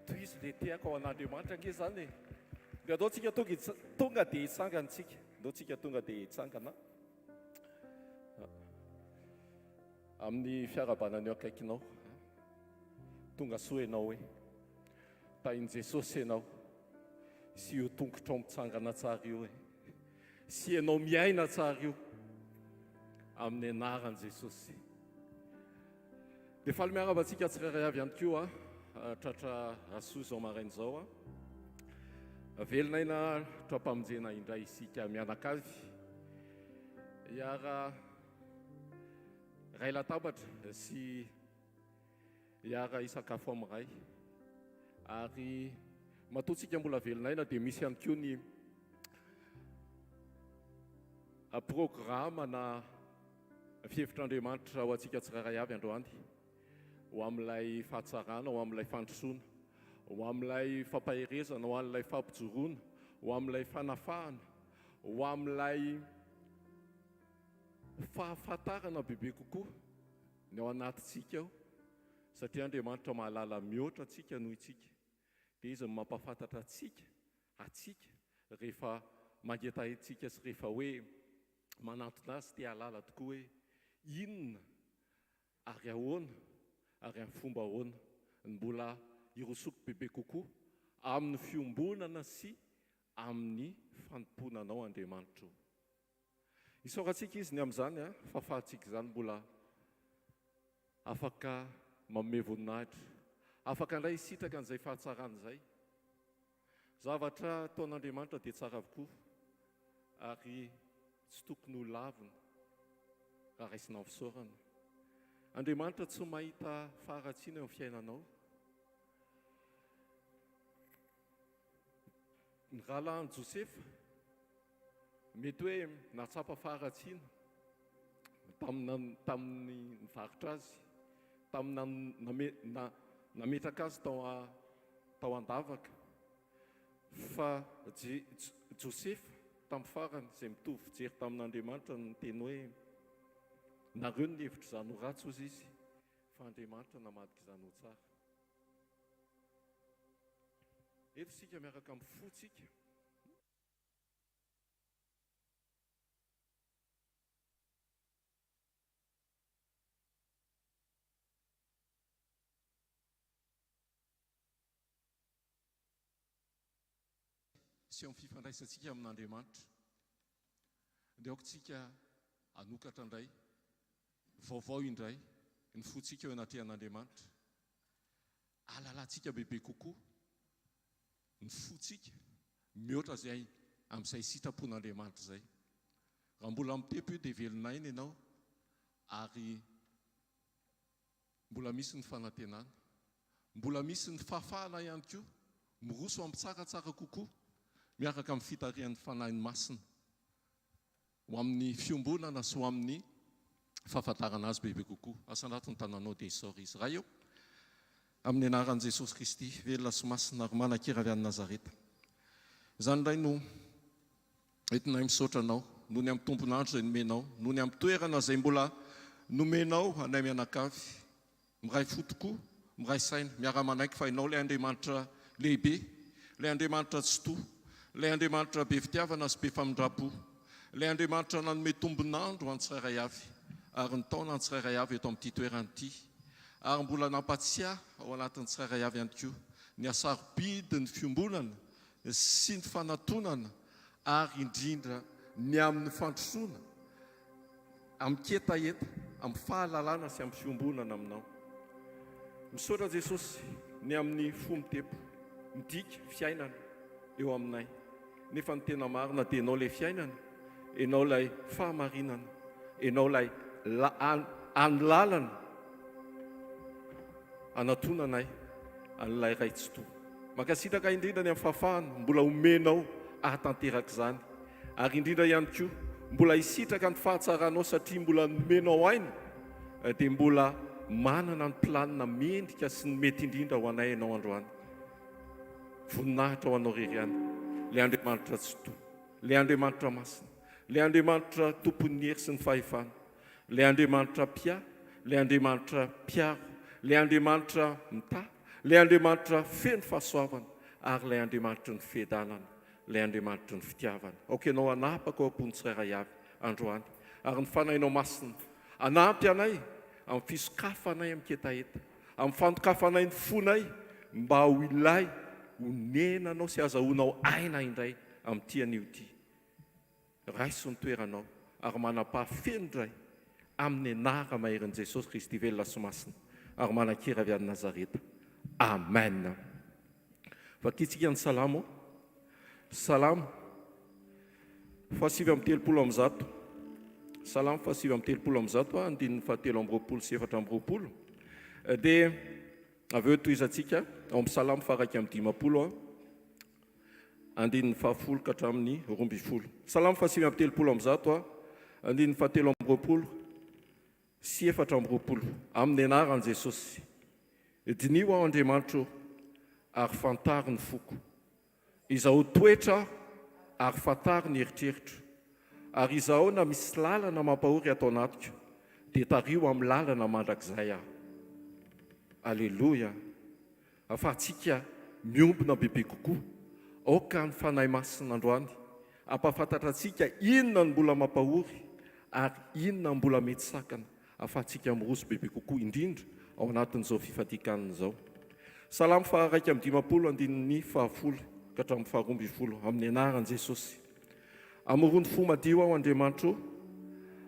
Tohizo le tehaka ho an'Andriamanitra ange izany e. Dia andao tsika tonga tonga dia hitsangana tsika. Andao tsika tonga dia hitsangana. Amin'ny fiarahabana ny eo akaikinao. Tonga soa ianao hoe. Tahin'i Jesosy ianao. Sy io tongotrao mitsangana tsara io e. Sy ianao miaina tsara io. Amin'ny anaran'i Jesosy. Dia faly miarahaba antsika tsirairay avy ihany koa tratra Rasoa izao maraina izao. Velona aina tra-pamonjena indray isika mianakavy. Hiara ray latabatra sy hiara hisakafo amin'ny Ray. Ary matoa tsika mbola velona aina dia misy ihany koa ny programa na Fihevitr'Andriamanitra ho antsika tsirairay avy androany, ho amin'ilay fahatsarana, ho amin'ilay fandrosoana, ho amin'ilay fampaherezana, ho an'ilay fampijoroana, ho amin'ilay fanafahana, ho amin'ilay fahafantarana bebe kokoa ny ao anatintsika ao, satria Andriamanitra mahalala mihoatra antsika noho isika, dia Izy no mampahafantatra antsika, antsika, rehefa mangetahetsika sy rehefa hoe manantona azy te hahalala tokoa hoe inona ary ahoana ary amin'ny fomba ahoana no mbola hirosoako bebe kokoa amin'ny fiombonana sy amin'ny fanompoana anao Andriamanitra o. Isaorantsika Izy ny amin'izany fa afahantsika izany mbola afaka manome voninahitra, afaka indray hisitraka an'izay fahatsarana izay. Zavatra ataon'Andriamanitra dia tsara avokoa ary tsy tokony ho lavina raha raisina amin'ny fisaorana. Andriamanitra tsy mahita faharatsiana eo amin'ny fiainanao. Ny rahalahin'i Josefa mety hoe nahatsapa faharatsiana tamin'ny tamin'ny nivarotra azy, tamin'ny nametraka azy tao tao an-davaka. Fa Josefa tamin'ny farany izay mitovy fijery tamin'Andriamanitra no niteny hoe, Nareo no nihevitra izany ho ratsy, hozy izy, fa Andriamanitra namadika izany ho tsara. Eto isika miaraka amin'ny fontsika. Sy eo amin'ny fifandraisantsika amin'Andriamanitra. Dia aoka isika hanokatra indray, vaovao indray, ny fontsika eo anatrehan'Andriamanitra. Hahalalantsika bebe kokoa ny fontsika mihoatra izay amin'izay sitrapon'Andriamanitra izay. Raha mbola mitepo io dia velon'aina ianao ary mbola misy ny fanantenana. Mbola misy ny fahafahana ihany koa miroso amin'ny tsaratsara kokoa miaraka amin'ny fitarihan'ny Fanahiny Masina. Ho amin'ny fiombonana sy ho amin'ny fahafantarana Azy bebe kokoa. Asandrato ny tananao dia isaory Izy. Ray ô, amin'ny anaran'i Jesosy Kristy, velona sy masina ary manan-kery avy any Nazareta. Izany indray no entinay misaotra Anao, noho ny amin'ny tompon'andro izay nomenao, noho ny amin'ny toerana izay mbola nomenao anay mianakavy. Miray fo tokoa, miray saina, miara-manaiky fa Ianao ilay Andriamanitra lehibe, ilay Andriamanitra Tsitoha, ilay Andriamanitra be fitiavana sy be famindram-po, ilay Andriamanitra nanome tombon'andro ho an'ny tsirairay avy ary nitaona ny tsirairay avy eto amin'ity toerana ity ary mbola nampatsiahy ao anatin'ny tsirairay avy ihany koa ny hasarobidin'ny fiombonana sy ny fanatonana ary indrindra ny amin'ny fandrosoana amin-ketaheta, amin'ny fahalalana sy amin'ny fiombonana aminao. Misaotra Jesosy ny amin'ny fo mitepo, midika fiainana eo aminay. Nefa ny tena marina dia Ianao ilay fiainana, Ianao ilay fahamarinana, Ianao ilay any lalana anatonanay an'ilay Ray Tsitoha. Mankasitraka indrindra ny amin'ny fahafahana mbola omenao ahatanteraka izany. Ary indrindra ihany koa, mbola hisitraka ny fahatsaranao satria mbola nomenao aina dia mbola manana ny planina mendrika sy ny mety indrindra ho anay ianao androany. Voninahitra ho anao irery ihany, ilay Andriamanitra Tsitoha, ilay Andriamanitra Masina, ilay Andriamanitra Tompon'ny hery sy ny fahefana, ilay Andriamanitra Mpiahy, ilay Andriamanitra Mpiaro, ilay Andriamanitra Mitahy. Ilay Andriamanitra feno fahasoavana ary ilay Andriamanitry ny fiadanana, ilay Andriamanitry ny fitiavana. Aoka Ianao hanapaka ao am-pon'ny tsirairay avy androany, ary ny Fanahinao Masina hanampy anay amin'ny fisokafanay amin-ketaheta, amin'ny fandokafanay ny fonay mba ho ilay honenanao sy hazahoanao aina indray amin'ity anio ity. Raiso ny toeranao ary manam-paha feno indray amin'ny anara maherin'i Jesosy Kristy velona sy masina ary manan-kery avy any Nazareta. Amen. Vakintsika ny Salamo. Salamo faha 139. Salamo faha 139 andininy faha 23 sy 24. Dia avy eo tohizantsika ao amin'ny Salamo faha 51. Andininy fahafolo ka hatramin'ny 12. Salamo faha 139 a, andininy faha 23 sy 24. Amin'ny anaran'i Jesosy. Diniho aho Andriamanitro ô, ary fantaro ny foko. Izahao toetra aho, ary fantaro ny eritreritro. Ary izahao na misy lalana mampahory ato anatiko, dia tariho amin'ny lalana mandrakizay aho. Aleloia. Ahafahantsika miombona bebe kokoa. Aoka ny Fanahy Masina androany hampahafantatra antsika inona no mbola mampahory ary inona no mbola mety sakana ahafahantsika miroso bebe kokoa indrindra ao anatin'izao fifadian-kanina izao. Salamo faha 51 andininy faha folo ka hatramin'ny faha 12 Amin'ny anaran'i Jesosy. Amorony fo madio aho Andriamanitro ô,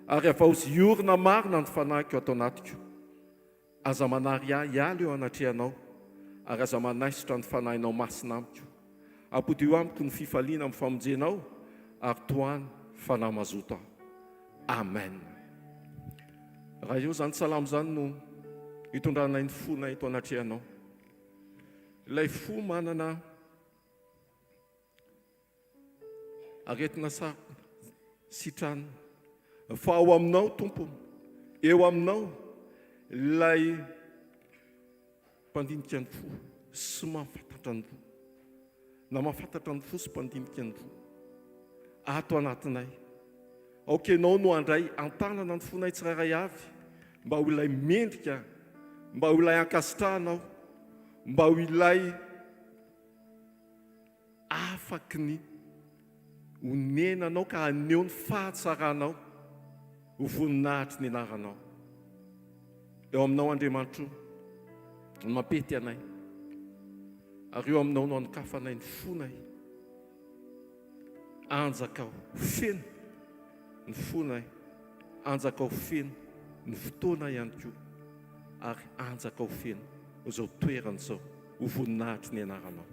ary havaozy hiorina marina ny fanahiko ato anatiko. Aza manary ahy hiala eo anatrehanao, ary aza manaisotra ny Fanahinao Masina amiko. Ampodio amiko ny fifaliana amin'ny famonjenao, ary tohano fanahy mazoto aho. Amen. Raha eo izany salamo izany no itondranay ny fonay eto anatrehanao. Ilay fo manana Aretina sarotra sitranina. Fa ao aminao Tompo, eo aminao ilay mpandinika ny fo sy mahafantatra ny fo. Na mahafantatra ny fo sy mpandinika ny fo. Ato anatinay. Aoka ianao no handray an-tanana ny fonay tsirairay avy mba ho ilay mendrika, mba ho ilay ankasitrahanao, mba ho ilay Afaky ny honenanao ka haneho ny fahatsaranao ho voninahitry ny anaranao. Eo aminao Andriamanitro no mampety anay, ary eo aminao no anokafanay ny fonay. Anjakao feno ny fonay, anjakao feno ny fotoana ihany koa, ary anjakao feno izao toerana izao ho voninahitry ny anaranao.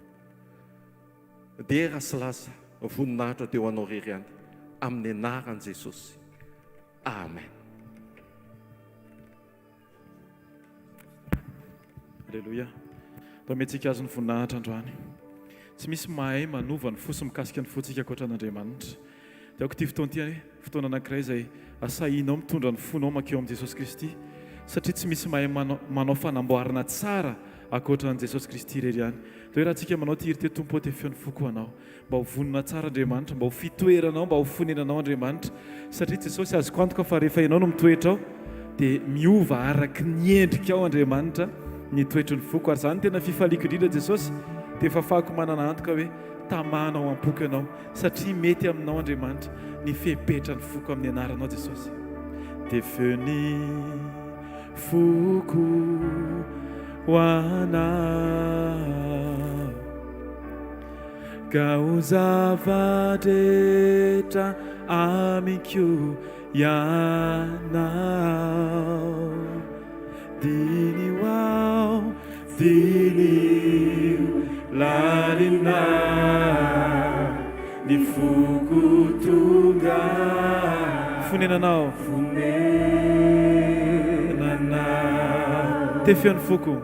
Dera sy laza, voninahitra dia ho anao irery ihany, amin'ny anaran'i Jesosy. Amen. Aleloia. Mba omentsika Azy ny voninahitra androany. Tsy misy mahay manova ny fo sy mikasika ny fontsika ankoatra an'Andriamanitra. Dia aoka ity fotoana ity anie, fotoana anankiray izay asahinao mitondra ny fonao mankeo amin'i Jesosy Kristy, satria tsy misy mahay manao fanamboarana tsara ankoatra an'i Jesosy Kristy irery ihany. Dia hoe raha tsika manao ity hira ity, Tompo ô, tefeo ny foko ho Anao. Mba ho vonona tsara Andriamanitra, mba ho fitoeranao, mba ho fonenanao Andriamanitra. Satria Jesosy azoko antoka fa rehefa ianao no mitoetra ao dia miova araky ny endrikao Andriamanitra ny toetry ny foko. Ary izany no tena fifaliako indrindra Jesosy dia efa afahako manana antoka hoe tamana ao am-poko ianao satria mety aminao Andriamanitra ny fepetra ny foko amin'ny anaranao Jesosy. Dia ny foko ho anao. Ka ho zava-drehetra amiko Ianao. Diniho aho, diniho lalina ny foko tonga. Fonenanao. Fonenanao. Tefeo ny foko.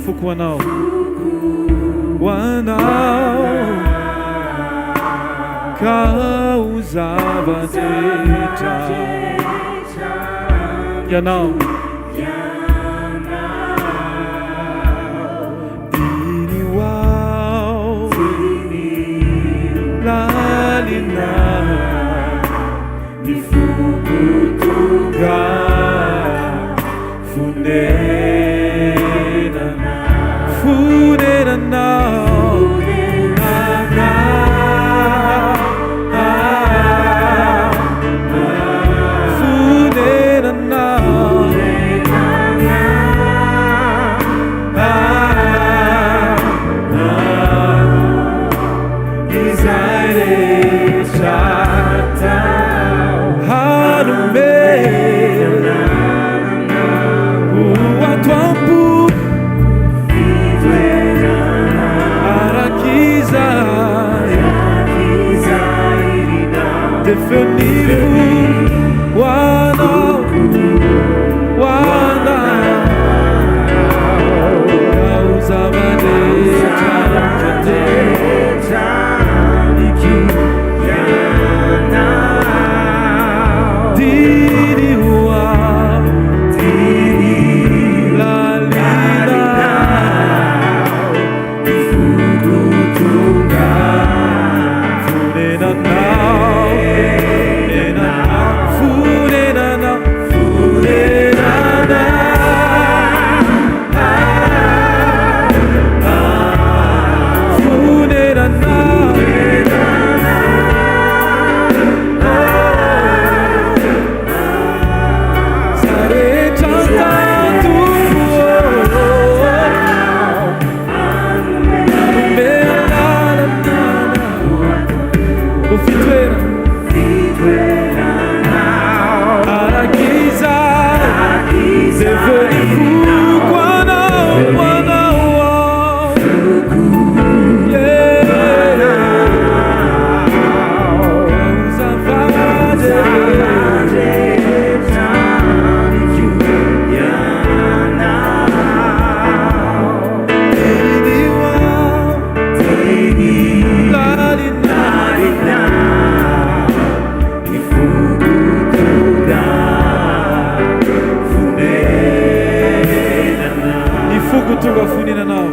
Foko ho anao. Ho anao. Ka ho zava-drehetra. Ianao. Diniho aho. Lalina. Ny foko tonga. Fonenanao. tonga fonenanao.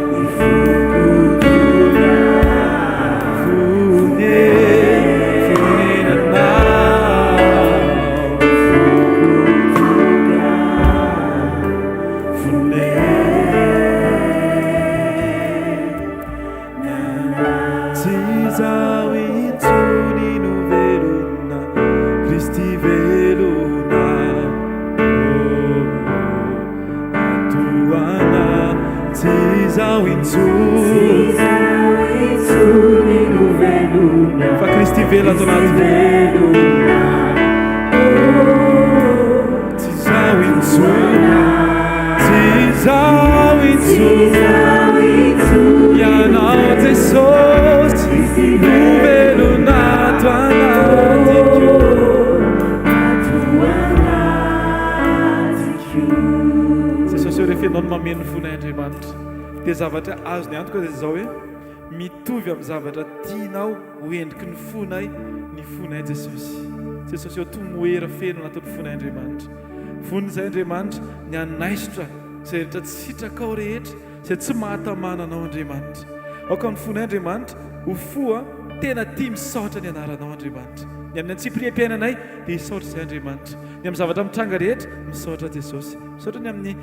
Tsy izaho intsony no velona, Kristy velona, oh, ato ana. Tsy izaho intsony, fa Kristy velona ato anatiko. Tsy izaho intsony, tsy izaho intsony, Ianao Jesosy no velona ato anatiko. Jesosy ô, rehefa Ianao no mameno ny fonay Andriamanitra, dia zavatra azony antoka dia izao hoe mitovy amin'ny zavatra tianao ho endriky ny fonay ny fonay Jesosy. Jesosy ô, tomoera feno anatin'ny fonay Andriamanitra. Vonona izay Andriamanitra ny hanaisotra izay rehetra tsy sitrakao rehetra, izay tsy mahatamana Anao Andriamanitra. Aoka ny fonay Andriamanitra ho fo tena tia misaotra ny anaranao Andriamanitra. Ny amin'ny antsipiriam-piainanay dia hisaotra izay Andriamanitra. Ny amin'ny zavatra mitranga rehetra, misaotra Jesosy. Misaotra ny amin'ny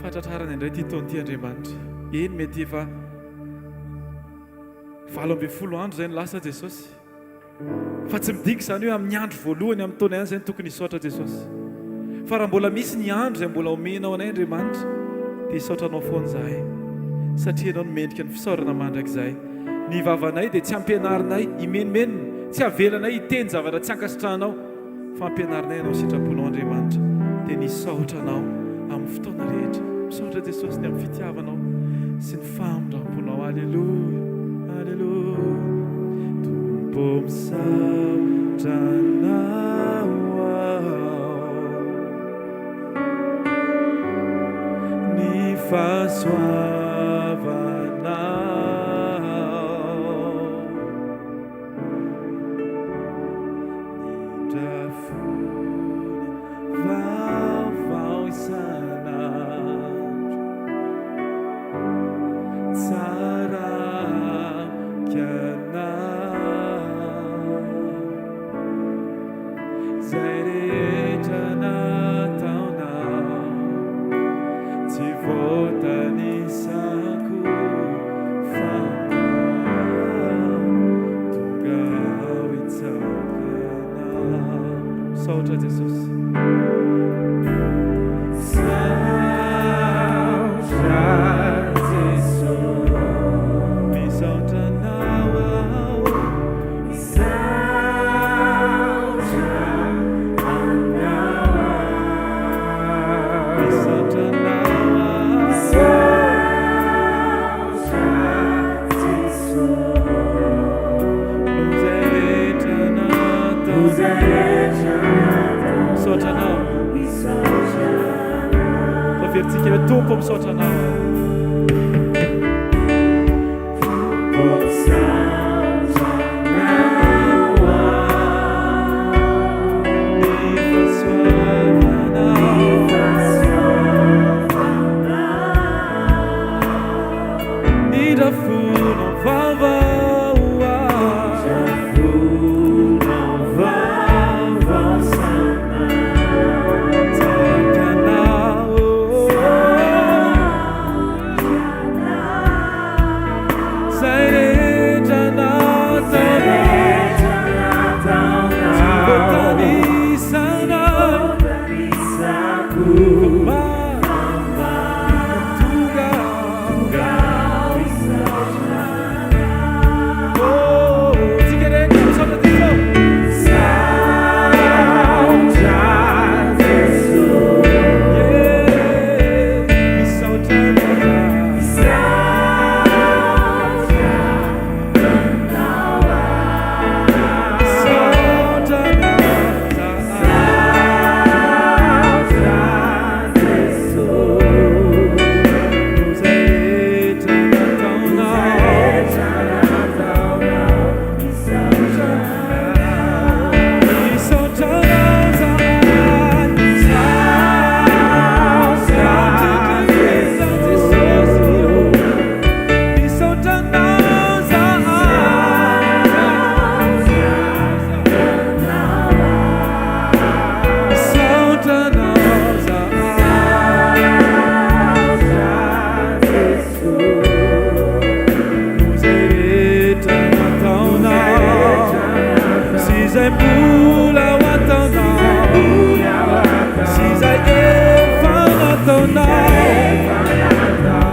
fahatratrarana indray ity taona ity Andriamanitra. Eny mety efa 18 andro izay no lasa Jesosy. Fa tsy midika izany hoe amin'ny andro voalohany amin'ny taona ihany izay no tokony hisaotra Jesosy. Fa raha mbola misy ny andro izay mbola omenao anay Andriamanitra dia hisaotra Anao foana izahay. Satria Ianao no mendrika ny fisaorana mandrakizay. Ny vavanay dia tsy ampianarinay himenomenona, tsy avelanay hiteny zavatra tsy ankasitrahanao, fa ampianarinay hanao sitraponao Andriamanitra. Dia ny hisaotra Anao amin'ny fotoana rehetra. Misaotra Jesosy ny amin'ny fitiavanao sy ny famindramponao. Aleloia, aleloia. Tompo misaotra Anao aho. Ny fahasoavanao. Nindra fony vaovao isan'andro. Tsara amiko ianao. Izay rehetra nataonao tsy voatanisako fa tonga aho hitsangana. Misaotra Jesosy. Misaotra Jesosy. Misaotra Anao aho. Misaotra Anao aho. Noho izay rehetra nataonao. Misaotra Anao. Averintsika hoe Tompo misaotra Anao aho. Zay rehetra.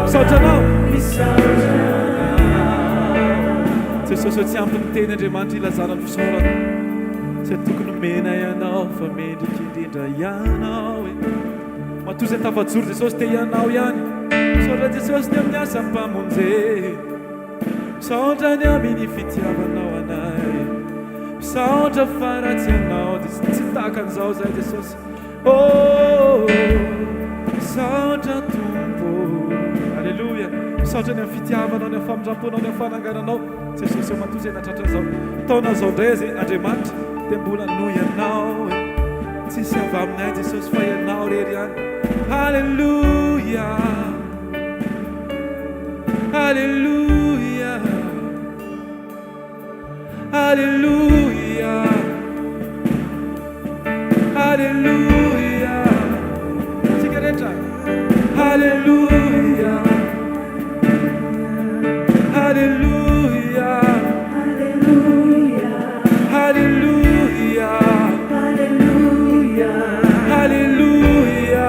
Misaotra Anao. Misaotra Anao. Jesosy ô tsy ampy ny teny Andriamanitra ilazana ny fisaorana Izay tokony omena Ianao fa mendrika indrindra Ianao e. Matoa izay tafajoro Jesosy dia Ianao ihany. Misaotra Jesosy ny amin'ny asam-pamonjena. Misaotra ny amin'ny fitiavanao anay. Misaotra fa raha tsy Ianao dia tsy tahaka an'izao izahay Jesosy. Oh, misaotra Tompo. Alléluia. Misaotra ny amin'ny fitiavanao, ny amin'ny famindram-ponao, ny amin'ny fanangananao. Jesosy eo matoa izay natratra an'izao taona izao indray aza Andriamanitra dia mbola noho Ianao e. Tsisy avy aminay Jesosy fa Ianao irery ihany. Alléluia. Alléluia. Aleloia Aleloia Tsika rehetra Aleloia Aleloia Aleloia Aleloia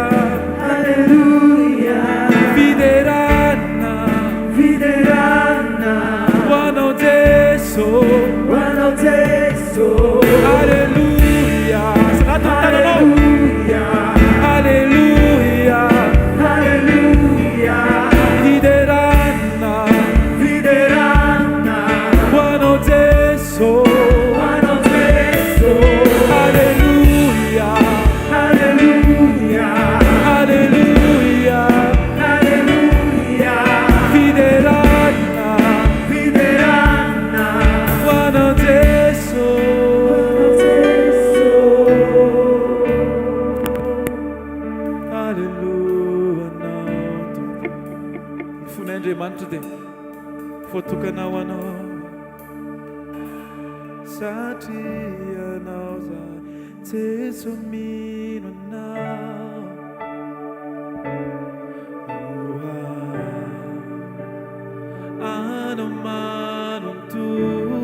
Fiderana Ho anao Jeso. Ho anao Jeso. Aleloia. Sanato ny tananao. Aleloia. Aleloia. Fiderana. Fiderana. Ho anao Jeso. Ho anao Jeso. Aleloia. Aleloia. Aleloia. Aleloia. Fiderana. Fiderana. Ho anao Jeso. Aleloia anao Tompo. Ny fonay Andriamanitra dia voatokana ho anao. Satria ianao zahay Jeso mino anao. Anao manontolo.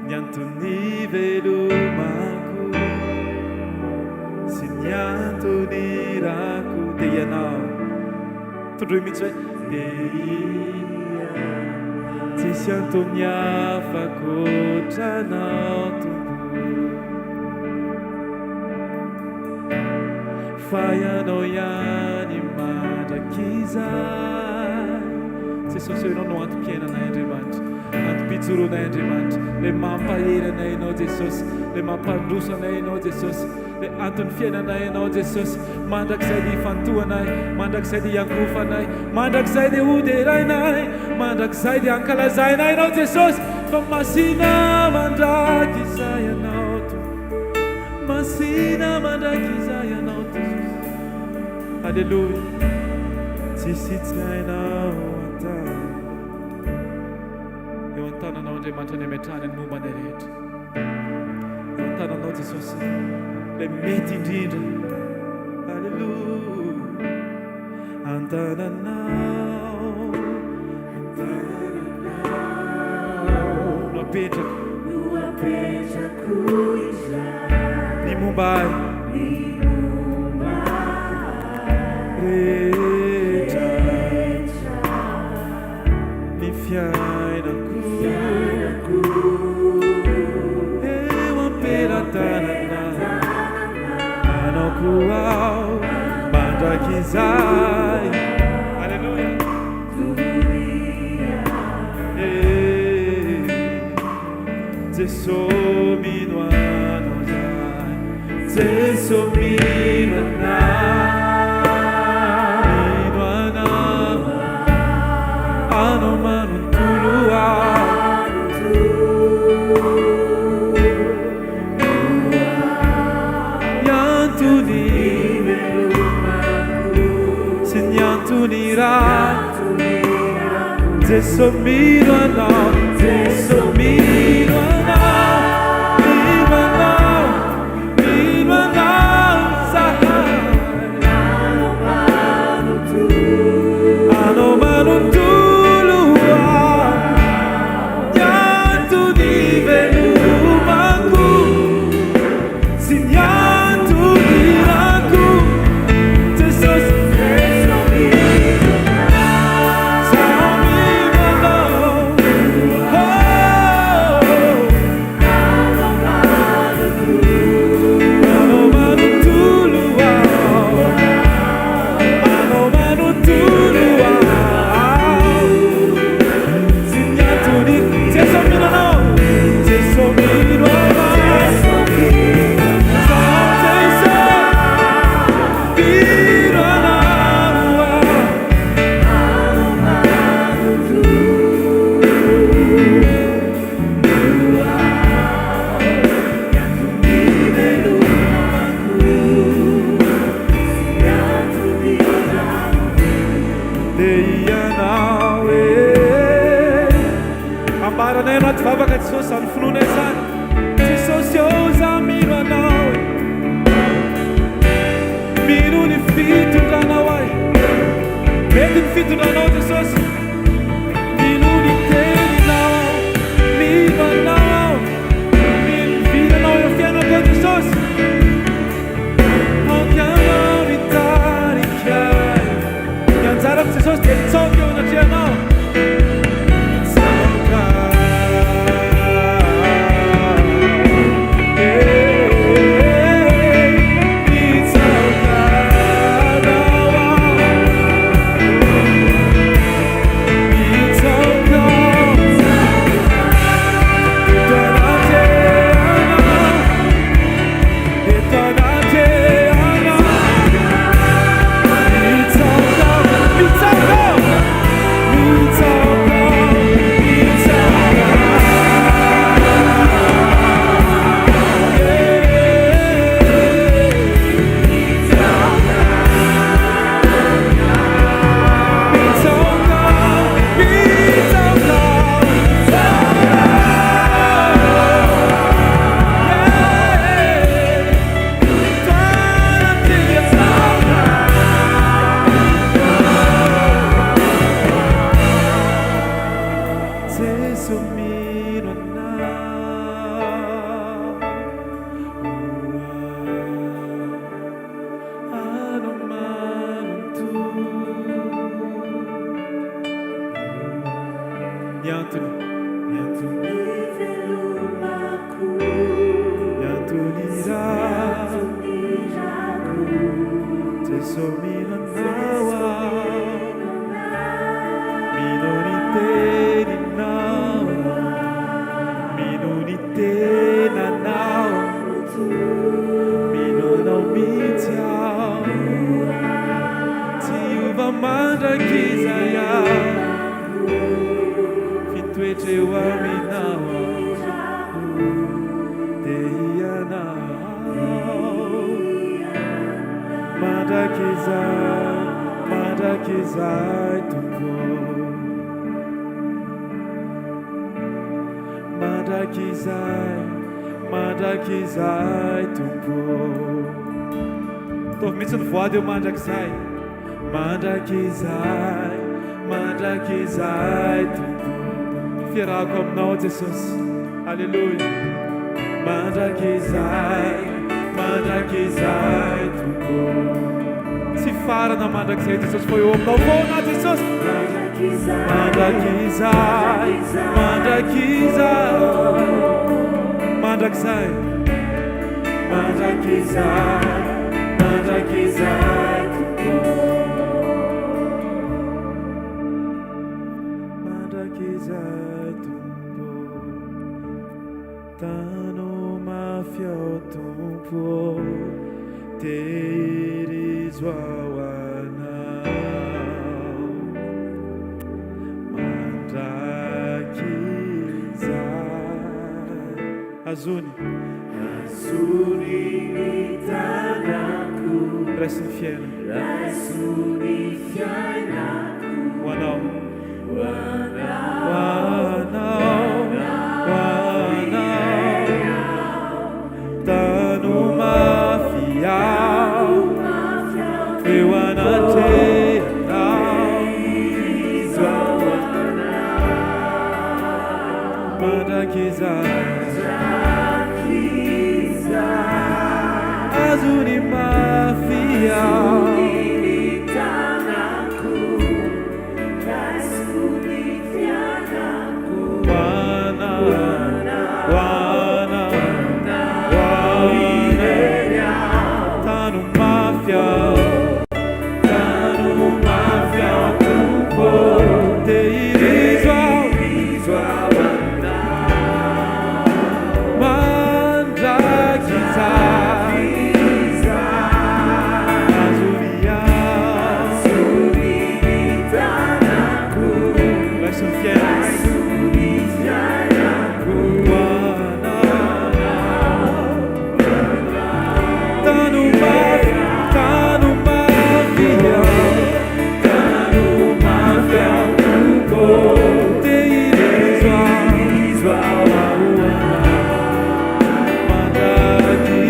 Ny antony ivelomako sy ny antony irako dia ianao. Tondroy mihitsy hoe dia ianao. Tsisy antony hafa ankoatra anao Tompo. Fa ianao ihany mandrakizay. Jesosy ô, Ianao no antom-piainanay Andriamanitra, antom-pijoroanay Andriamanitra, Ilay mampahery anay Ianao Jesosy, Ilay mampandroso anay Ianao Jesosy, Ilay anton'ny fiainanay Ianao Jesosy, mandrakizay dia hifantohanay, mandrakizay dia hiankohofanay, mandrakizay dia hoderainay, mandrakizay dia hankalazainay Ianao Jesosy, fa masina mandrakizay Ianao Tompo. Masina mandrakizay Ianao Jesosy. Aleloia. Tsisy tsy hainao atao. Eo an-tananao Andriamanitra ny ametrahany ny momba anay rehetra. Eo an-tananao Jesosy ilay mety indrindra. Aleloia. An-tananao. An-tananao no apetrako. No apetrako izany. Ny momba ahy. Ny momba ahy. Rehetra. Rehetra. Ny fiainako. Fiainako. Eo am-pelatanana. Anao koa aho mandrakizay. Aleloia. Eh, Jeso mino anao zahay. Jeso mino anao. Mino anao. Anao manontolo aho. Ny antony sy ny antony raha Jeso mino anao Jeso mino anao mino anao mino anao zahay Anao manontolo aho Ny antony ivelomako sy ny antony. Mety ny fitondranao Jesosy. Mino ny teninao, mino anao aho, mino ny vinanao eo fiainako eo Jesosy. Aoka anao hitarika ahy. Ny anjarako Jesosy dia hitsaoka eo anatrehanao. Hitsaoka. Eh, hitsaoka anao aho. Hitsaoka. Eto anatrehanao. Eto anatrehanao. Mitsaoka, mitsaoka, mitsaoka, mitsaoka. Mitsaoka, mitsaoka, yeah. Eto anatrehanao. Jeso mino anao anao manontolo. Ny antony, ny antony, ny antony raha Jeso mino anao aho, mino ny teninao, mino ny tenanao, mino anao mihitsy aho, tsy hiova mandrakizay aho, fitoetra eo aminao aho, dia ianao mandrakizay, mandrakizay Tompo, mandrakizay, mandrakizay Tompo. Ataovy mihitsy ny voady eo mandrakizay, mandrakizay, mandrakizay Tompo, fiarahako aminao Jesosy. Alleloia. Mandrakizay, mandrakizay Tompo, tsy farana mandrakizay Jesosy fa eo aminao foana Jesosy, mandrakizay, mandrakizay, mandrakizay, mandrakizay, mandrakizay Tompo, mandrakizay Tompo. Tano mafy ao Tompo, tehirizo ao anao mandrakizay. Azony, Azony ny tanako. Raiso ny fiaina. Raiso ny fiainako. Ho anao. Ho anao. Ho anao, ho anao. Tano mafy aho eo anatrehanao. Mandrakizay. Azony mafy aho. Ny tanako, raiso ny fiainako. Ho anao, ho anao, ho anao. Tano mafy aho, tano mafy aho Tompo, tehirizo aho mandrakizay. Azony aho. Raiso ny fiainana. Ho anao. Tano mafy, tano mafy aho, tano mafy aho Tompo, tehirizo aho mandrakizay.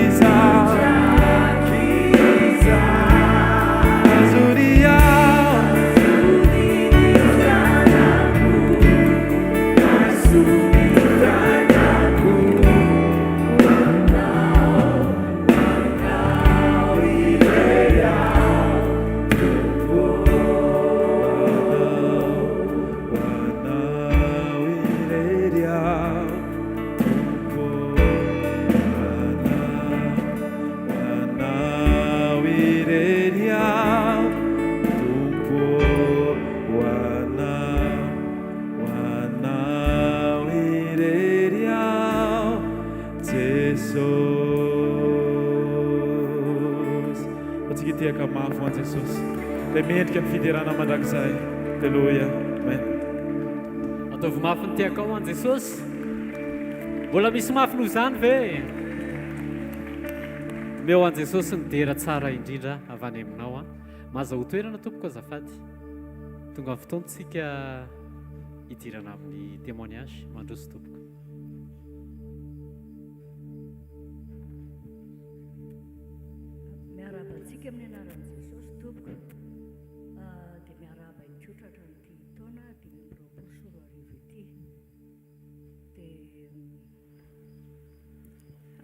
Azony aho. Fa tsika hitehaka mafy ho an'i Jesosy. Ilay mendrika ny fiderana mandrakizay. Aleloia. Amen. Ataovy mafy ny tehakao ho an'i Jesosy. Mbola misy mafy noho izany ve? Omeo an'i Jesosy ny dera tsara indrindra avy any aminao an. Mahazahoa toerana tompoko azafady. Tonga ny fotoantsika hidirana amin'ny témoignage. Mandroso tompoko. Miarahaba antsika amin'ny anaran'i Jesosy tompoko. Ah, dia miarahaba ihany koa tratran'ity taona 2025 ity. Dia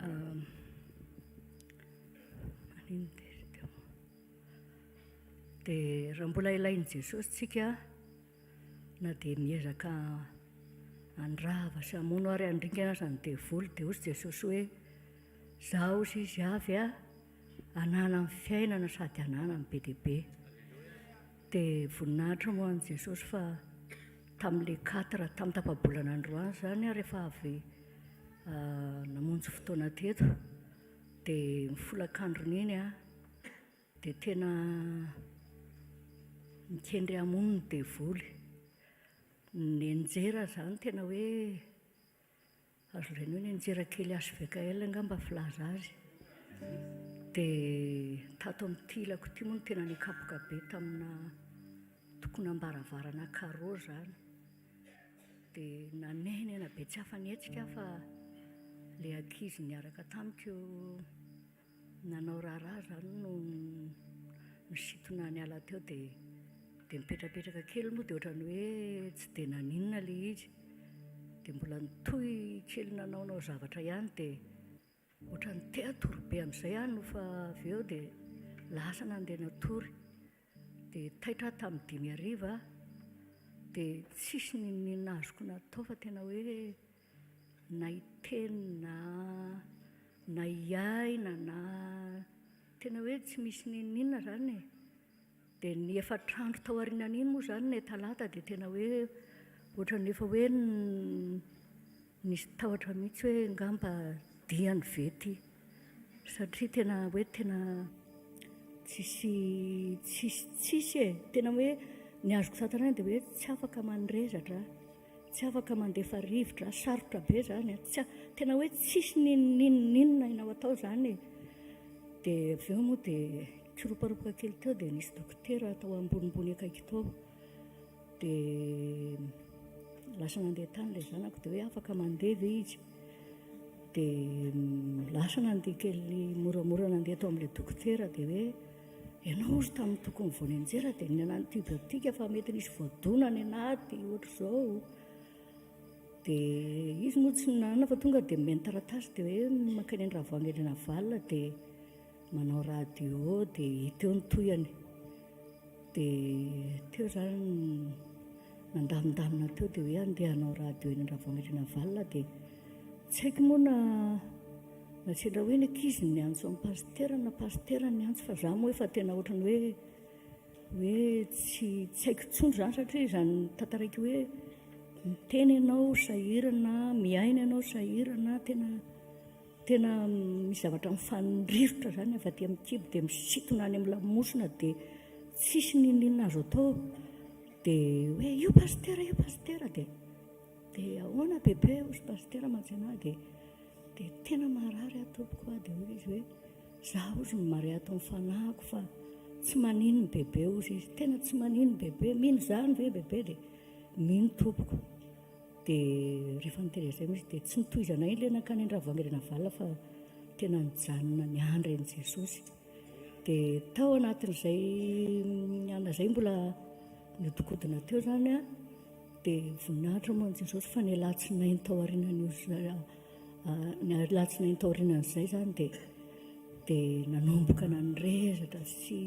ah, manino dia Dia raha mbola ilain'i Jesosy tsika na dia miezaka handrava sy hamono ary handringana aza ny devoly dia hoy Jesosy hoe Zaho hozy izy avy a hananany fiainana sady hananany be dia be. Dia voninahitra moa an'i Jesosy fa tamin'ilay quatre tamin'ny tapa-bolana androany izany aho rehefa avy namonjy fotoana teto dia ny folakandron'iny aho Dia tena mikendry hamono ny devoly. Nianjera izany tena hoe azo lazaina hoe nianjera kely HVKL angamba filaza azy. Dia tato amin'ity ilako ity moa no tena nikapoka be tamina tokonam-baravarana carreau izany. Dia nanenena be tsy afa-nihetsika aho fa ilay ankizy niaraka tamiko Nanao raharaha izany no nisintona niala teo dia dia nipetrapetraka kely moa dia ohatran'ny hoe tsy dia naninona ilay izy. Dia mbola nitohy kely nanaonao zavatra ihany dia ohatran'ny te hatory be amin'izay aho no fa avy eo dia lasa nandeha natory. Dia taitra aho tamin'ny dimy hariva dia tsisy n'inon'inona azoko natao fa tena hoe na hiteny na na hiaina na tena hoe tsy misy n'inon'inona izany e. Dia ny efatra andro tao aorianan'iny moa izany ilay talata dia tena hoe ohatran'ny efa hoe nisy tahotra mihitsy hoe angamba diany ve ity satria tena hoe tena tsisy tsisy tsisy e. Tena hoe ny azoko santana dia hoe tsy afaka mandrezatra. Tsy afaka mandefa rivotra, sarotra be zany a, tsy tena hoe tsisy n'inon'inon'inona hainao atao zany e. Dia avy eo moa dia nikiroparopoka kely teo dia nisy dokotera tao ambonimbony akaiky tao. Dia lasa nandeha tany ilay zanako dia hoe afaka mandeha ve izy? Dia lasa nandeha kely moramora nandeha tao amin'ilay dokotera dia hoe Ianao ozy tamin'ny tokony vao nianjera dia nihinana antibiotique fa mety nisy voadona ny anaty ohatr'izao. Dia izy moa tsy nanana fa tonga dia nomeny taratasy dia hoe mankany Andravoahangy Andrianavalona dia manao radio dia hita eo ny tohiny. Dia teo izany nandamindamina teo dia hoe andeha hanao radio eny Andravoahangy Andrianavalona dia tsy haiko moa na Na sendra hoe ny ankizy no niantso an'i pasitera na pasitera no niantso fa za moa efa tena ohatran'ny hoe hoe tsy tsy haiko intsony izany satria izany tantaraiko hoe miteny ianao sahirana, miaina ianao sahirana, tena tena misy zavatra mifanindrirotra izany avy aty amin'ny kibo dia misintona any amin'ny lamosina dia tsisy n'inon'inona azo atao dia hoe io pasitera io pasitera dia Dia ahoana bebe hozy pasitera mantsy anah dia dia tena marary aho tompoko a dia hoy izy hoe za hozy no mare ato amin'ny fanahiko fa tsy manino bebe hozy izy tena tsy manino bebe mino zany ve bebe dia mino tompoko dia rehefa niteny izay moa izy dia tsy nitohizana iny ilay nankany Andravoahangy Andrianavalona fa tena nijanona niandry an'i Jesosy dia tao anatin'izay anona izay mbola niodikodina teo izany a Dia voninahitra moa an'i Jesosy fa ny alatsinainy tao aorianan'io ny alatsinainy tao aorianan'izay izany dia dia nanomboka nanirezatra sy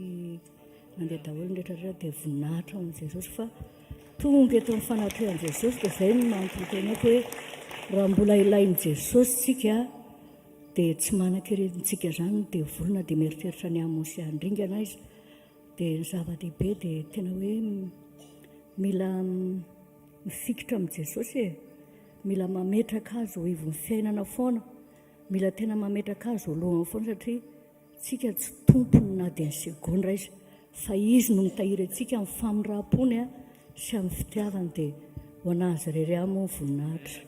nandeha daholo ny rehetra rehetra dia voninahitra ho an'i Jesosy fa tonga eto amin'ny fanatrehan'i Jesosy dia izay no mampitenenako hoe raha mbola ilain'i Jesosy tsika dia tsy manan-kerentsika izany ny devoly na dia mieritreritra ny hamono sy handringana izy Dia ny zava-dehibe dia tena hoe mila mifikitra amin'i Jesosy e. Mila mametraka azy ho ivon'ny fiainana foana. Mila tena mametraka azy ho lohany foana satria Tsika tsy tompony na dia ny segondra aiza fa Izy no mitahiry antsika amin'ny famindram-pony sy amin'ny fitiavany dia ho an'Azy irery ihany moa ny voninahitra.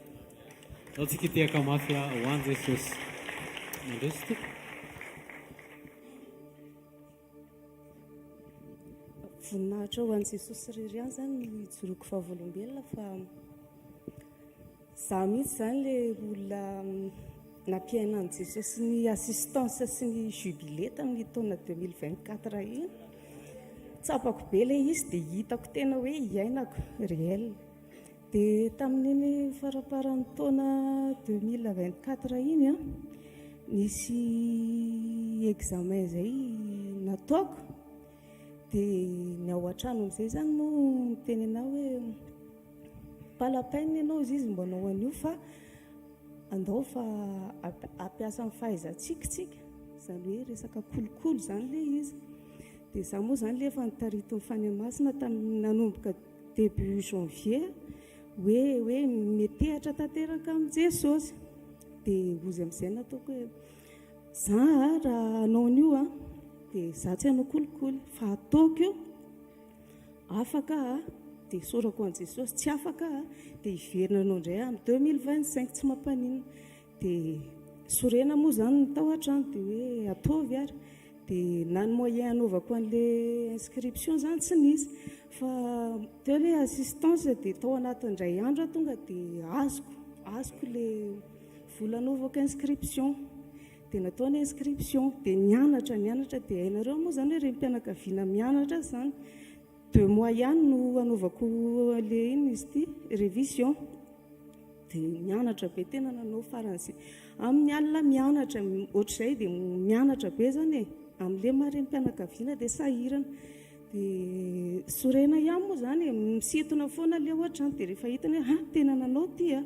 Ndao tsika hitehaka mafy ho an'i Jesosy. Mandroso tompoko. Voninahitra ho an'i Jesosy irery ihany izany no ijoroako vavolombelona fa za mihitsy izany le olona nampiainan'i Jesosy ny assistance sy ny jubilé tamin'ny taona 2024 iny. Tsapako be le izy dia hitako tena hoe iainako réel. Dia tamin'iny faramparan'ny taona 2024 iny an, nisy examen izay nataoko. Dia ny ao an-trano amin'izay izany moa miteny anah hoe pas la peine ianao izy izy mba hanao an'io fa andao fa hampiasa ny fahaizantsika isika. Izany hoe resaka kolikoly izany ilay izy. Dia izaho moa izany ilay efa notaritin'ny Fanahy Masina tamin'ny nanomboka début janvier hoe hoe metehatra tanteraka amin'i Jesosy. Dia hozy amin'izay nataoko hoe za raha hanao an'io a, dia za tsy hanao kolikoly fa ataoko io, afaka aho dia isaorako an'i Jesosy, tsy afaka aho dia hiverina hanao indray amin'ny 2025 tsy mampaninona. Dia sorena moa izany ny tao an-trano dia hoe ataovy ary. Dia na ny moyen hanaovako an'ilay inscription izany tsy nisy. Fa teo ilay assistance dia tao anatin'ny indray andro aho tonga dia azoko, azoko ilay vola hanaovako inscription. Dia natao ny inscription, dia nianatra, nianatra, dia hainareo moa izany hoe renim-pianakaviana mianatra izany. Deux mois ihany no hanaovako ilay inona izy ity, révision. Dia nianatra be tena nanao faran'izay. Amin'ny alina mianatra, ohatr'izay dia mianatra be izany e. Amin'ilay maha renim-pianakaviana dia sahirana. Dia sorena ihany moa izany e, misintona foana ilay ohatrany. Dia rehefa hitany hoe ha, tena nanao ity a.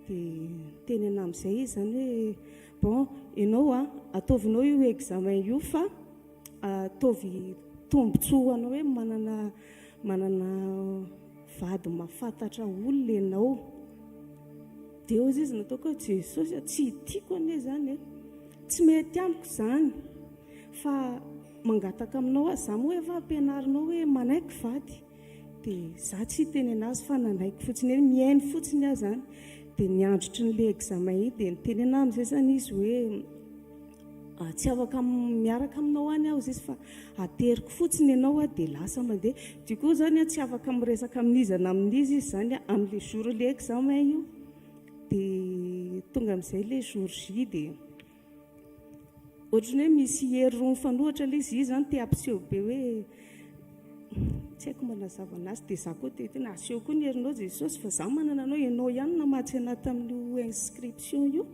Dia niteny anà amin'izay izy izany hoe bon, ianao a, ataovinao io examen io fa Ataovy tombotsoa ho anao hoe manana manana vady mahafantatra olona ianao. Dia hozy izy nataoko hoe Jesosy a, tsy tiako anie izany e. Tsy mety amiko izany. Fa mangataka aminao aho, za moa efa ampianarinao hoe manaiky vady. Dia za tsy hiteny anazy fa nanaiky fotsiny eny, mihaino fotsiny aho izany. Dia ny androtry ny le examen iny dia niteny anahy amin'izay izany izy hoe Tsy afaka miaraka aminao any aho izy fa ateriko fotsiny ianao aho dia lasa mandeha. Du coup zany tsy afaka miresaka amin'iza na amin'iza izy zany amin'ilay jour ilay examen io. Dia tonga amin'izay ilay jour J dia ohatran'ny hoe misy hery roa mifanohitra ilay izy, izy zany te hampiseho be hoe tsy haiko manazava anazy dia za koa te hiteny aseho koa ny herinao Jesosy fa za manana anao, ianao ihany no namatsy anahy tamin'io inscription io.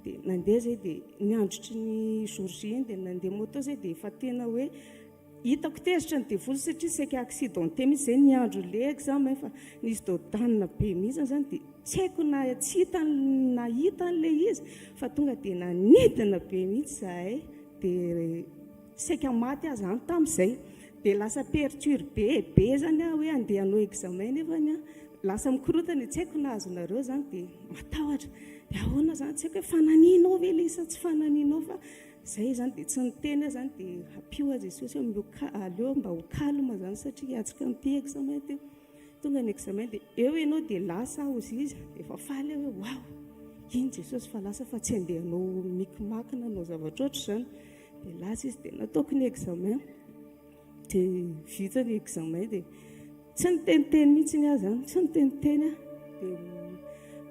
Dia nandeha zay dia ny androtry ny jour J iny dia nandeha moto zay dia efa tena hoe hitako tezitra ny devoly satria saika accidenté mihitsy zay ny andro le examen fa nisy dodanina be mihitsy zany dia tsy haiko na tsy hita na hita an'ilay izy fa tonga dia nanidina be mihitsy zahay dia saika maty aho zany tamin'izay dia lasa perturbé be zany aho hoe andeha hanao examen nefany an Lasa mikorontana e, tsy haiko na azonareo zany dia matahotra. Dia ahoana zany, tsy haiko hoe fananianao ve ilay izy sa tsy fananianao fa zay zany dia tsy niteny aho zany dia ampio aho Jesosy hoe omeo ca- aleo mba ho calme zany satria hiatrika an'ity examen ity. Tonga ny examen dia eo ianao dia lasa aho hozy izy, dia efa faly aho hoe waouh, iny Jesosy fa lasa fa tsy handeha hanao micmac na hanao zavatra ohatr'izany. Dia lasa izy dia nataoko ny examen. Dia vita ny examen dia tsy niteniteny mihitsy aho zany, tsy niteniteny aho. Dia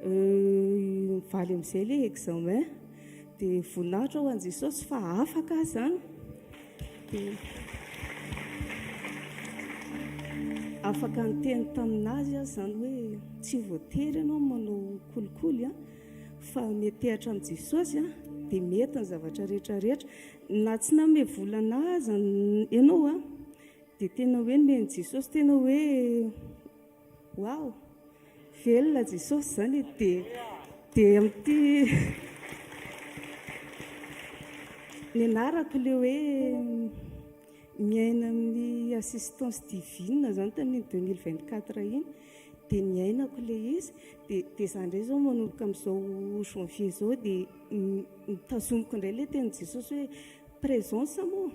nivaly amin'izay ilay examen. Dia voninahitra ho an'i Jesosy fa afaka aho zany. Dia afaka niteny tamin'azy aho zany hoe tsy voatery ianao manao kolikoly an, fa metehatra amin'i Jesosy an, dia mety ny zavatra rehetra rehetra. Na tsy nanome vola anah aza ianao an, dia tena hoe nomen'i Jesosy tena hoe waouh, velona Jesosy izany e, dia dia amin'ity nianarako ilay hoe miaina amin'ny assistance divine izany tamin'iny 2024 iny, dia niainako ilay izy, dia dia izaho indray izao manomboka amin'izao janvier izao dia notazomiko indray ilay tenin'i Jesosy hoe. Présence moa,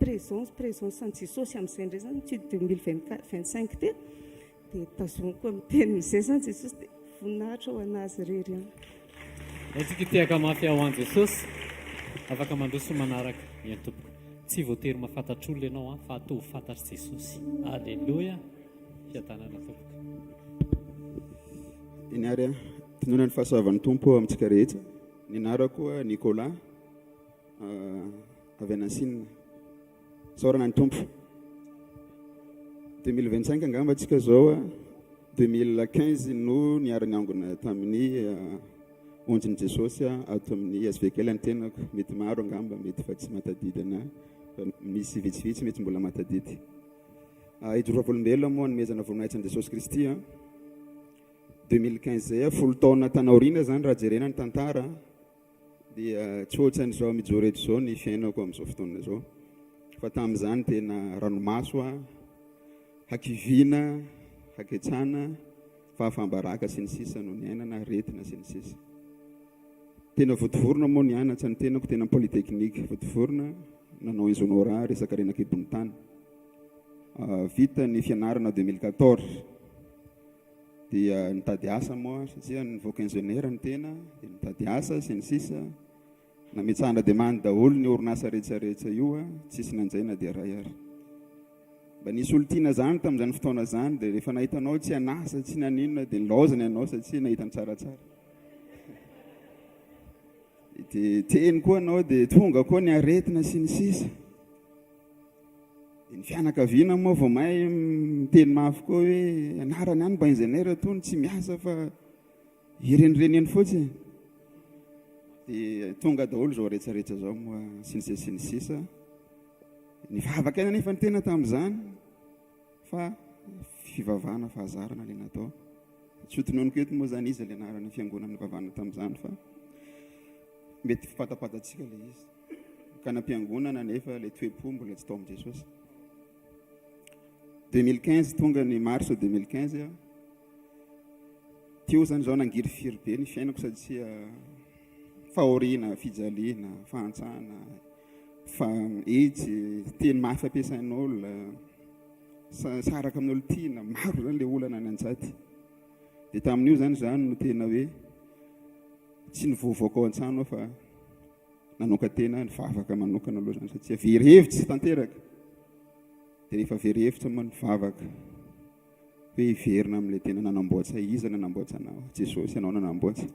présence, présence an'i Jesosy amin'izay indray izany ity 2025 ity dia tazoniko amin'ny tenin'izay izany Jesosy dia voninahitra ho an'Azy irery ihany. Antsika hitehaka mafy ho an'i Jesosy. Afaka mandroso manaraka ny tompoko. Tsy voatery mahafantatr'olona ianao an, fa ataovy fantatr'i Jesosy. Aleloia. Fiadanana tompoko. Eny ary a, tonona ny fahasoavan'ny Tompo amintsika rehetra. Ny anarako Nicolas, avy any Asinina. Isaorana ny Tompo. 2025 angamba tsika zao a, 2015 no niara-niangona tamin'ny Onjin'i Jesosy ato amin'ny SVKL ny tenako. Mety maro angamba, mety fa tsy mahatadidy anà, fa misy vitsivitsy mety mbola mahatadidy. Hijoro vavolombelona moa hanomezana voninahitra an'i Jesosy Kristy a. 2015 zay, folo taona tany aoriana zany raha jerena ny tantara dia tsy ohatran'izao mijoro eto izao ny fiainako amin'izao fotoana izao. Fa tamin'izany tena ranomaso a, hakiviana, haketsana, fahafaham-baraka sy ny sisa no niainana, aretina sy ny sisa. Tena votovorona moa nianatra ny tenako, tena polytechnique votovorona, nanao ingénorat resaka harena an-kibon'ny tany. Vita ny fianarana 2014 dia nitady asa moa satria nivoaka ingénieur ny tena dia nitady asa sy ny sisa. Nametsahana demande daholo ny orinasa rehetra rehetra io, tsisy nanjay na dia iray ary. Mba nisy olon-tiana zany tamin'izany fotoana zany dia rehefa nahita anao tsy an'asa tsy naninona dia nilaozany ianao satria nahita ny tsaratsara. Dia teny koa anao dia tonga koa ny aretina sy ny sisa. Dia ny fianakaviana moa vao may miteny mafy koa hoe anarany ihany mba ingénieur tony tsy miasa fa irenireny eny fotsiny. Dia tonga daholo izao rehetrarehetra izao moa sy ny sisa sy ny sisa. Nivavaka ihany anefa ny tena tamin'izany fa fivavahana fahazarana ilay natao. Tsy hotononiko eto moa izany iza ilay anarana fiangonana nivavahana tamin'izany fa mety fantapantatsika ilay izy. Ka nampiangonana nefa ilay toe-po mbola tsy tao amin'i Jesosy. 2015 tonga ny mars 2015 aho. Teo zany zao nangirifiry be ny fiainako satria fahoriana, fijaliana, fahantrana, fa etsy teny mafy ampiasain'olona, saraka amin'ny olon-tiana, maro zany le olana any an-jaty. Dia tamin'io zany zany no tena hoe tsy nivoavoaka ao an-trano aho fa nanokan-tena nivavaka manokana aloha zany satria very hevitra tanteraka. Dia rehefa very hevitra moa nivavaka hoe hiverina amin'ilay tena nanamboatra iza nanamboatra anao Jesosy ianao nanamboatra.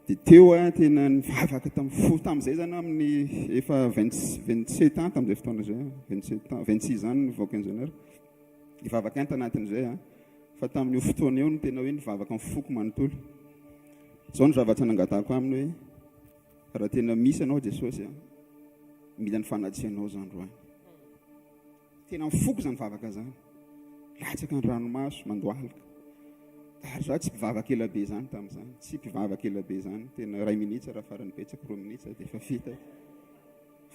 Dia teo aho tena nivavaka tamin'ny fo tamin'izay zany amin'ny efa 27 ans tamin'izay fotoana izay, 27 ans, 26 ans nivoaka ingénieur. Nivavaka ihany tanatin'izay aho fa tamin'io fotoana io no tena hoe nivavaka amin'ny foko manontolo. Izao no zavatra nangatahako aminy hoe raha tena misy anao Jesosy a, mila ny fanatsianao za androany. Tena ny foko izany vavaka izany. Latsaka ny ranomaso, mandohalika. Ary za tsy mpivavaka ela be izany tamin'izany. Tsy mpivavaka ela be izany. Tena iray minitra raha farany betsaka, roa minitra dia efa vita.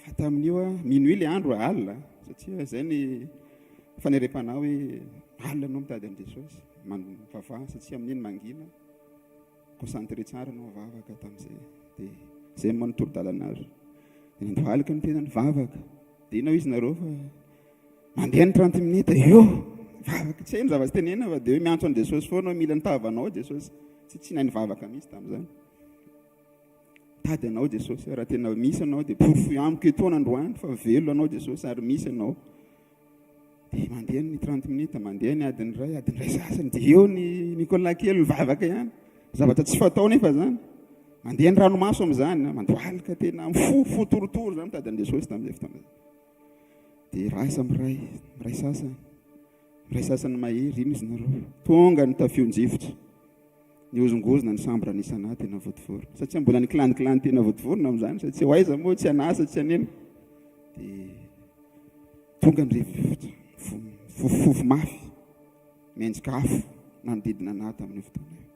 Fa tamin'io a, minuit le andro alina, satria izay ny fanerem-panahy hoe alina anao mitady an'i Jesosy, mivavaha satria amin'iny mangina. Concentré tsara anao vavaka tamin'izay dia izay moa no tolo-dalana azo. Dia nandohalika ny tena nivavaka. Dia inona izy nareo fa mandeha ny 30 minutes eo vavaka tsy haino zavatra tenena fa dia hoe miantso an'i Jesosy foana hoe mila ny tavanao Jesosy. Tsy tsy nahay nivavaka mihitsy tamin'izany. Tady anao Jesosy raha tena misy anao dia porofoy amiko etoana androany fa velona anao Jesosy ary misy anao. Dia mandeha ny 30 minutes, mandeha ny adiny iray, adiny iray sasany, dia eo ny Nicolas kely mivavaka ihany. Zavatra tsy fatao nefa zany. Mandeha ny ranomaso amin'izany, mandohalika tena fo, fo torotoro zany mitady an'i Jesosy tamin'izay fotoana izay. Dia rasa miray, miray sasany, miray sasany mahery, ino izy nareo? Tonga ny tafion-drivotra. Nihozongozona ny chambre nisy anah tena votovorona. Satria mbola niklandiklandy tena votovorona amin'izany, satria ho aiza moa tsy an'asa tsy an'ino. Dia Tonga ny rivotra, mifofofofo mafy, miendrika afo nanodidina anah tamin'io fotoana io.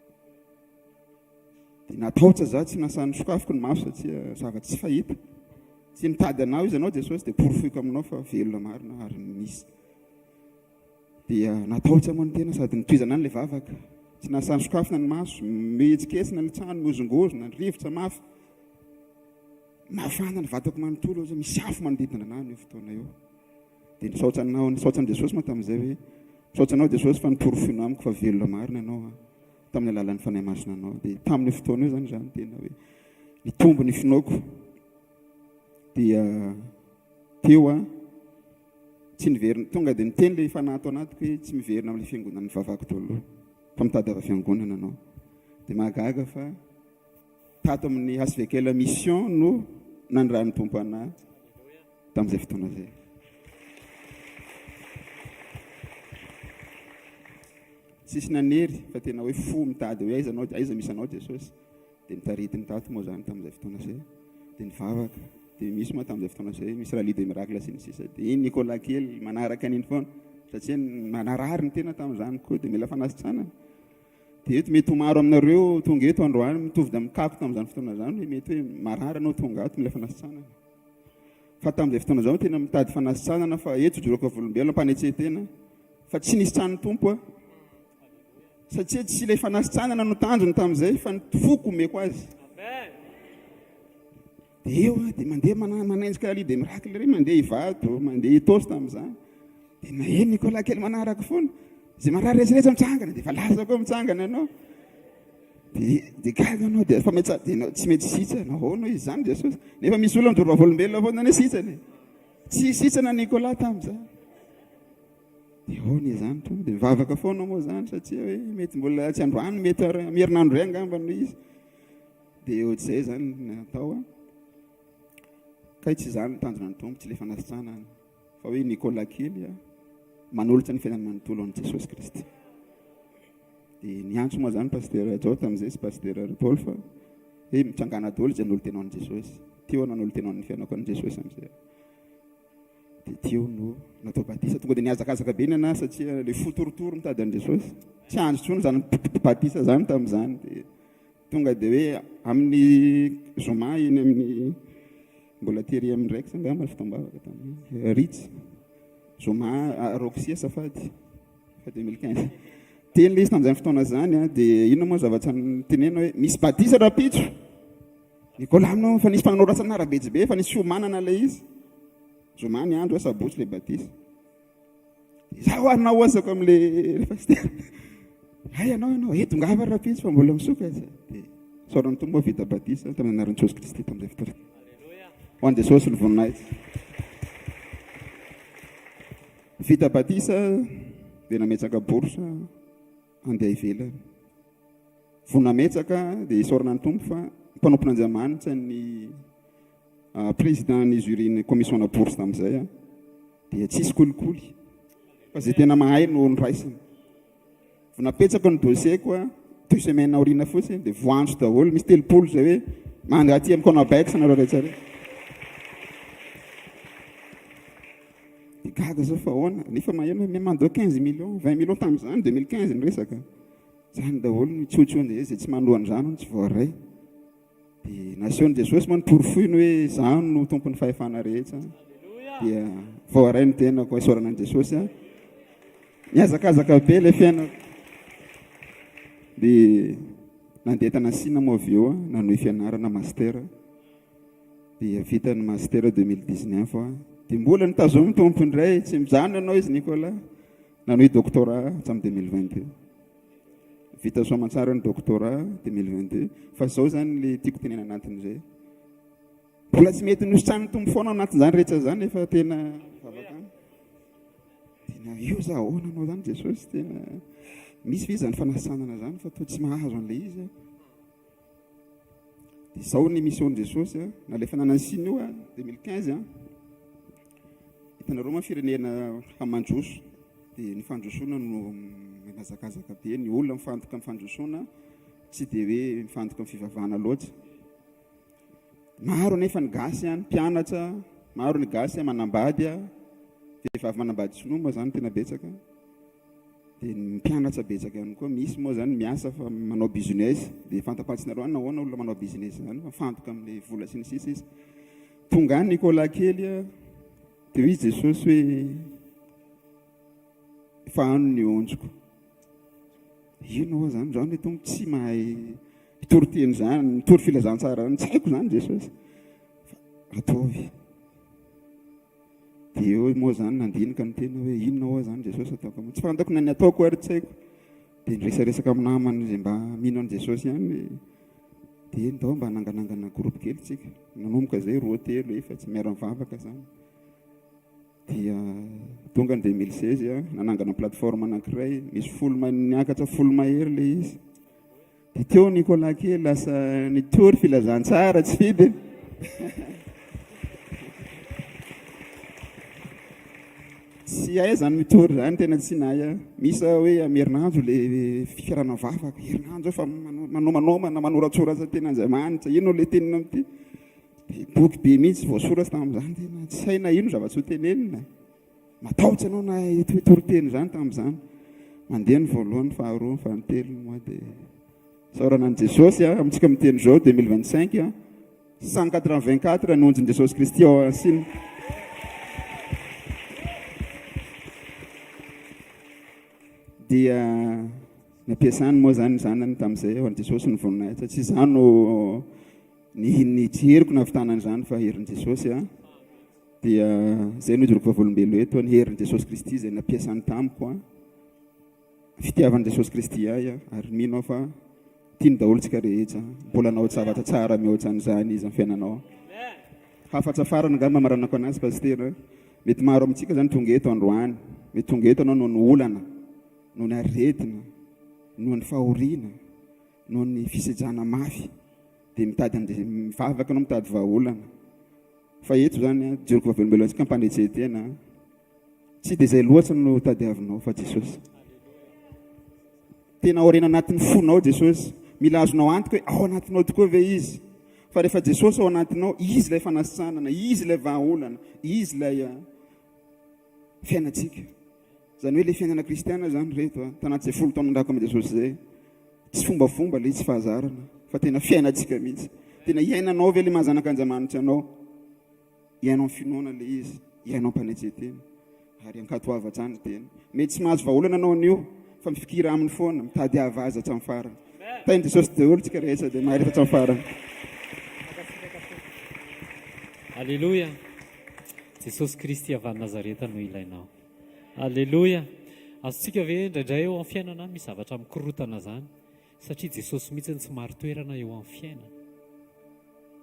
Dia natahotra za, tsy nasahy nosokafiko ny maso satria zava-tsy tsy fahita. Tsy nitady anao izy anao Jesosy dia porofoiko aminao fa velona marina ary misy. Dia natahotra moa ny tena sady nitohizana any ilay vavaka. Tsy nasahy nosokafina ny maso, mihetsiketsina ny trano, mihozongozona, ny rivotra mafy. Mafana ny vatako manontolo aho, misy afo manodidina anah amin'io fotoana io. Dia nisaotra anao, nisaotra an'i Jesosy moa tamin'izay hoe, misaotra anao Jesosy fa noporofoinao amiko fa velona marina ianao an, tamin'ny alalan'ny Fanahy Masina anao. Dia tamin'io fotoana io izany izany tena hoe nitombo ny finoako. Dia teo aho, tsy niverina, tonga dia niteny ilay fanahy ato anatiko hoe tsy miverina amin'ilay fiangonana nivavahako teo aloha, fa mitadiava fiangonana anao. Dia mahagaga fa Tato amin'ny HVKL Mission no nandrahan'ny Tompo anà tamin'izay fotoana izay. Tsisy nanery fa tena hoe fo mitady hoe aiza anao, aiza misy anao Jesosy. Dia nitaritiny tato moa izany tamin'izay fotoana izay. Dia nivavaka. Dia misy moa tamin'izay fotoana izay misy rallye de miracle sy ny sisa. Dia iny Nicolas kely manaraka an'iny foana satria manarary ny tena tamin'izany koa dia mila fanasitranana. Dia eto mety ho maro aminareo tonga eto androany mitovy amin'ny kako tamin'izany fotoana izany hoe mety hoe marary anao tonga ato mila fanasitranana. Fa tamin'izay fotoana izao tena mitady fanasitranana fa eto joroko volombelona mpanetsen-tena fa tsy nisy tran'ny Tompo aho. Satria tsy ilay fanasitranana no tanjony tamin'izay fa ny foko omeko azy. Dia eo aho dia mandeha manenjika rallye des miracles ireny, mandeha Ivato, mandeha Itaosy tamin'izany. Dia naheno Nicolas kely manaraka foana. Izay marary rehetra rehetra mitsangana, dia efa lasa koa mitsangana ianao. Dia dia gaga ianao, dia efa mety dia ianao tsy mety sitrana. Ahoana izy izany Jesosy? Nefa misy olona mijoro vavolombelona foana hoe sitrana e. Tsy sitrana Nicolas tamin'izany. Dia ahoana izany Tompo? Dia mivavaka foana moa izany satria hoe mety mbola tsy androany, mety amin'ny herinandro indray angamba no izy. Dia ohatr'izay izany ny atao a. Kay tsy izany ny tanjona ny Tompo, tsy ilay fanasitranana, fa hoe Nicolas kely a, manolotra ny fiainany manontolo an'i Jesosy Kristy. Dia niantso moa izany Pasteur Jao tamin'izay sy Pasteur Rodolphe hoe mitsangàna daholo izay nanolo-tena an'i Jesosy. Teo aho nanolo-tena ny fiainako an'i Jesosy amin'izay. Dia teo no natao batisa. Tonga dia nihazakazaka be ny anahy satria ilay fo torotoro mitady an'i Jesosy. Tsy andro intsony izany batisa izany tamin'izany. Dia Tonga dia hoe amin'ny zoma eny amin'ny mbola tery amin'ny Rex angamba ny fotoam-bavaka tamin'ny Ritz. Zoma Roxy azafady fa 2015. Teny ilay izy tamin'izany fotoana izany a, dia inona moa zavatra nitenena hoe misy batisa rahampitso. Nicolas aminao fa nisy fanoratsana ara-betsy be, fa nisy fiomanana ilay izy. Zoma ny andro, sabotsy ilay batisa. Izaho ary nahoazako amin'ilay pasitera. Hay ianao ianao, eh tongava rahampitso fa mbola misokatra. Dia isaoran'ny Tompo aho vita batisa tamin'ny anaran'i Jesosy Kristy tamin'izay fotoana. Ho an'i Jesosy ny voninahitra. Vita batisa dia nametraka bourse handeha ivelany. Vao nametraka dia isaorana ny Tompo fa mpanompon'Andriamanitra ny président ny jury ny commission na bourse tamin'izay dia tsisy kolikoly fa izay tena mahay no noraisina. Vao napetrako ny dossier-ko deux semaines aoriana fotsiny dia voantso daholo, misy 30 izay hoe mandeha aty amin'ny Conabex nareo rehetra rehetra. Dia gaga zao fa ahoana, nefa maheno hoe mandoa 15 millions, 20 millions tamin'izany 2015 ny resaka. Zany daholo ny tsotsoan-dry izay tsy manoa an'izany hono tsy voaray. Dia nasehon'i Jesosy moa ny porofoiny hoe izaho no tompon'ny fahefana rehetra. Dia voaray ny tenako, isaorana an'i Jesosy aho. Nihazakazaka be ilay fiainako. Dia nandeha tany Sina moa avy eo aho, nanohy fianarana master. Dia vita ny master 2019 aho. Dia mbola nitazomin'ny Tompo indray, tsy mijanona ianao izy Nicolas. Nanohy doctorat hatramin'ny 2022. Vita soamantsara ny doctorat 2022. Fa zao zany le tiako tenena anatin'izay. Mbola tsy mety nositran'ny Tompo foana ao anatin'izany rehetra zany efa tena vavaka. Tena io za ahoana anao zany Jesosy tena misy ve izany fanasanana zany fa toa tsy mahazo an'ilay izy aho. Dia izao ny mission Jesosy a, nalefa nanan'ny io a, 2015 a. Hitanareo moa firenena fa mandroso dia ny fandrosoana no mihazakazaka be, ny olona mifantoka amin'ny fandrosoana tsy dia hoe mifantoka amin'ny fivavahana loatra. Maro anefa ny gasy any mpianatra, maro ny gasy manambady, vehivavy manambady sinoa moa zany tena betsaka. Dia ny mpianatra betsaka ihany koa, misy moa zany miasa fa manao business, dia fantapantsinaroa any nahoana olona manao business zany fa mifantoka amin'ilay vola sy ny sisa izy. Tonga any Nicolas kely a, dia hoy Jesosy hoe efa any ny ondriko. Inona hoa zany, zany le Tompo tsy mahay mitory teny zany, mitory filazantsara zany, tsy haiko zany Jesosy. Ataovy. Dia eo moa zany nandinika ny tena hoe inona hoa zany Jesosy ataoko aminao. Tsy fantako na ny ataoko ary tsy haiko. Dia niresaresaka amin'ny namana izay mba mino an'i Jesosy ihany hoe dia ndao mba hananganangana groupe kely tsika. Nanomboka izay roa, telo, efatsy, miara-mivavaka zany. Dia tonga ny 2016, nanangana plateforme anankiray, misy folo niakatra folo mahery ilay izy. Dia teo Nicolas kely lasa nitory filazantsara tsy fidiny. Tsy hay zany mitory zany tena tsy nahay aho. Misy hoe amin'ny herinandro le fiarahana mivavaka, herinandro fa manomanomana, manoratsoratra tenin'Andriamanitra, inona le teniny amin'ity? Dia boky be mihitsy voasoratra tamin'izany, tena tsy hay na ino zavatra ho tenenina. Matahotra ianao na hitory teny izany tamin'izany. Mandeha ny voalohany, faharoa, fahatelo moa dia isaorana an'i Jesosy a, amintsika miteny izao 2025 a, 184 ny onjin'i Jesosy Kristy ao Asina. Dia nampiasany moa izany ny zanany tamin'izay ho an'i Jesosy ny voninahitra. Tsy izaho no ny ny tsy heriko nahavitana an'izany fa herin'i Jesosy a. Dia izay no ijoroako vavolombelo eto, ny herin'i Jesosy Kristy izay nampiasany tamiko a. Fitiavan'i Jesosy Kristy ahy a, ary mino aho fa tiany daholo tsika rehetra. Mbola hanao zavatra tsara mihoatra an'izany izy amin'ny fiainanao. Hafatra farany angamba hamaranako anazy Pasitera, mety maro amintsika izany tonga eto androany, mety tonga eto ianao noho ny olana, noho ny aretina, noho ny fahoriana, noho ny fisejana mafy, dia mitady an'izay, mivavaka ianao mitady vahaolana. Fa eto izany an, joroko vavolombelona antsika am-panetren-tena, tsy dia izay loatra no tadiavinao fa Jesosy. Tena aoriana anatin'ny fonao Jesosy. Mila azonao antoka hoe ao anatinao tokoa ve Izy. Fa rehefa Jesosy ao anatinao, Izy ilay fanasitranana, Izy ilay vahaolana, Izy ilay ah, fiainantsika. Izany hoe ilay fiainana kristiana izany reto, ah, tanaty izay folo taona nirako amin'i Jesosy izay, tsy fombafomba ilay tsy fahazarana, fa tena fiainantsika mihitsy. Tena iainanao ve ilay maha zanak'Andriamanitra anao? Iainao amin'ny finoana ilay izy, iainao am-panetren-tena ary ankatoava hatrany ny tena. Mety tsy mahazo vahaolana anao anio fa mifikira aminy foana, mitadiava azy hatramin'ny farany. Tahin'i Jesosy daholo tsika rehetra dia mahareta hatramin'ny farany. Aleloia! Jesosy Kristy avy any Nazareta no ilainao. Aleloia! Azontsika ve indraindray eo amin'ny fiainana misy zavatra mikorotana zany satria Jesosy mihitsy no tsy marin-toerana eo amin'ny fiainana.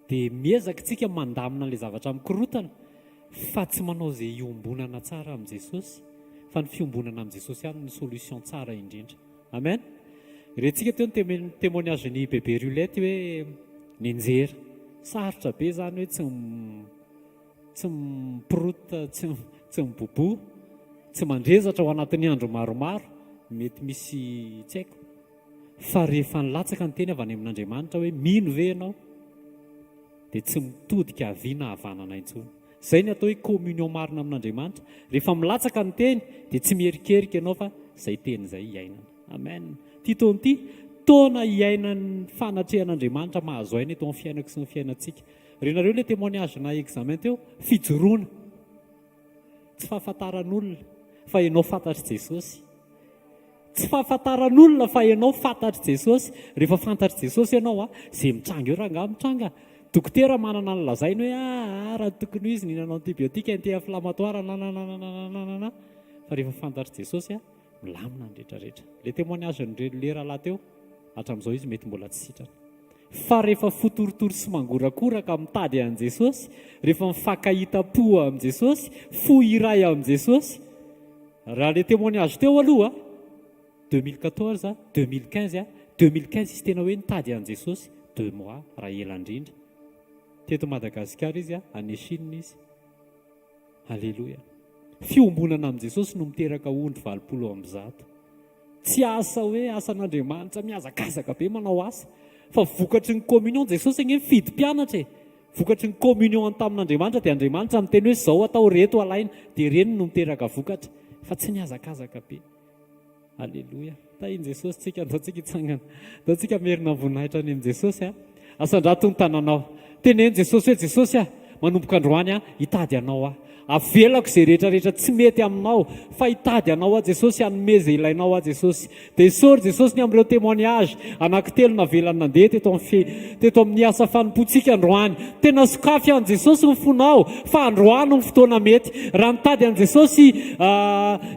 Dia miezaka isika mandamina an'ilay zavatra mikorotana fa tsy manao izay hiombonana tsara amin'i Jesosy fa ny fiombonana amin'i Jesosy ihany no solution tsara indrindra. Amen. Rentsika teo ny témoignage-n'i Bebe Rulette hoe nenjera. Sarotra be izany hoe tsy tsy miprota, tsy tsy mibobo, tsy mandrezatra ao anatin'ny andro maromaro, mety misy tsy haiko. Fa rehefa nilatsaka ny teny avy any amin'Andriamanitra hoe mino ve ianao? Dia tsy mitodika havia na havanana intsony. Izay ny atao hoe communion marina amin'Andriamanitra. Rehefa milatsaka ny teny dia tsy miherikerika ianao fa izay teny izay iainana. Amen. Ity taona ity, taona iainan'ny fanatrehan'Andriamanitra mahazo aina eto amin'ny fiainako sy ny fiainantsika. Renareo ilay témoignage na examen teo? Fijoroana. Tsy fahafantaran'olona fa ianao fantatr'i Jesosy. Tsy fahafantaran'olona fa ianao fantatr'i Jesosy. Rehefa fantatr'i Jesosy ianao, izay mitranga eo rangahy mitranga. Dokotera manana ny lazainy hoe ah, raha tokony ho izy nihinana antibiotique anti-inflammatoire nanananananana. Fa rehefa fantatr'i Jesosy, milamina ny rehetrarehetra. Ilay témoignage-n'ireny le rahalahy teo, hatramin'izao izy mety mbola tsy sitrana. Fa rehefa fo torotoro sy mangorakoraka mitady an'i Jesosy, rehefa mifankahita po amin'i Jesosy, fo iray amin'i Jesosy, raha le témoignage teo aloha, 2014, 2015, 2015 izy tena hoe nitady an'i Jesosy, deux mois raha ela indrindra. Teto Madagasikara izy, any Chine izy. Aleloia. Fiombonana amin'i Jesosy no miteraka ondry 180. Tsy asa hoe asan'Andriamanitra mihazakazaka be manao asa fa vokatry ny communion Jesosy ange mifidy mpianatra e. Vokatry ny communion tamin'Andriamanitra dia Andriamanitra miteny hoe zao atao reto alaina dia ireny no miteraka vokatra fa tsy nihazakazaka be. Aleloia. Tahin'i Jesosy tsika, andao tsika hitsangana. Andao tsika hamerina ny voninahitra any amin'i Jesosy a. Asandrato ny tananao. Teneno Jesosy hoe Jesosy a, Manomboka androany aho, hitady Anao aho. Avelako izay rehetra rehetra tsy mety aminao fa hitady Anao aho Jesosy, hanome izay ilainao aho Jesosy. Dia isaory Jesosy ny amin'ireo témoignage anankitelo navelany nandeha teto amin'ny fe, teto amin'ny asa fanompoantsika androany. Tena sokafy an'i Jesosy ny fonao fa androany no fotoana mety. Raha nitady an'i Jesosy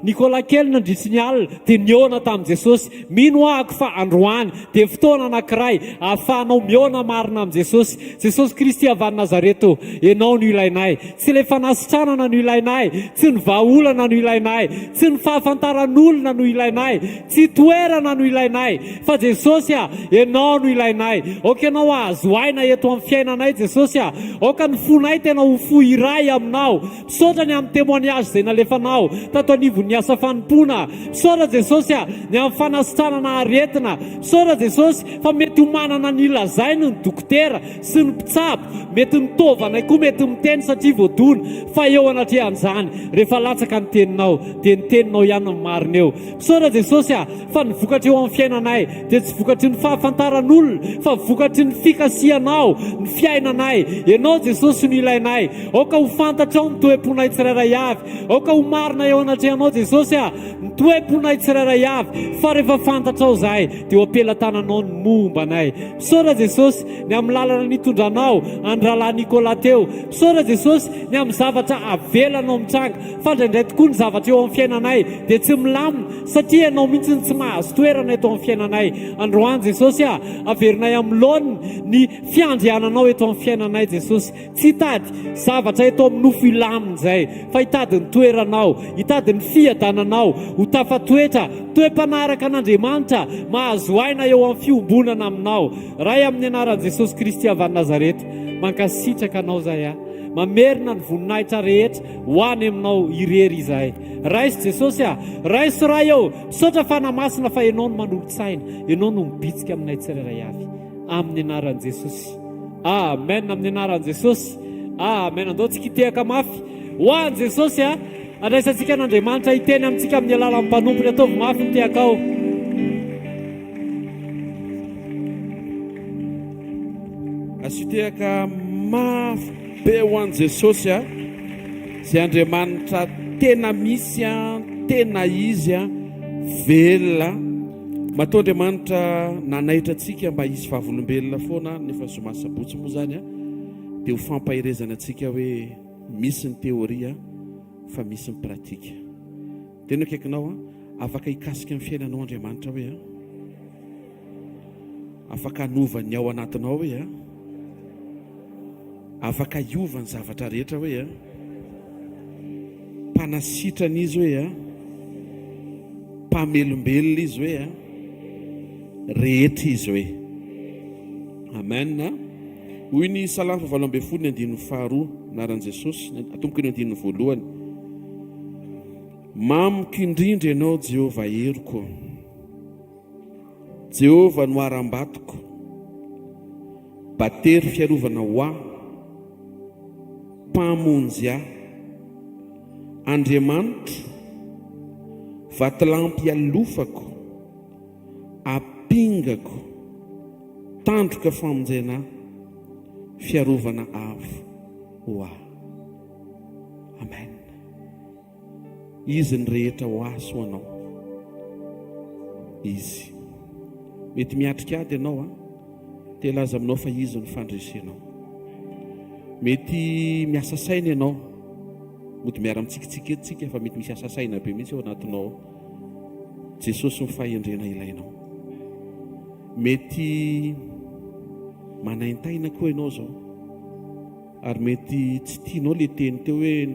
Nicolas kely nandritry ny alina dia nihaona tamin'i Jesosy. Mino ahako fa androany dia fotoana anankiray ahafahanao mihaona marina amin'i Jesosy. Jesosy Kristy avy any Nazareth ô, Ianao no ilainay. Tsy ilay fanasitranana no ilainay, tsy ny vahaolana no ilainay, tsy ny fahafantaran'olona no ilainay, tsy toerana no ilainay, fa Jesosy a, Ianao no ilainay. Aoka Ianao hahazo aina eto amin'ny fiainanay Jesosy a. Aoka ny fonay tena ho fo iray Aminao. Misaotra ny amin'ny témoignage izay nalefanao tato anivon'ny asa fanompoana. Misaotra Jesosy a, ny amin'ny fanasitranana aretina. Misaotra Jesosy fa mety ho manana ny lazainy ny dokotera sy ny mpitsabo, mety ny taovanay koa mety miteny satria voadona, fa eo anatrehan'izany, rehefa latsaka ny teninao, dia ny teninao ihany no marina eo. Misaotra Jesosy a, fa ny vokatra eo amin'ny fiainanay dia tsy vokatry ny fahafantaran'olona, fa vokatry ny fikasihanao ny fiainanay. Ianao Jesosy no ilainay. Aoka ho fantatrao ny toe-ponay tsirairay avy. Aoka ho marina eo anatrehanao Jesosy a, ny toe-ponay tsirairay avy, fa rehefa fantatrao izahay dia eo am-pelatananao ny momba anay. Misaotra Jesosy ny amin'ny lalana nitondranao an'i Rahalahy Nicolas teo. Misaotra Jesosy ny amin'ny zavatra avelanao mitranga, fa indraindray tokoa ny zavatra eo amin'ny fiainanay dia tsy milamina satria Ianao mihitsy no tsy mahazo toerana eto amin'ny fiainanay. Androany Jesosy a, averinay amin'ny laoniny ny fiandriananao eto amin'ny fiainanay Jesosy. Tsy hitady zavatra eto amin'ny nofo hilamina izay, fa hitady ny toeranao, hitady ny fiadananao, ho tafatoetra, toe-panaraka an'Andriamanitra, mahazo aina eo amin'ny fiombonana aminao. Ray amin'ny anaran'i Jesosy Kristy avy any Nazareta, mankasitraka Anao izahay a. Mamerina ny voninahitra rehetra ho any Aminao irery izahay. Raiso Jesosy a! Raiso Ray ô! Misaotra Fanahy Masina fa Ianao no manolo-tsaina, Ianao no mibitsika aminay tsirairay avy. Amin'ny anaran'i Jesosy. Amen amin'ny anaran'i Jesosy. Amen. Andao tsika hitehaka mafy ho an'i Jesosy a. Andraisantsika an'Andriamanitra hiteny amintsika amin'ny alalan'ny mpanompony. Ataovy mafy ny tehakao. Asio tehaka mafy be ho an'i Jesosy a. Izay Andriamanitra tena misy a, tena izy a, velona. Matoa Andriamanitra nanaitra antsika mba hisy vavolombelona foana nefa zoma sabotsy moa zany a dia ho fampaherezana antsika hoe misy ny théorie fa misy ny pratique. Tena akaikinao a, afaka hikasika ny fiainanao Andriamanitra hoe a. Afaka hanova ny ao anatinao hoe a. Afaka hiova ny zavatra rehetra hoe a. Mpanasitrana izy hoe a. Mpamelombelona izy hoe a. Rehetra izy hoe. Amen. Hoy ny Salamo fahavalo ambin'ny folo ny andininy faharoa, anaran'i Jesosy, atomboka ny andininy voalohany. Mamiko indrindra ianao Jehovah heriko. Jehovah no harambatoko, batery fiarovana ho ahy, Mpamonjy ahy. Andriamanitro, vatolampy ialofako, ampingako, tandroka famonjena ahy, fiarovana avo ho ahy. Amen. Izy ny rehetra ho ahy sy ho anao. Izy. Mety miatrika ady ianao an. Te hilaza aminao fa Izy no fandresenao. Mety miasa saina ianao. Mody miara-mitsikitsiky eto tsika fa mety misy asa saina be mihitsy ao anatinao ao. Jesosy ny fahendrena ilainao. Mety manaintaina koa ianao izao. Ary mety tsy tianao le teny teo hoe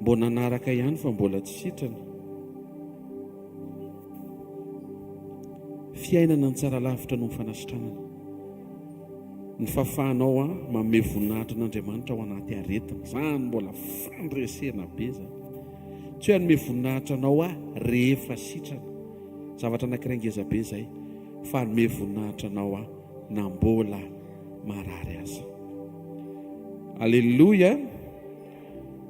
mbô nanaraka ihany fa mbola tsy sitrana. Fiainana ny tsara lavitra noho ny fanasitranana. Ny fahafahanao an manome voninahitra an'Andriamanitra ao anaty aretina. Zany mbola fandresena be zany. Tsy hoe hanome voninahitra anao aho rehefa sitrana. Zavatra anankiray ngeza be zay fa hanome voninahitra anao aho na mbola marary aza. Aleloia!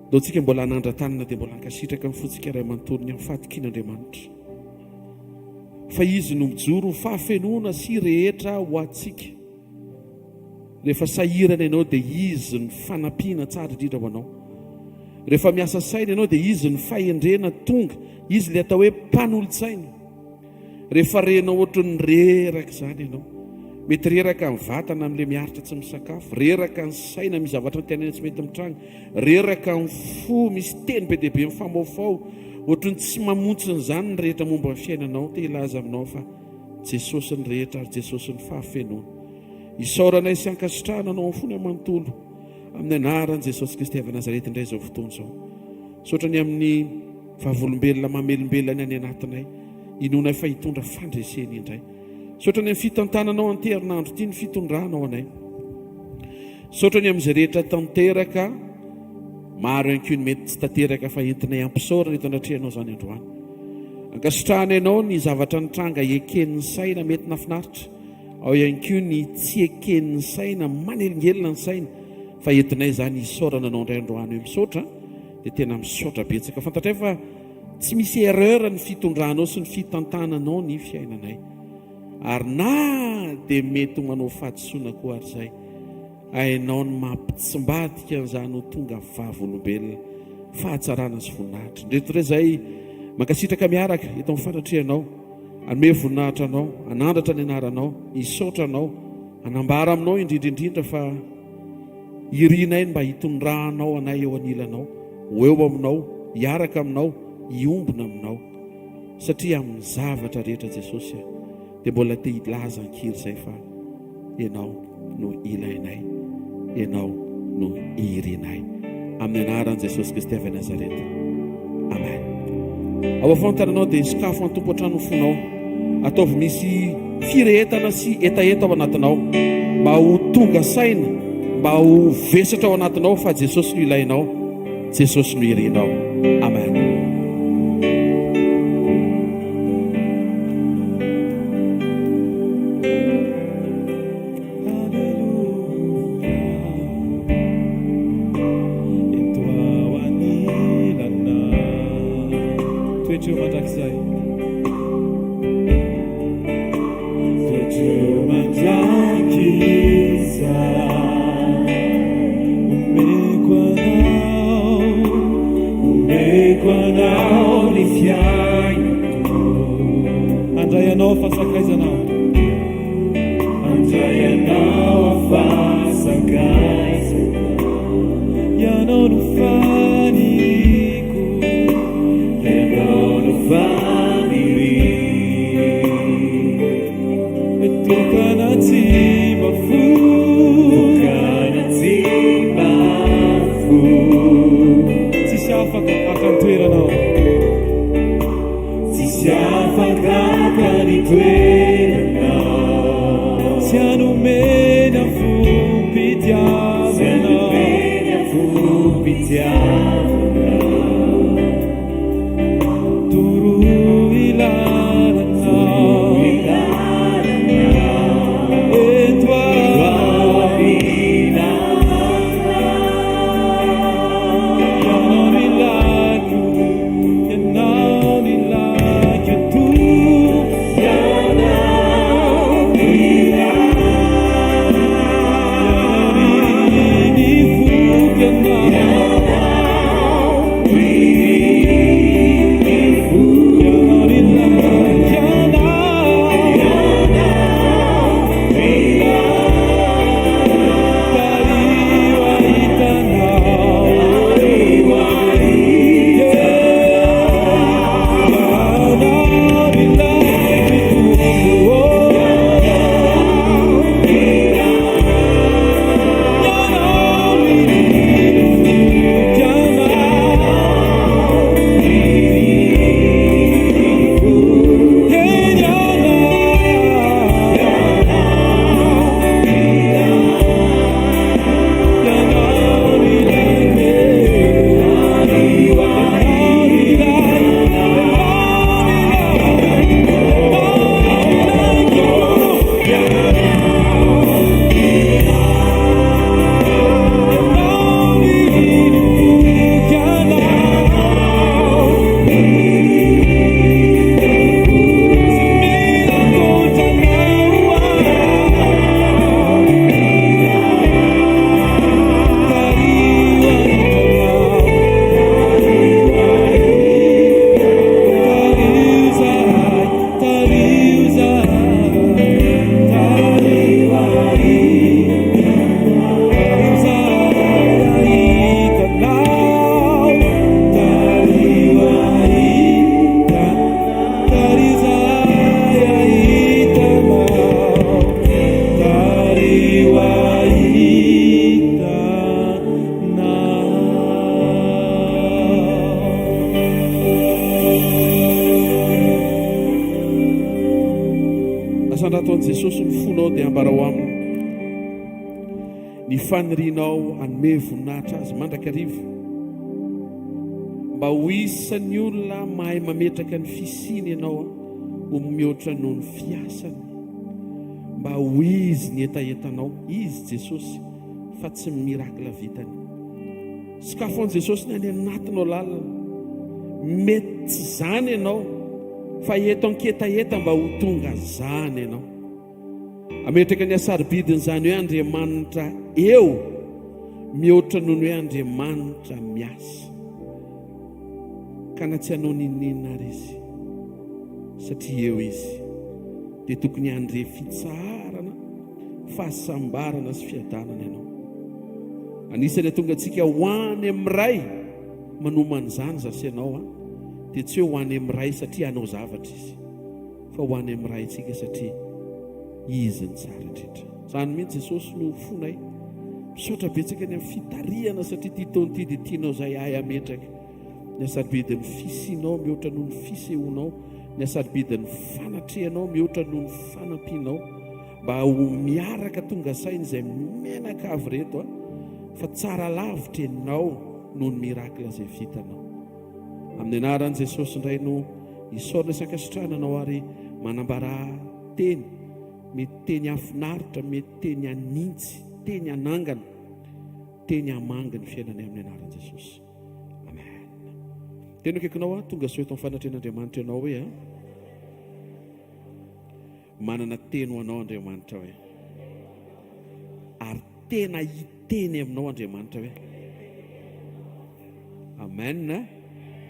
Ndao tsika mbola hanandra-tanana dia mbola hankasitraka ny fontsika iray manontolo ny amin'ny fahatokian'Andriamanitra. Fa Izy no mijoro ho fahafenoana sy rehetra ho antsika. Rehefa sahirana ianao dia Izy ny fanampiana tsara indrindra ho anao. Rehefa miasa saina ianao dia Izy ny fahendrena tonga, Izy ilay atao hoe mpanolotsaina. Rehefa renao ohatran'ny reraka izany ianao, mety reraka ny vatana amin'ilay miaritra tsy misakafo, reraka ny saina misy zavatra antenaina tsy mety mitranga, reraka ny fo misy teny be dia be mifamoafao, ohatran'ny tsy mamontsina izany ny rehetra momba ny fiainanao, te hilaza aminao fa Jesosy ny rehetra ary Jesosy ny fahafenoana. Isaoranay sy ankasitrahana anao amin'ny fonay manontolo amin'ny anaran'i Jesosy Kristy avy Nazareth indray izao fotoana izao. Misaotra ny amin'ny vavolombelona mamelombelona ny any anatinay. Inoanay fa hitondra fandresena indray. Misaotra ny amin'ny fitantananao an'ity herinandro ity ny fitondranao anay. Misaotra ny amin'izay rehetra tanteraka. Maro ihany koa ny mety tsy tanteraka fa entinay ampisaorana eto anatrehanao izany androany. Ankasitrahana ianao ny zavatra nitranga eken'ny saina mety nafinaritra. Ao ihany koa ny tsy eken'ny saina manelingelina ny saina fa entinay izany hisaorana anao indray androany hoe misaotra dia tena misaotra betsaka. Fantatray fa tsy misy erreur ny fitondranao sy ny fitantananao ny fiainanay. Ary na dia mety ho manao fahadisoana koa ary izay, hainao ny mampitsimbadika an'izany ho tonga vavolombelona fahatsarana sy voninahitra. Indreto indray izay mankasitraka miaraka eto amin'ny fanatrehanao, hanome voninahitra anao, hanandratra ny anaranao, hisaotra anao, hanambara aminao indrindra indrindra fa Irinay ny mba hitondranao anay eo anilanao, ho eo aminao, hiaraka aminao, hiombona aminao. Satria amin'ny zavatra rehetra Jesosy a, dia mbola te hilaza an-kiry izay fa Ianao no ilainay, Ianao no irinay. Amin'ny anaran'i Jesosy Kristy avy Nazareta. Amen. Ao afoantananao dia sokafo ny Tompo hatrany ny fonao. Ataovy misy firehetana sy hetaheta ao anatinao mba ho tonga saina, mba ho vesatra ao anatinao fa Jesosy no ilainao, Jesosy no irinao. Amen. Andray anao fa sakaizana. Handray anao aho fa sakaizako. Ianao no faniriako. Ianao no faniriako. Tokana tsy mba fo. Tokana tsy mba fo. Tsisy afaka haka ny toeranao. Tsisy afaka haka ny toeranao. Tsy hanome ny afom-pitiavanao. Tsy hanome ny afom-pitiavanao. Toroy lalana. Toroy lalana. Eto aoriana. Ianao no ilaiko. Ianao no ilaiko Tompo. Ianao no ilaiko. Ianao no irin'ny foko Ianao. Asandrato an'i Jesosy ny fonao dia ambarao aminy ny fanirianao hanome voninahitra azy mandrakariva. Mba ho isan'ny olona mahay mametraka ny fisiany ianao ho mihoatra noho ny fiasany. Mba ho izy ny hetahetanao, izy Jesosy fa tsy ny miracle vitany. Sokafo an'i Jesosy ny any anatinao lalina. Mety tsy zany ianao fa eto an-ketaheta mba ho tonga zany ianao. Ametraka ny hasarobidin'izany hoe Andriamanitra eo mihoatra noho ny hoe Andriamanitra miasa. Ka na tsy hanao n'inon'inona ary izy satria eo izy dia tokony handre fitsaharana fahasambarana sy fiadanana ianao. Anisan'ny hatonga antsika ho any amin'ny Ray manomana izany za sy ianao a, dia tsy hoe ho any amin'ny Ray satria hanao zavatra izy, fa ho any amin'ny Raintsika satria Izy ny tsara indrindra. Izany mihitsy Jesosy no fonay. Misaotra betsaka ny amin'ny fitarihana satria ity taona ity dia tianao izay ahy hametraka. Ny hasarobidin'ny fisianao mihoatra noho ny fisehoanao, ny hasarobidin'ny fanatrehanao mihoatra noho ny fanampianao, mba ho miaraka tonga saina izay menaka avy reto a, fa tsara lavitra ianao noho ny miracle izay vitanao. Amin'ny anaran'i Jesosy indray no isaorana sy ankasitrahana anao ary manambara teny, mety teny hahafinaritra, mety teny hanintsy, teny hanangana, teny hamangy ny fiainanay amin'ny anaran'i Jesosy. Amen. Teny akaikinao aho, tonga soa eto amin'ny fanatrehan'Andriamanitra ianao hoe a. Manana teny ho anao Andriamanitra hoe. Ary tena hiteny aminao Andriamanitra hoe. Amen.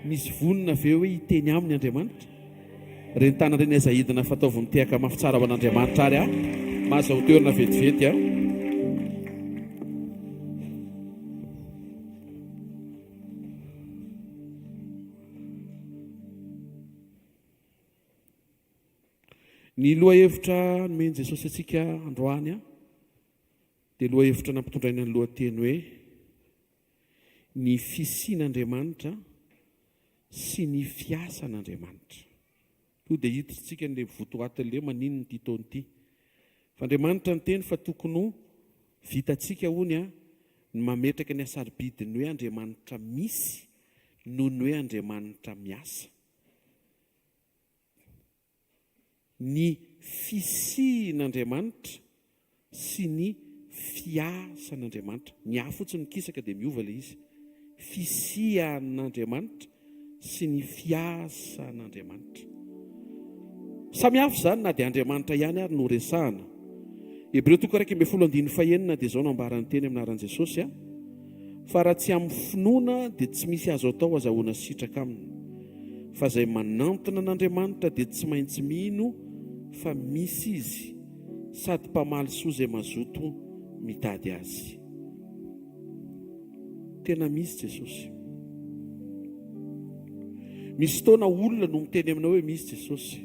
Misy vonona ve hoe hiteny aminy Andriamanitra? Reny tanana reny aza hidina fa ataovy mitehaka mafy tsara ho an'Andriamanitra ary a. Mahazaho toerana vetivety a. Ny lohahevitra nomen'i Jesosy antsika androany dia lohahevitra nampitondraina ny lohateny hoe ny fisian'Andriamanitra sy ny fiasan'Andriamanitra. Tonga dia hitantsika an'ilay votoatin'ilay maninona ity taona ity. Fa Andriamanitra niteny fa tokony ho vitantsika hono ny mametraka ny hasarobidin'ny hoe Andriamanitra misy noho ny hoe Andriamanitra miasa. Ny fisian'Andriamanitra sy ny fiasan'Andriamanitra. Ny A fotsiny mikisaka dia miova ilay izy. Fisian'Andriamanitra sy ny fiasan'Andriamanitra. Samy hafa izany na dia Andriamanitra ihany ary no resahana. Hebreo toko 11 andininy fahenina dia izao no ambaran'ny teny amin'ny anaran'i Jesosy a. Fa raha tsy amin'ny finoana dia tsy misy azo atao azahoana sitraka aminy. Fa izay manantona an'Andriamanitra dia tsy maintsy mino fa misy Izy sady mpamaly soa izay mazoto mitady Azy. Tena misy Jesosy. Misy fotoana olona no miteny aminao hoe misy Jesosy.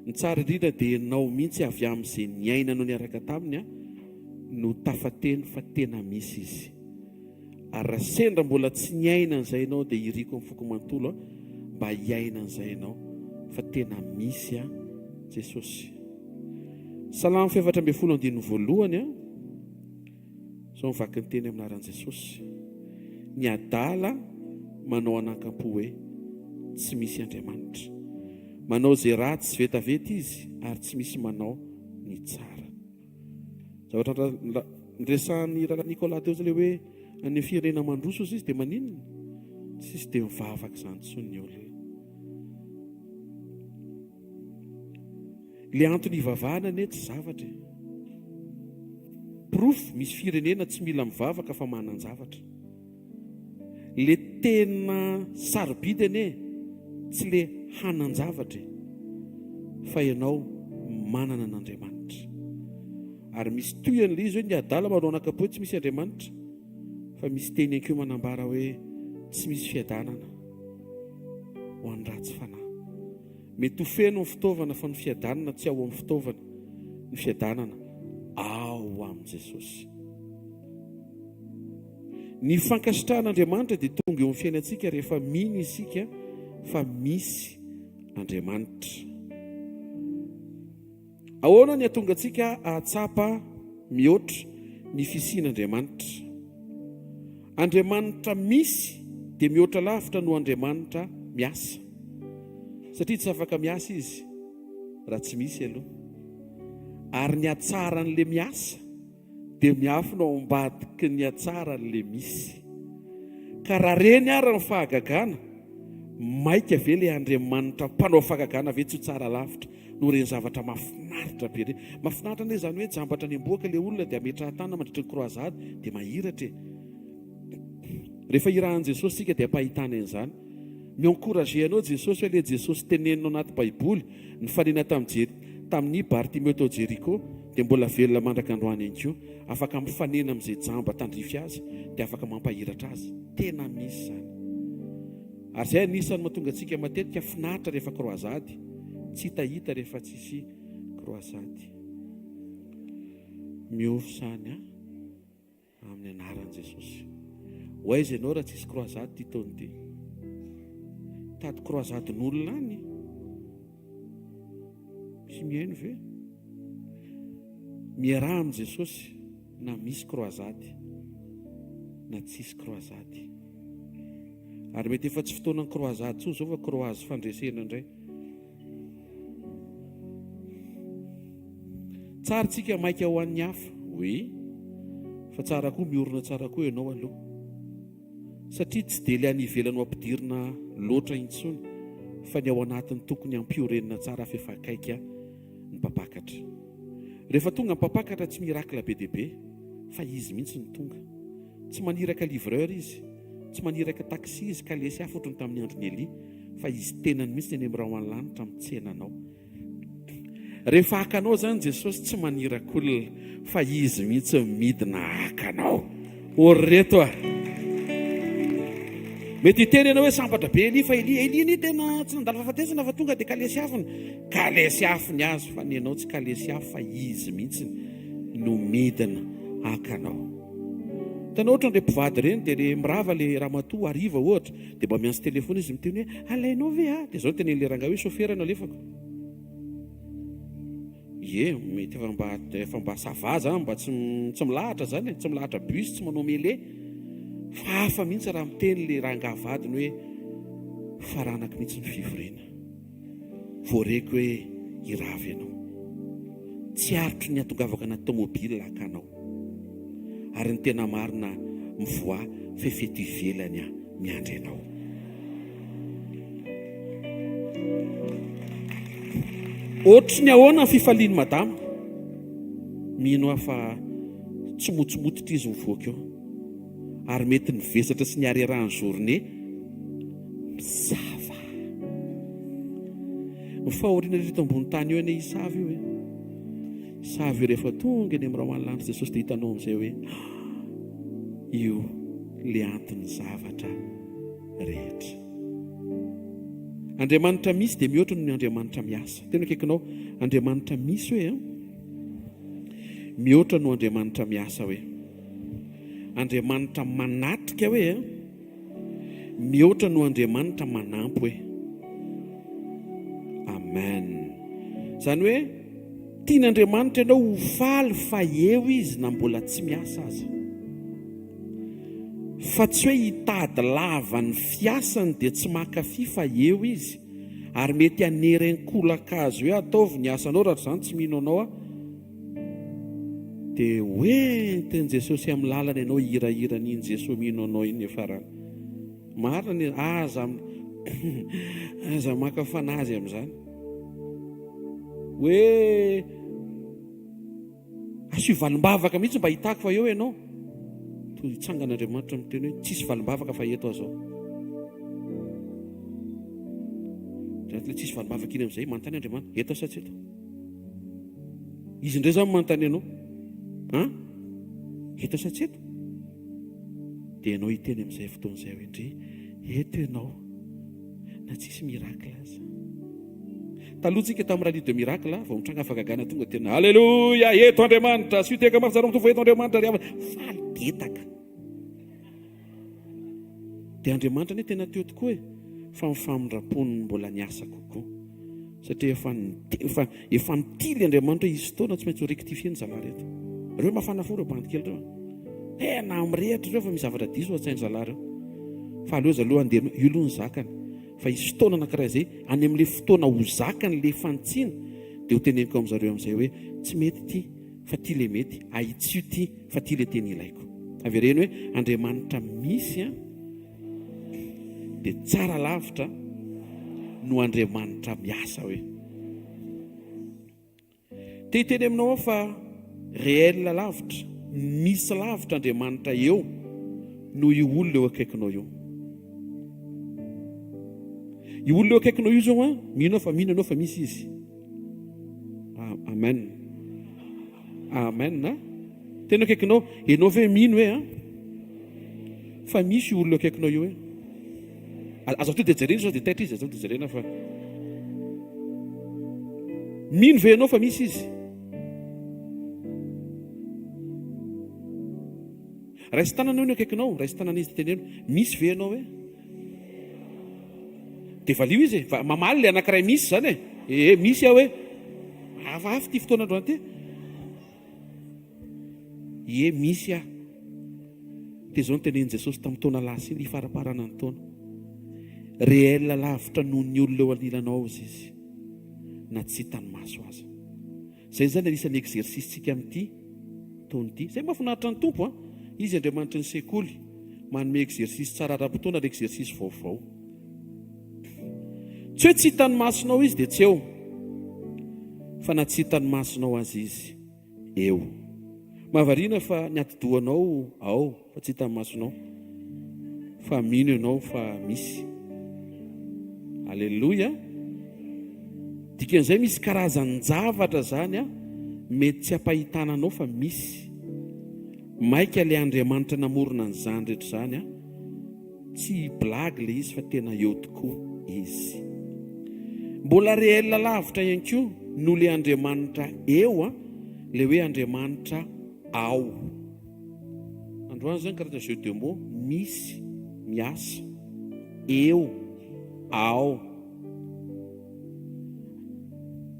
Ny tsara indrindra dia ianao mihitsy avy amin'izay niainanao niaraka taminy no tafateny fa tena misy Izy. Ary raha sendra mbola tsy niaina an'izay ianao dia iriko amin'ny foko manontolo mba hiaina an'izay ianao fa tena misy an Jesosy. Salamo 14 andininy voalohany an. Izao ny vaky ny teny amin'ny anaran'i Jesosy. Ny adala manao anakam-po hoe tsy misy Andriamanitra. Manao izay ratsy sy vetaveta izy ary tsy misy manao ny tsara. Zavatra niresahan'ny Rahalahy Nicolas teo izay ilay hoe any firenena mandroso izy dia maninona? Tsisy dia mivavaka izany intsony ny olona. Ilay antony hivavahana anie tsy zavatra e. Porofo, misy firenena tsy mila mivavaka fa manan-javatra. Le tena sarobidy anie tsy le hanan-javatra e, fa ianao manana an'Andriamanitra. Ary misy toy an'ilay izy hoe ny adala manao anakapo hoe tsy misy Andriamanitra, fa misy teny ihany koa manambara hoe tsy misy fiadanana ho an'ny ratsy fanahy. Mety ho feno ny fitaovana fa ny fiadanana tsy ao amin'ny fitaovana, ny fiadanana ao amin'i Jesosy. Ny fankasitrahan'Andriamanitra dia tonga eo amin'ny fiainantsika rehefa mino isika fa misy Andriamanitra. Ahoana ny hahatonga antsika hahatsapa mihoatra ny fisian'Andriamanitra? Andriamanitra misy dia mihoatra lavitra noho Andriamanitra miasa. Satria tsy afaka miasa izy raha tsy misy aloha. Ary ny hatsaran'ilay miasa dia miafina ao ambadiky ny hatsaran'ilay misy. Ka raha reny ary ny fahagagana, maika ve ilay Andriamanitra mpanao fahagagana ve tsy ho tsara lavitra noho ireny zavatra mahafinaritra be ireny? Mahafinaritra anie izany hoe jambatra any am-bohoka ilay olona dia ametrahan-tanana mandritra ny croisade dia mahiratra e! Rehefa irahan'i Jesosy isika dia ampahitana an'izany. Mi-encourager anao Jesosy hoe ilay Jesosy tenenina ao anaty Baiboly, nifanena tamin'i Jer- tamin'i Bartimeo tao Jeriko, dia mbola velona mandraka androany ihany koa. Afaka mifanena amin'izay jamba tandrify azy, dia afaka mampahiratra azy. Tena misy izany. Ary izay anisan'ny mahatonga antsika matetika finaritra rehefa croisade, tsy hitahita rehefa tsisy croisade. Miofo izany an. Amin'ny anaran'i Jesosy. Ho aiza ianao raha tsisy croisade ity taona ity? Tady croisade-n'olona any. Misy mihaino ve? Miaraha amin'i Jesosy na misy croisade na tsisy croisade. Ary mety efa tsy fotoanan'ny croisade intsony izao fa croise fandresena indray. Tsara tsika maika ho an'ny hafa, oui, fa tsara koa miorina tsara koa ianao aloha. Satria tsy dia ilay any ivelany ho ampidirina loatra intsony fa ny ao anatiny tokony hampiorenina tsara f'efa akaiky ny mpampakatra. Rehefa tonga ny mpampakatra tsy miracle be dia be fa izy mihitsy no tonga. Tsy maniraka livreur izy, tsy maniraka taxi izy, kalesy hafa ohatry ny tamin'ny andron'i Elia, fa izy tenany mihitsy ny any amin'ny rahona lanitra mitsena anao. Rehefa haka anao izany Jesosy tsy maniraka olona fa izy mihitsy midina haka anao. Ô ry reto a! Mety hiteny ianao hoe sambatra be Elia fa Elia, Elia anie tena tsy nandalo fahafatesana fa tonga dia kalesy afony. Kalesy afo ny azy fa ny anao tsy kalesy afo fa izy mihitsy no midina haka anao. Hitanao ohatran'ireo mpivady ireny dia le mirava le ramatoa hariva ohatra dia mba miantso téléphone izy miteny hoe alainao ve aho? Dia izao no tenenin'ilay rangahy hoe chauffeur no alefako. Ie, mety efa mba efa mba ça va zany, mba tsy tsy milahatra zany e, tsy milahatra bus, tsy manao mêlée. Fa hafa mihitsy raha miteny le rangahy vadiny hoe faranako mihitsy ny fivoriana. Voareko hoe hirava ianao. Tsy aritro ny hatongavako anaty tomobile haka anao. Ary ny tena marina mivoaha f'efa eto ivelany aho miandry anao. Ohatry ny ahoana ny fifalian'i madama? Mino aho fa tsy motsimototra izy mivoaka eo. Ary mety ny vesatra sy ny harerahan'ny journée misava. Ny fahoriana rehetra eto ambony tany eo anie hisava io e. Hisava io rehefa tonga eny amin'ny rahona lanitra Jesosy dia hitanao amin'izay hoe io le anton'ny zavatra rehetra. Andriamanitra misy dia mihoatra noho ny Andriamanitra miasa. Tena akaikinao, Andriamanitra misy hoe an? Mihoatra noho Andriamanitra miasa hoe. Andriamanitra manatrika hoe an? Mihoatra noho Andriamanitra manampy hoe. Amen. Izany hoe tian'Andriamanitra ianao ho faly fa eo izy na mbola tsy miasa aza. Fa tsy hoe hitady lava ny fiasany dia tsy mankafy fa eo izy ary mety hanery ankolaka azy hoe ataovy ny asanao raha tsy izany tsy mino anao aho. Dia hoentin'i Jesosy amin'ny lalana ianao hihirahira an'iny Jesoa mino anao iny niafarany. Marina ny aza aza maka fanahy azy amin'izany. Hoe asio valim-bavaka mihitsy mba hitako fa eo ianao. Toy hitsangana Andriamanitra miteny hoe tsisy valim-bavaka fa eto aho zao. Dia tsisy valim-bavaka iny amin'izay manontany Andriamanitra, eto aho sa tsy eto? Izy indray zany manontany anao. An? Eto sa tsy eto? Dia ianao hiteny amin'izay fotoana izay hoe ndry, eto ianao. Na tsisy miracle aza. Taloha tsika tamin'ny rallye de miracle, vao mitranga fagagana tonga tena Alléluia, eto Andriamanitra, asio tehaka mafy zareo mitovy eto Andriamanitra ry havana. Faly betaka. Dia Andriamanitra anie tena teo tokoa e, fa ny famindrampony mbola niasa kokoa. Satria efa efa efa mitily Andriamanitra hoe hisy fotoana tsy maintsy ho rectifier ny zalahy reto. Reo mafana fo reo bandy kely reo. Tena mirehitra reo fa misy zavatra diso ao an-tsain-dry zalahy reo. Fa aleo zaloha andeha io aloha ny zakany. Fa hisy fotoana anankiray izay any amin'ilay fotoana ho zakany ilay fanitsiana dia ho teneniko amin'zareo amin'izay hoe tsy mety ity fa ity ilay mety, ahitsio ity fa ity ilay tena ilaiko. Avereno hoe Andriamanitra misy an. Dia tsara lavitra no Andriamanitra miasa hoe. Te hiteny aminao aho fa réel lavitra, misy lavitra Andriamanitra eo noho io olona eo akaikinao io. Io olona eo akaikinao io zao an, mino aho fa mino anao fa misy izy. Amen. Amen a. Tena akaikinao, ianao ve mino hoe a? Fa misy io olona akaikinao io hoe. Aza tonga dia jerena sao dia taitra izy, aza tonga dia jerena fa. Mino ve ianao fa misy izy? Raiso tanana eo ny akaikinao, raiso tanana izy teneno, misy ve ianao hoe? Dia valio izy e, mamaly ilay anankiray misy izany e. Ee, misy aho hoe. Hafahafa ity fotoana androany ity. Ie, misy aho. Dia izao no tenenin'i Jesosy tamin'ny taona lasa iny, hifaraparana ny taona. Réel lavitra noho ny olona eo anilanao izy, na tsy hitan'ny maso aza. Izay izany anisan'ny exercice-tsika amin'ity taona ity. Izay mahafinaritra ny Tompo an! Izy Andriamanitry ny sekoly, manome exercice tsara ara-potoana ary exercice vaovao. Tsy hoe tsy hitan'ny masonao izy dia tsy eo, fa na tsy hitan'ny masonao aza izy eo. Mahavariana fa ny atidohanao ao fa tsy hitan'ny masonao, fa mino ianao fa misy. Aleloia! Dikan'izay misy karazan-javatra zany a, mety tsy ampahitana anao fa misy. Maika le Andriamanitra namorona an'izany rehetra izany a, tsy blague le izy fa tena eo tokoa izy. Mbola réel lavitra ihany koa noho le Andriamanitra eo a, le hoe Andriamanitra ao. Androany zany karazana jeu de mots, misy, miasa, eo, ao.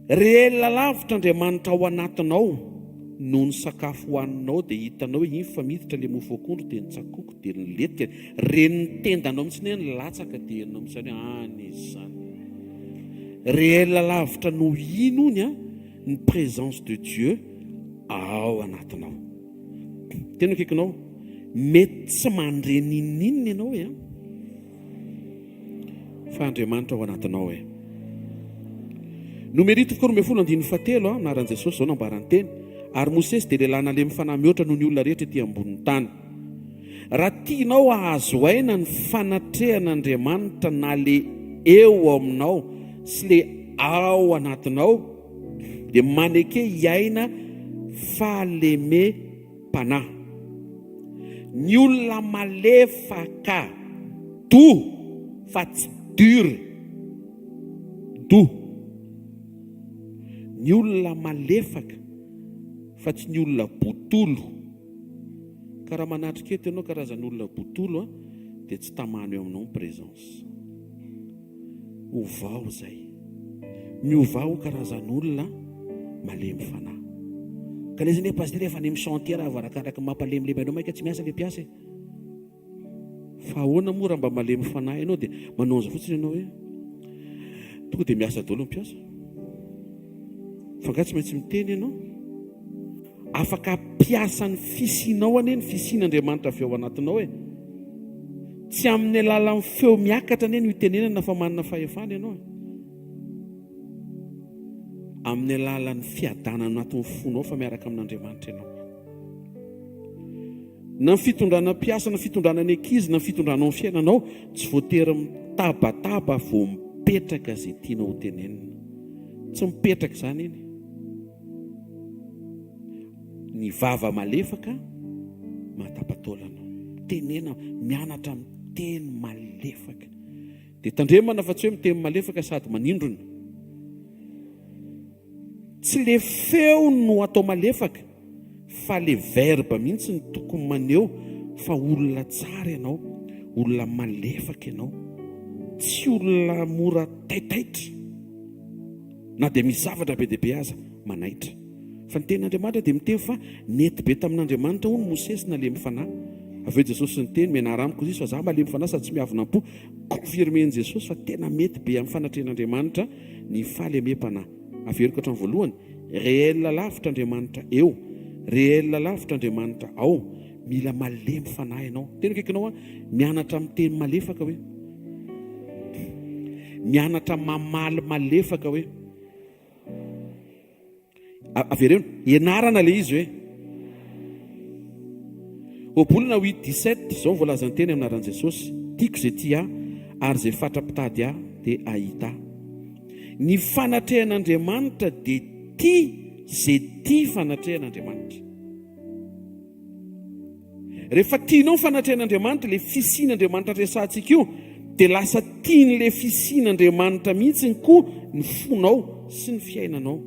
Réel lavitra Andriamanitra ao anatinao noho ny sakafo hohaninao dia hitanao hoe iny fa miditra le mofo akondro dia nitsakoko dia nilentika ren'ny tendanao mihitsy hoe nilatsaka dia henonao mihitsy hoe any izy izany. Réel lavitra noho iny ony a ny présence de Dieu ao anatinao. Tena akaikinao mety tsy mandre n'inon'inona ianao e a. Fa Andriamanitra ao anatinao e. Nomery toko 12 andininy fahatelo a, anaran'i Jesosy izao nambaran'ny teny, ary Mosesy dia lehilahy nalemy fanahy mihoatra noho ny olona rehetra ety ambonin'ny tany. Raha tianao hahazo aina ny fanatrehan'Andriamanitra na le eo aminao sy le ao anatinao dia maneke hiaina fahaleme Mpanahy. Ny olona malefaka, doux fa tsy dur, doux. Ny olona malefaka fa tsy ny olona botolo. Ka raha manatrika eto ianao karazan'olona botolo a, dia tsy tamano eo aminao ny présence. Ovao izay. Miovà ho karazan'olona malemy fanahy. Ka le izy anie pasitera efa any amin'ny chantier raha vao arakaraka ny mampalemilemy anao maika tsy miasa le mpiasa e. Fa ahoana moa raha mba malemy fanahy ianao dia manao an'izao fotsiny ianao hoe tonga dia miasa daholo ny mpiasa. Fa angaha tsy maintsy miteny ianao? Afaka hampiasa ny fisianao anie ny fisian'Andriamanitra avy ao anatinao e. Tsy amin'ny alalan'ny feo miakatra anie no itenenana fa manana fahefana ianao e. Amin'ny alalan'ny fiadanana anatin'ny fonao fa miaraka amin'Andriamanitra ianao. Na ny fitondrana mpiasa, na fitondrana ny ankizy, na ny fitondranao ny fiainanao, tsy voatery mitabataba vao mipetraka izay tianao hotenenina. Tsy mipetraka izany iny. Ny vava malefaka mahatapa-taolana. Tenena, mianatra miteny malefaka. Dia tandremana fa tsy hoe miteny malefaka sady manindrona. Tsy le feo no atao malefaka fa le verbe mihitsy no tokony maneho fa olona tsara ianao, olona malefaka ianao, tsy olona mora taitaitra. Na dia misy zavatra be dia be aza manaitra. Fa ny tenin'Andriamanitra dia miteny fa nety be tamin'Andriamanitra hono Mosesy nalemy fanahy. Avy eo Jesosy niteny, mianara amiko izy fa za malemy fanahy sady tsy miavona am-po. Confirmer-n'i Jesosy fa tena mety be amin'ny fanatrehan'Andriamanitra ny fahalemem-panahy. Averiko hatramin'ny voalohany, réel lavitra Andriamanitra eo, réel lavitra Andriamanitra ao. Mila malemy fanahy ianao. Teny akaikinao aho, mianatra miteny malefaka hoe. Mianatra mamaly malefaka hoe. Avereno, ianarana ilay izy hoe. Ohabolana huit 17, izao no voalazan'ny teny amin'ny anaran'i Jesosy, Tiako izay tia ahy, ary izay fatra-pitady ahy dia hahita ahy. Ny fanatrehan'Andriamanitra dia tia izay tia fanatrehan'Andriamanitra. Rehefa tianao ny fanatrehan'Andriamanitra, ilay fisian'Andriamanitra resahantsika io, dia lasa tian'ilay fisian'Andriamanitra mihitsy koa ny fonao sy ny fiainanao.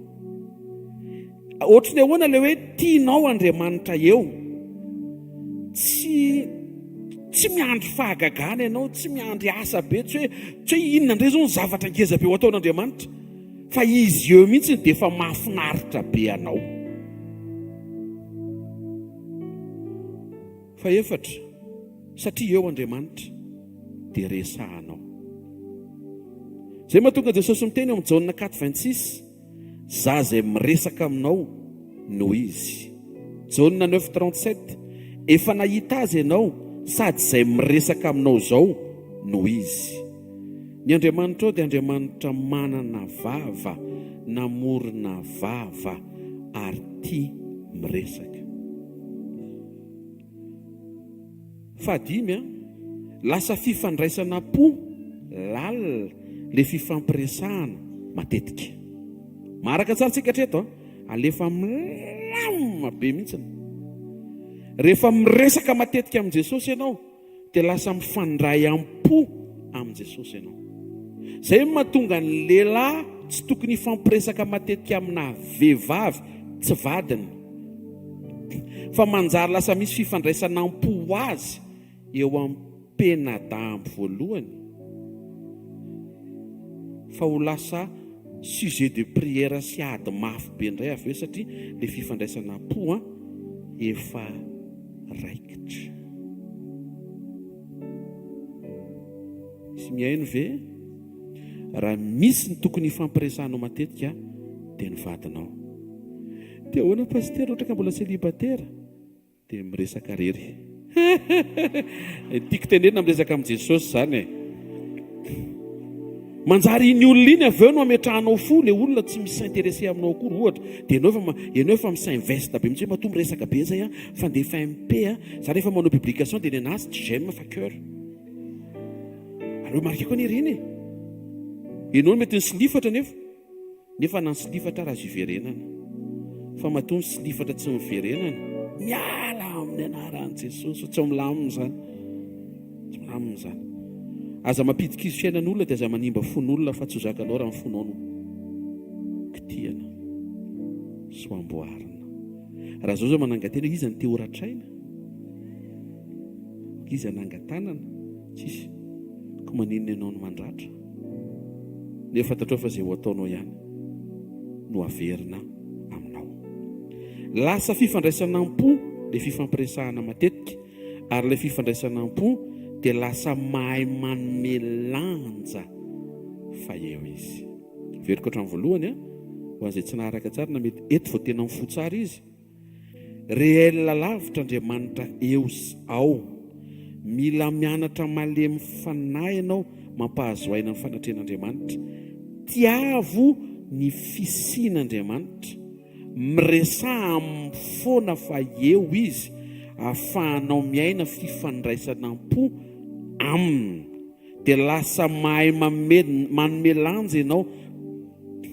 Ohatry ny ahoana ilay hoe tianao Andriamanitra eo? Tsy tsy miandry fahagagana ianao, tsy miandry asa be, tsy hoe tsy hoe inona indray izao ny zavatra ngeza be ho ataon'Andriamanitra. Fa izy eo mihitsy dia efa mahafinaritra be anao. Fahefatra, satria eo Andriamanitra dia resahanao. Izay mahatonga Jesosy miteny ao amin'ny Jaona 4 26, Za izay miresaka aminao no Izy. Jaona 9 37, Efa nahita Azy ianao sady izay miresaka aminao izao no Izy. Ny Andriamanitrao dia Andriamanitra manana vava, namorona vava ary tia miresaka. Fahadimy a, lasa fifandraisana am-po lalina le fifampiresahana matetika. Maharaka tsara tsika hatreto a, alefa milamina be mihitsiny. Rehefa miresaka matetika amin'i Jesosy ianao, dia lasa mifandray am-po amin'i Jesosy ianao. Izay no mahatonga ny lehilahy tsy tokony hifampiresaka matetika amina vehivavy tsy vadiny, fa manjary lasa misy fifandraisana am-po ho azy eo am-penadaham voalohany, fa ho lasa sujet de prière sy ady mafy be indray avy eo satria ilay fifandraisana am-po an efa raikitra. Misy mihaino ve? Raha misy ny tokony hifampiresahanao matetika dia ny vadinao. Dia ahoana pasitera ohatra ka mbola célibataire? Dia miresaka rery. Tiako tenenina miresaka amin'i Jesosy izany e. Manjary iny olona iny avy eo no ametrahanao fo, le olona tsy mi-s'intéresser aminao akory ohatra, dia ianao efa ianao efa mi-s'investe be mihitsy hoe matoa miresaka be zay an, fandefa MP an, za rehefa manao publication dia ny anazy tsy j'aime fa cœur. Aleo marika koa anie ireny e. Ianao no mety nisilifatra nefa. Nefa na ny silifatra ary azo iverenana. Fa matoa ny silifatra tsy miverenana, miala amin'ny anaran'i Jesosy fa tsy ao milamina izany. Tsy milamina izany. Aza mampidi-kizo fiainan'olona dia aza manimba fon'olona fa tsy ho zakanao raha ny fonao no kitihana sy ho amboarina. Raha zao zao manangan-tena iza no te ho ratraina? Iza hanangan-tanana? Tsisy. Ko maninona ianao no mandratra? Nefa fantatrao fa izay ho ataonao ihany no haverina aminao. Lasa fifandraisana am-po ilay fifampiresahana matetika, ary ilay fifandraisana am-po dia lasa mahay manome lanja fa eo izy. Averiko hatramin'ny voalohany, ho an'izay tsy naharaka tsara na mety eto vao tena mifoha tsara izy, Réel lavitra Andriamanitra eo sy ao. Mila mianatra malemy fanahy ianao mampahazo aina ny fanatrehan'Andriamanitra. Tiavo ny fisian'Andriamanitra. Miresaha aminy foana fa eo Izy ahafahanao miaina fifandraisana am-po Aminy. Dia lasa mahay manome lanja ianao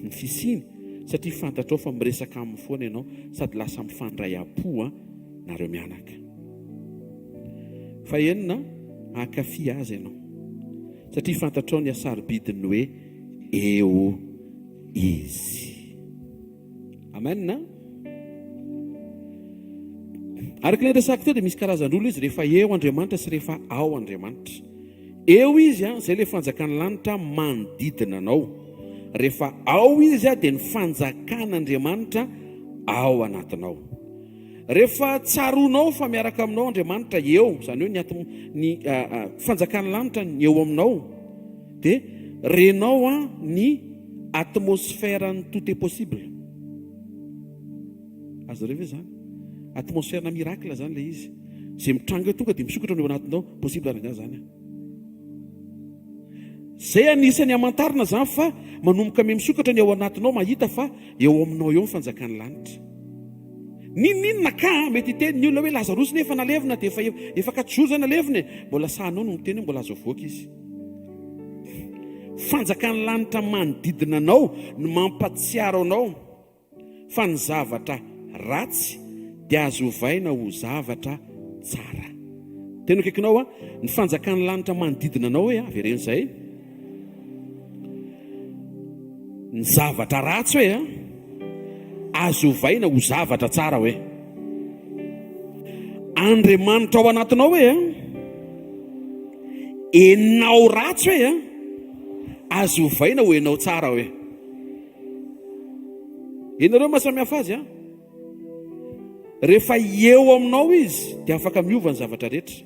ny fisiany satria fantatrao fa miresaka aminy foana ianao sady lasa mifandray am-po an nareo mianaka. Fahenina, hankafy azy ianao satria fantatrao ny hasarobidin'ny hoe eo izy. Amen a! Araka ilay resako teo dia misy karazan'olona izy rehefa eo Andriamanitra sy rehefa ao Andriamanitra. Eo izy an, izay ilay fanjakan'ny lanitra manodidina anao. Rehefa ao Izy dia ny fanjakan'Andriamanitra ao anatinao. Rehefa tsaroanao fa miaraka aminao Andriamanitra eo, izany hoe ny atmo, ny fanjakan'ny lanitra ny eo aminao, dia renao ny atmosphère-n'ny tout est possible. Azonareo ve izany? Atmosphère-na miracle izany ilay izy. Izay mitranga eo tonga dia misokatra ny ao anatinao. Possible rangahy izany an. Izay anisan'ny hamantarana izany fa manomboka miha-misokatra ny ao anatinao mahita fa eo aminao eo ny fanjakan'ny lanitra. N'inon'inona ka an, mety hiteny ny olona hoe Lazarosy nefa nalevina dia efa efa quatre jours zay nalevina e, mbola sahanao no miteny hoe mbola azo avoaka izy. Fanjakan'ny lanitra manodidina anao no mampatsiaro anao fa ny zavatra ratsy dia azo ovaina ho zavatra tsara. Tena akaikinao an, ny fanjakan'ny lanitra manodidina anao hoe avereno izay. Ny zavatra ratsy hoe an, azo ovaina ho zavatra tsara hoe. Andriamanitra ao anatinao hoe an, enao ratsy hoe an, azo ovaina ho enao tsara hoe. Ianareo maha samihafa azy an. Rehefa eo aminao izy dia afaka miova ny zavatra rehetra.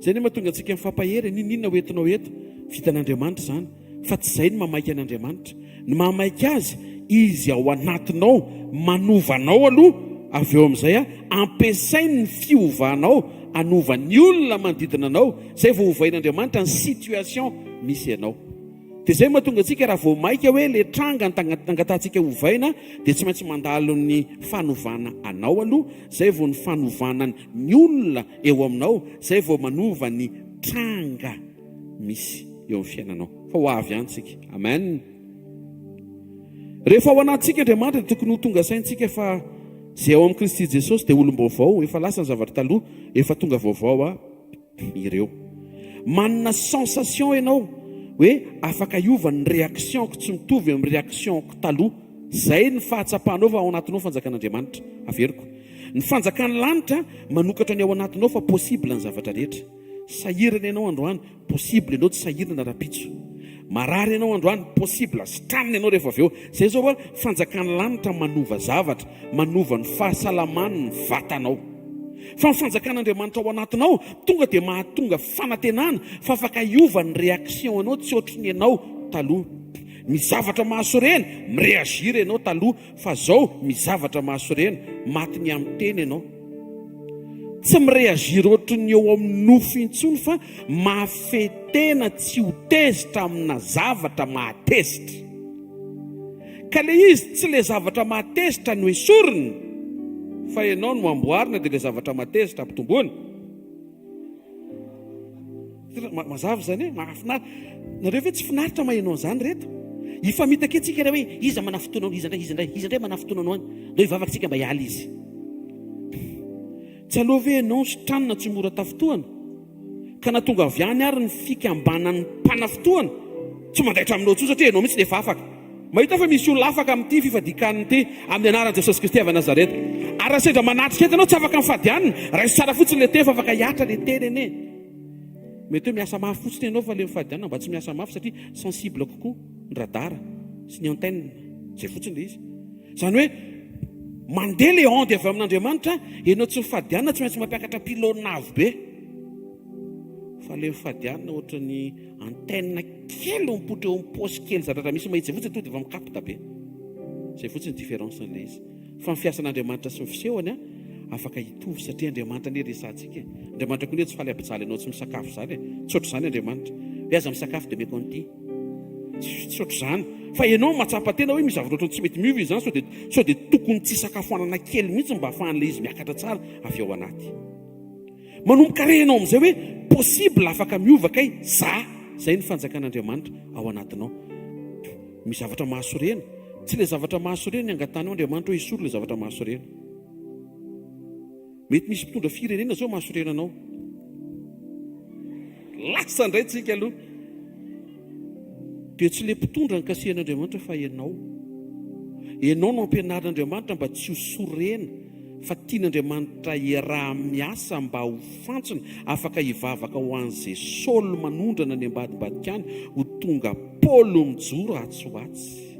Izay no mahatonga antsika mifampahery, n'inon'inona ho entinao eto, vitan'Andriamanitra izany, fa tsy izay no mahamaika an'Andriamanitra. Ny mahamaika azy, izy ao anatinao, manova anao aloha, avy eo amin'izay ampiasainy ny fiovanao hanova ny olona manodidina anao, izay vao ovain'Andriamanitra ny situation misy anao. Dia izay no mahatonga antsika raha vao maika hoe ilay tranga angatahantsika hovaina dia tsy maintsy mandalo ny fanovana anao aloha, izay vao ny fanovana ny olona eo aminao, izay vao manova ny tranga misy eo amin'ny fiainanao. Fa ho avy ihany tsika. Amen. Rehefa ao anatintsika Andriamanitra dia tokony ho tonga saintsika fa izay ao amin'i Kristy Jesosy dia olom-baovao, efa lasa ny zavatra taloha, efa tonga vaovao ireo. Manana sensation ianao hoe afaka hiova ny réaction-ko tsy mitovy amin'ny réaction-ko taloha. Izay ny fahatsapanao fa ao anatinao ny fanjakan'Andriamanitra. Averiko. Ny fanjakan'ny lanitra manokatra ny ao anatinao fa possible ny zavatra rehetra. Sahirana ianao androany, possible ianao tsy sahirana rahampitso. Marary ianao androany, possible sitranina ianao rehefa avy eo. Izay izao hoa fanjakan'ny lanitra manova zavatra, manova ny fahasalaman'ny vatanao. Fa ny fanjakan'Andriamanitra ao anatinao tonga dia mahatonga fanantenana fa afaka hiova ny réaction anao tsy ohatry ny ianao taloha. Ny zavatra mahasorena, mi-réagir ianao taloha fa zao misy zavatra mahasorena, maty ny amin'ny tena ianao. Tsy mi-réagir ohatry ny eo amin'ny nofo intsony fa mahafehy tena tsy ho tezitra amina zavatra mahatezitra. Ka le izy tsy le zavatra mahatezitra no esorina fa ianao no amboarina dia le zavatra mahatezitra ampitomboina. Mazava izany e, mahafinaritra. Nareo ve tsy finaritra maheno an'izany reto? Hifamitaka etsika ireo hoe iza manafotoana anao, iza indray, iza indray, iza indray manafotoana anao any. Ndao hivavaka tsika mba hiala izy. Tsy aleo ve ianao sitranina tsy mora tafintohana? Ka na tonga avy any ary ny fikambanan'ny mpanafintohana, tsy mandaitra aminao intsony satria ianao mihitsy no efa afaka. Mahita fa misy olona afaka amin'ity fifadian-kanina ity, amin'ny anaran'i Jesosy Kristy avy any Nazareta. Ary raha sendra manatrika eto ianao, tsy afaka mifady hanina, raiso tsara fotsiny ilay teny fa afaka hihatra ilay teny anie. Mety hoe miasa mafy fotsiny ianao fa ilay mifady hanina mba tsy miasa mafy satria sensible kokoa ny radar sy ny antenne. Izay fotsiny ilay izy. Izany hoe mandeha ilay onde avy amin'Andriamanitra, ianao tsy mifady hanina tsy maintsy mampiakatra pylône avo be. Fa ilay mifady hanina ohatran'ny Antenne kely no mipoitra eo amin'ny paosy kely zatra raha misy mahitsy fotsiny tonga dia efa mikapta be. Zay fotsiny différence an'ilay izy. Fa ny fiasan'Andriamanitra sy ny fisehony an, afaka hitovy satria Andriamanitra anie resahantsika e. Andriamanitra koa anie tsy faly hampijaly anao tsy misakafo izany e. Tsy ohatr'izany Andriamanitra. Hoe aza misakafo dia omeko an'ity. Tsy ohatr'izany. Fa ianao mahatsapa tena hoe misy zavatra ohatran'ny tsy mety miova izany sao dia sao dia tokony tsy hisakafoanana kely mihitsy mba ahafahan'ilay izy miakatra tsara avy ao anaty. Manomboka renao amin'izay hoe possible afaka miova kay za, zay ny fanjakan'Andriamanitra ao anatinao. Misy zavatra mahasorena, tsy ilay zavatra mahasorena ny angatahanao Andriamanitra hoe esory ilay zavatra mahasorena. Mety misy mpitondra firenena zao mahasorena anao. Lasa indray tsika aloha. Dia tsy ilay mpitondra no kasihan'Andriamanitra fa ianao. Ianao no ampianarin'Andriamanitra mba tsy ho sorena fa tian'Andriamanitra hiaraha-miasa mba ho fantsona afaka hivavaka ho an'izay Saoly manondrana any ambadimbadika any ho. tonga Paoly mijoro atsy ho atsy.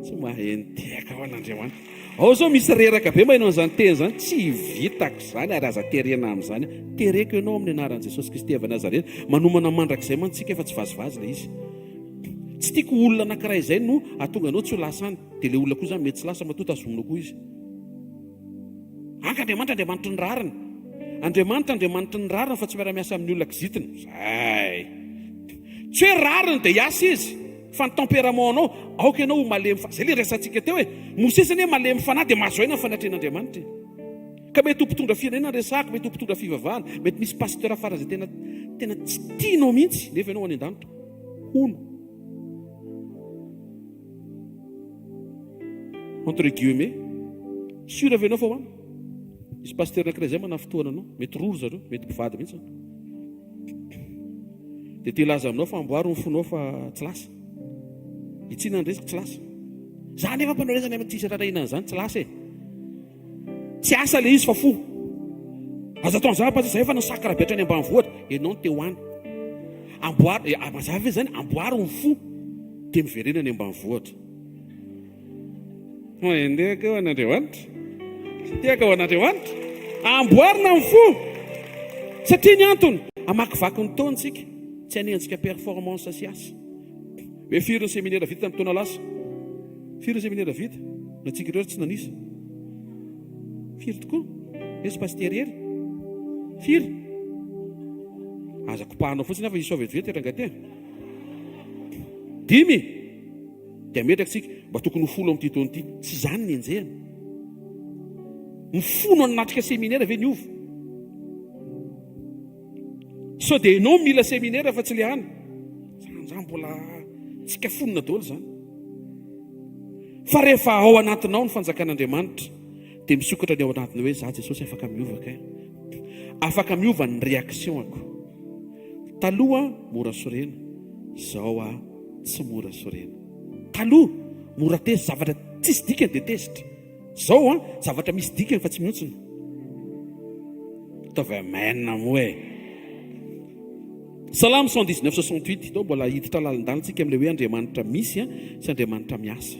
Tsy maheno tehaka ho an'Andriamanitra. Ao zao misy reraka be maheno an'izany teny izany, tsy vitako izany ary aza terena amin'izany aho. Tereko ianao amin'ny anaran'i Jesosy Kristy avy Nazareta. Manomana mandrakizay mantsy tsika fa tsy vazivazy ilay izy. Tsy tiako ho olona anankiray izay no hahatonga anao tsy ho lasa any. Dia ilay olona koa izany mety tsy lasa matoa tazominao koa izy. Anka Andriamanitra Andriamanitry ny rariny. Andriamanitra Andriamanitry ny rariny fa tsy miara-miasa amin'ny olona kizitina. Zay. Tsy hoe rariny dia hiasa izy fa ny tempérament anao, aoka ianao ho malemy fanahy. Zay le resatsika teo e. Mosesy anie malemy fanahy dia mahazo aina ny fanatrehan'Andriamanitra e. Ka mety ho mpitondra firenena ny resahako, mety ho mpitondra fivavahana, mety misy pasteur faran'izay tena tena tsy tianao mihitsy nefa ianao any an-danitra. Hono. Entre guillemets, sûr ve ianao fa ho any? Misy pasteur anankiray izay manafintohana anao, mety roa ry zareo, mety mpivady mihitsy. Dia te hilaza aminao fa amboaro ny fonao fa tsy lasa. Hitsina ny resaka tsy lasa. Za nefa mpanao resaka nefa tsisy rarahina an'izany tsy lasa e. Tsy asa le izy fa fo. Aza atao an'izany pasteur, za efa nasakra be hatrany ambanivohitra, ianao no te ho any. Amboaro, eh, mazava ve zany? Amboaro ny fo dia miverena any ambanivohitra. Endrika ho an'Andriamanitra. Tiaka ho an'Andriamanitra. Amboarina ny fo. Satria ny antony, hamakivaky ny taona isika, tsy hanenjika performance sy asa. Hoe firy ny seminera vita tamin'ny taona lasa? Firy ny seminera vita? Na tsika ireo ary tsy nanisa. Firy tokoa? Esy Pasitera Hery? Firy? Aza kopahanao fotsiny aho fa isao vetivety rangahy ty. Dimy? Dia ametraka tsika, mba tokony ho folo amin'ity taona ity. Tsy izany ny enjehina. Ny fo no nanatrika seminera ve niova? Sao dia ianao mila seminera fa tsy le any. Zany zany mbola tsika fonona daholo zany. Fa rehefa ao anatinao ny fanjakan'Andriamanitra dia misokatra ny ao anatiny hoe za Jesosy afaka miova kay. Afaka miova ny réaction-ako. Taloha mora sorena, zao aho tsy mora sorena. Taloha mora tezitra, zavatra tsisy dikany dia tezitra. Zao an, zavatra misy dikany fa tsy mihontsona. Ataovy amen moa e. Salamo 119 68, tao mbola hiditra lalindalina tsika amin'ilay hoe Andriamanitra misy an, sy Andriamanitra miasa.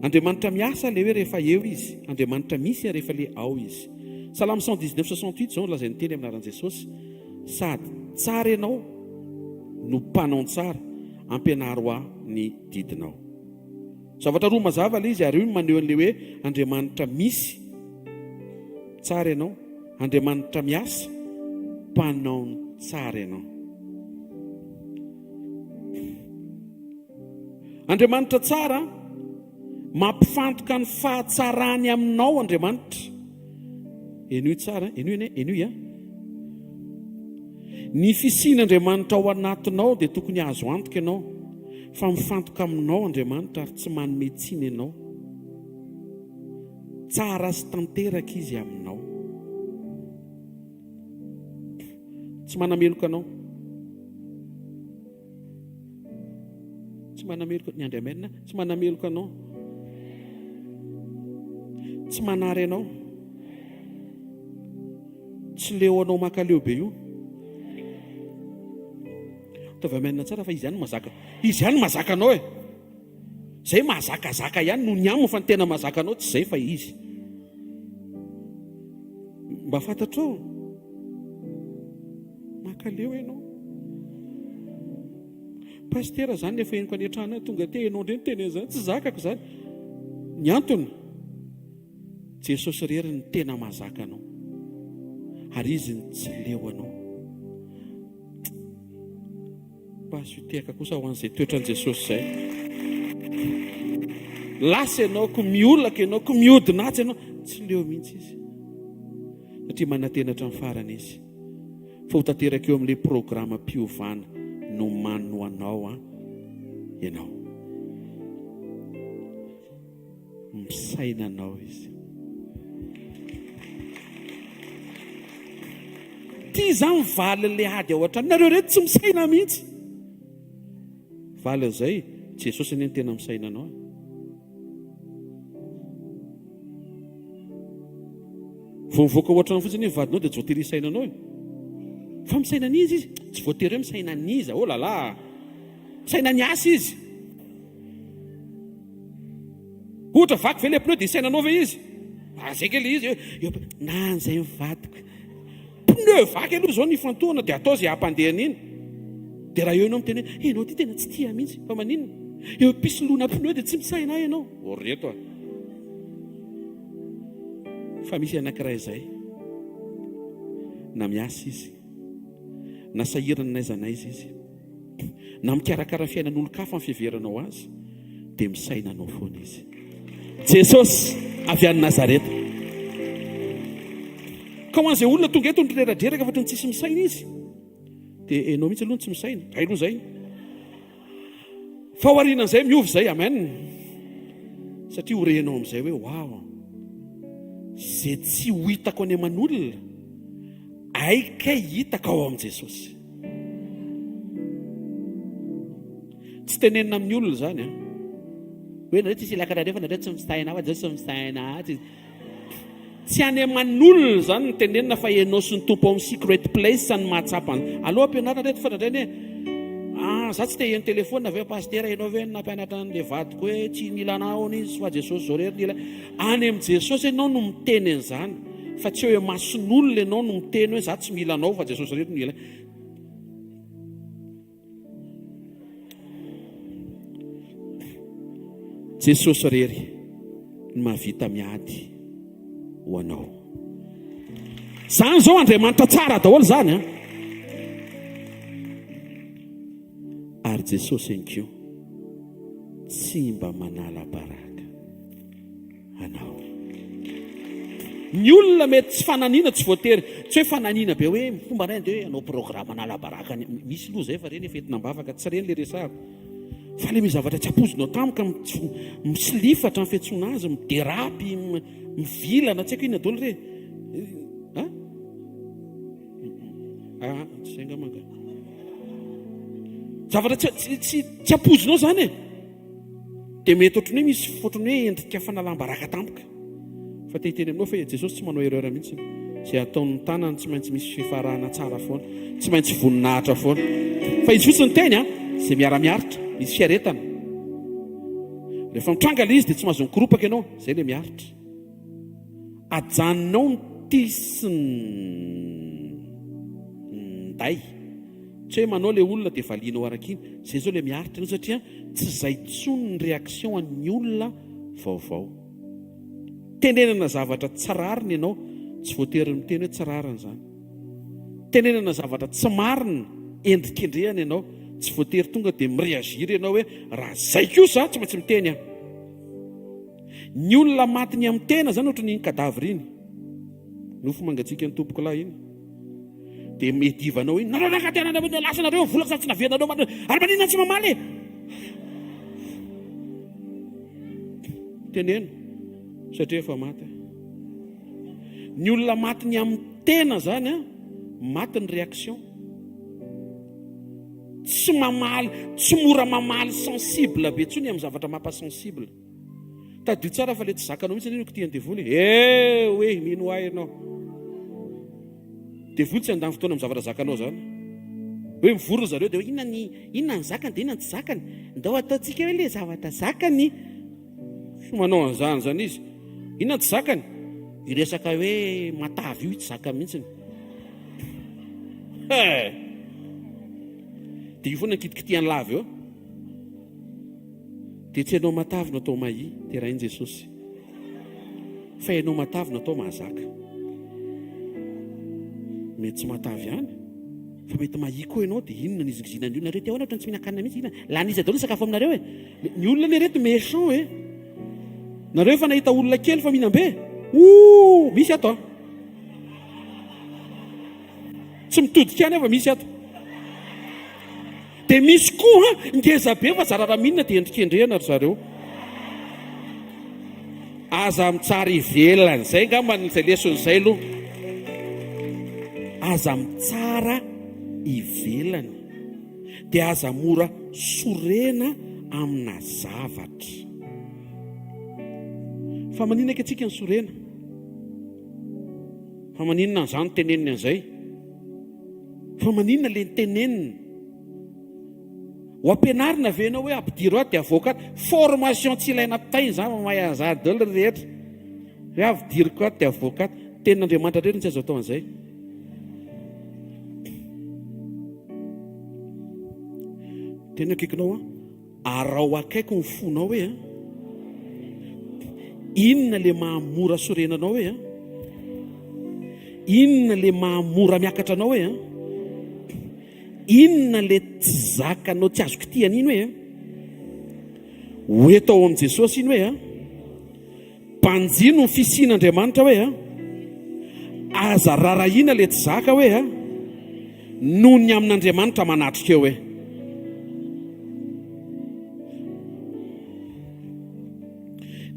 Andriamanitra miasa ilay hoe rehefa eo izy, Andriamanitra misy an rehefa le ao izy. Salamo 119 68 zao no lazain'ny teny amin'ny anaran'i Jesosy, sady tsara ianao no mpanao ny tsara, ampianaro ahy ny didinao. Zavatra roa mazava ilay izy ary io no maneho an'ilay hoe Andriamanitra misy, tsara ianao, Andriamanitra miasa, mpanao ny tsara ianao. Andriamanitra tsara, mampifantoka ny fahatsarany aminao Andriamanitra. Henoy tsara, henoy anie, henoy a. Ny fisian'Andriamanitra ao anatinao dia tokony azo antoka ianao fa mifantoka aminao Andriamanitra ary tsy manome tsiny anao. Tsara sy tanteraka Izy aminao. Tsy manameloka anao. Tsy manameloka ny andry amen. Tsy manameloka anao. Tsy manary anao. Tsy leo anao makaleo be io. Ataovy amen tsara fa izy ihany mazaka. Izy ihany mazaka anao e. Zay mahazakazaka ihany no ny aminy fa ny tena mahazaka anao tsy zay fa izy. Mba fantatrao? Makaleo ianao. Pasitera zany efa henoko any an-trano any tonga aty ianao indray miteny an'izany tsy zakako izany. Ny antony Jesosy irery no tena mahazaka anao. Ary izy no tsy leo anao. Mba asio tehaka kosa ho an'izay toetran'i Jesosy izay. Lasa ianao, ko miolaka ianao, ko miodina atsy ianao, tsy leo mihitsy izy. Satria manantena hatramin'ny farany izy. Fa ho tanteraka eo amin'ilay programam-piovana nomaniny ho anao an, ianao. Misaina anao izy. Ty zany valin'ilay ady ao an-trano. Nareo reto tsy misaina mihitsy. Valin'izay, Jesosy anie no tena misaina anao. Vao mivoaka ao an-trano fotsiny ny vadinao dia tsy voatery hisaina anao e. Fa misaina an'iza izy? Tsy voatery hoe misaina an'iza. Oh là là! Misaina ny asa izy. Ohatra vaky ve le pneu dia hisaina anao ve izy? Ah zay nge le izy eo na an'izay mivadika. Pneu vaky aloha izao no ifantohana dia atao izay hampandeha an'iny. Dia raha eo ianao miteny hoe ianao ity tena tsy tia mihitsy fa maninona? Eo am-pisoloana pneu dia tsy misaina ahy ianao. Oh reto a. Fa misy anankiray izay na miasa izy na sahirana n'aiza n'aiza izy na mikarakara fiainan'olon-kafa ny fiheveranao azy dia misaina anao foana izy. Jesosy avy any Nazareta. Ka ho an'izay olona tonga eto nitreradreraka fa ohatran'ny tsisy misaina izy, dia enao mihitsy aloha no tsy misaina. Hay aloha izay. Fa aorianan'izay miova izay, amen. Satria ho renao amin'izay hoe wow, izay tsy ho hitako any aman'olona, ay kay hitako ao amin'i Jesosy. Tsy tenenina amin'ny olona izany an. Hoe nareo tsisy ilaka anareo fa nareo tsy misaina fa Jesosy misaina ahy. Tsy any aman'olona izany no tenenina fa ianao sy ny Tompo ao amin'ny secret place no mahatsapa an. Aleo ampianarina reto fa indraindray anie ah za tsy te heno téléphone ve pasitera ianao ve no nampianatra an'le vadiko hoe tsy mila anah hono izy fa Jesosy zao rery no ila. Any amin'i Jesosy ianao no miteny an'izany fa tsy eo imason'olona ianao no miteny hoe za tsy mila anao fa Jesosy rery no ila. Jesosy irery no mahavita miady ho anao. Zany zao Andriamanitra tsara daholo zany an. Ary Jesosy ihany koa tsy mba manala baraka. anao. Ny olona mety tsy fananiana tsy voatery tsy hoe fananiana be hoe fomba ray andeha hoe hanao programme hanala baraka ny misy loha zay fa reny efa entina am-bavaka tsy reny le resahako fa le misy zavatra tsy ampoizinao tampoka misilifatra ny fiantsoana azy miderapy mivilana tsy haiko inona daholo re a ah tsy zay angamba ka zavatra tsy tsy tsy ampoizinao zany e Dia mety ohatran'ny hoe misy ohatran'ny hoe endrika fanalam-baraka tampoka. Fa te hiteny aminao fa i Jesosy tsy manao erreur mihitsy. Izay ataon'ny tanany tsy maintsy misy fifarahana tsara foana. Tsy maintsy voninahitra foana. Fa izy fotsiny teny an, izay miara-miaritra, misy fiaretana. Rehefa mitranga ilay izy dia tsy mahazo mikoropaka ianao, izay ilay miaritra. Ajanonao ny tia sy ny nday. Tsy hoe manao le olona dia valianao araka iny. Zay zao le miaritra anao satria tsy zay tsony ny réaction an'ny olona vaovao. Tenenana zavatra tsy rariny ianao, tsy voatery miteny hoe tsy rariny izany. Tenenana zavatra tsy marina, endrikendrehana ianao, tsy voatery tonga dia mi-réagir ianao hoe raha zay kosa tsy maintsy miteny aho. Ny olona maty ny amin'ny tena zany ohatran'iny cadavre iny. Nofo mangatsiaka ny tompokolahy iny. Dia miedivanao iny, nareo ranga tena nareo lasa nareo vola sa tsy naverinareo manina ary maninona tsy mamaly e? Teneno satria efa maty. Ny olona maty ny amin'ny tena zany a, maty ny réaction. Tsy mamaly, tsy mora mamaly sensible be tsony amin'ny zavatra mampa sensible. Tadidio tsara fa le tsy zakanao mihitsy anie no kitihan'ny devoly e. Eh oui, mino ahy ianao. Devoly tsy handany fotoana amin'ny zavatra zakanao zany. Hoe mivory ry zareo dia hoe inona ny inona ny zakany dia inona ny tsy zakany. Ndao ataontsika hoe le zavatra zakany. Tsy manao an'izany zany izy. Inona ny tsy zakany? Io resaka hoe matavy io tsy zakany mihitsy. He! Dia io foana kitikitihany lava eo. Dia tsy ianao matavy no atao mahia, derain'i Jesosy, fa ianao matavy no atao mahazaka. Mety tsy matavy ihany, fa mety mahia koa ianao, dia inona ny izingizinan'ny olona? Nareo te ahoana ohatran'ny tsy mihinan-kanina mihitsy, inona? Lany iza daholo ny sakafo aminareo e? Ny olona anie reto méchant e! Nareo efa nahita olona kely fa mihinam-be? Ouh! Misy ato an! Tsy mitodika any aho fa misy ato. Dia misy koa ngeza be fa zara raha mihinana dia endrikendrehana ry zareo. Aza mitsara ivelany. Izay angamba izay lesona izay aloha. Aza mitsara ivelany. Dia aza mora sorena amina zavatra. Fa maninona eky antsika ny sorena? Fa maninona an'izany teneniny an'izay? Fa maninona le niteneniny? Ho ampianarina ve ianao hoe ampidiro ato dia avoaka ato? Formation tsy ilaina taina izany fa mahay an'izany daholo ny rehetra. Hoe ampidiriko ato dia avoaka ato. Tenin'Andriamanitra irery no tsy azo atao an'izay. Tena akaikinao an. Araho akaiky ny fonao hoe an. Inona le maha mora sorena anao hoe an. Inona le maha mora miakatra anao hoe an. Inona le tsy zakanao tsy azo kitihana iny hoe an. Ho eto ao amin'i Jesosy iny hoe an. Banjino ny fisian'Andriamanitra hoe a! Aza rarahina le tsy zaka hoe a! Noho ny amin'Andriamanitra manatrika eo hoe.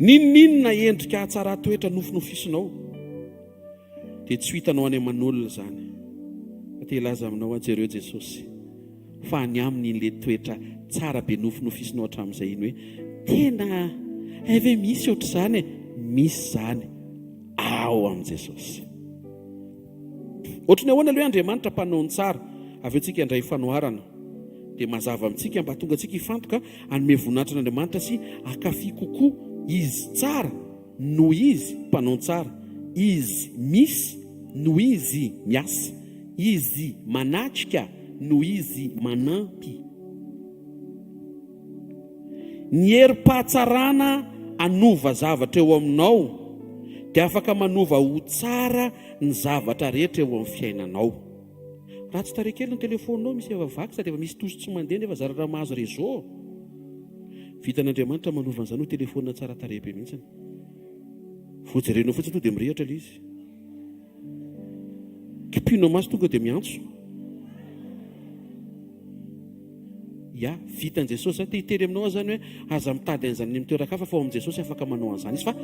N'inon'inona endrika hatsaran-toetra nofinofisinao dia tsy ho hitanao any aman'olona izany. Fa te hilaza aminao aho, jereo Jesosy. Fa any aminy iny le toetra tsara be nofinofisinao hatramin'izay iny hoe tena hay ve misy ohatr'izany e? Misy izany ao amin'i Jesosy. Ohatry ny ahoana aloha hoe Andriamanitra mpanao ny tsara? Avy eo tsika handray fanoharana dia mazava amintsika mba hahatonga antsika hifantoka hanome voninahitra an'Andriamanitra sy hankafy kokoa Izy tsara Noho izy mpanao tsara. Izy misy noho izy miasa. Izy manatrika noho izy manampy. Ny herim-pahatsarana hanova zavatra eo aminao dia afaka manova ho tsara ny zavatra rehetra eo amin'ny fiainanao. Ratsy tarehy kely ny telefaoninao, misy efa vaky sady efa misy touche tsy mandeha nefa zara raha mahazo réseau. Vitan'Andriamanitra manova an'izany ho telefaonina tsara tarehy be mihitsy. Vao jerenao fotsiny tonga dia mirehitra ilay izy. Kipinao maso tonga dia miantso. Ya, vitan'i Jesosy izany. Te hiteny aminao aho izany hoe aza mitady an'izany any amin'ny toeran-kafa fa ao amin'i Jesosy afaka manao an'izany izy fa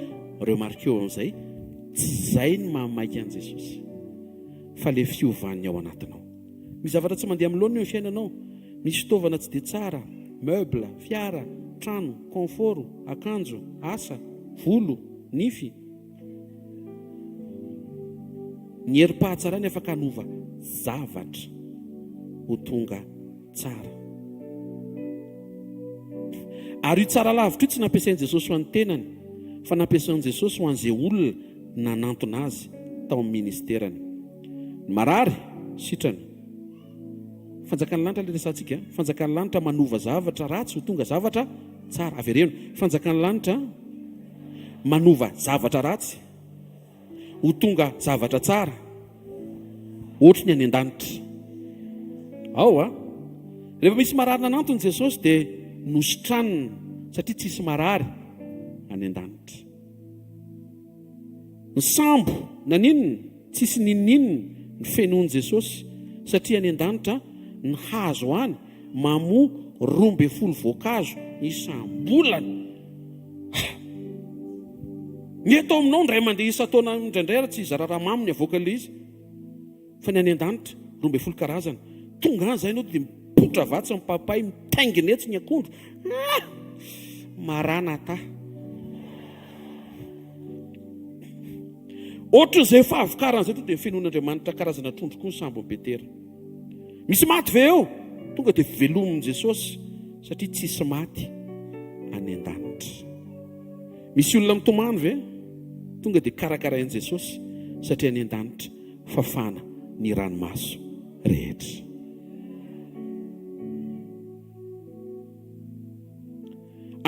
remarqueo amin'izay tsy izay ny mahamaika an'i Jesosy fa ilay fiovan'ny ao anatinao. Misy zavatra tsy mandeha amin'ny laoniny eo amin'ny fiainanao. Misy fitaovana tsy dia tsara, meuble, fiara, trano, confort, akanjo, asa, volo, nify. Ny herim-pahatsarany afaka hanova zavatra ho tonga tsara. Ary io tsara lavitra io tsy nampiasain'i Jesosy ho an'ny tenany, fa nampiasain'i Jesosy ho an'izay olona nanantona azy tao amin'ny ministerany. Ny marary, sitrana. Fanjakan'ny lanitra ilay resahantsika. Fanjakan'ny lanitra manova zavatra ratsy ho tonga zavatra tsara. Avereno. Fanjakan'ny lanitra manova zavatra ratsy ho tonga zavatra tsara. Ohatry ny any an-danitra. Ao a. Rehefa misy marary nanantona Jesosy dia nositranina satria tsisy marary any an-danitra. Ny sambo naninona? Tsisy n'inon'inona ny fenoan'i Jesosy satria any an-danitra ny hazo any mamoa 12 voankazo isam-bolana. Ha! Ny eto aminao indray mandeha isan-taona indraindray ary tsy zara raha mamy ny avoaka ilay izy. Fa ny any an-danitra, 12 karazana. Tonga any izay ianao dia mipoitra vatsy ny papay, mitaingina etsy ny akondro. Ah! Maranatha. Ohatran'izay fahavokarana izay tonga dia fenoin'Andriamanitra karazana trondro koa ny sambon'i Petera. Misy maty ve eo? Tonga dia velomin'i Jesosy satria tsisy maty any an-danitra. Misy olona mitomany ve? Tonga dia karakarain'i Jesosy satria any an-danitra fafana ny ranomaso rehetra.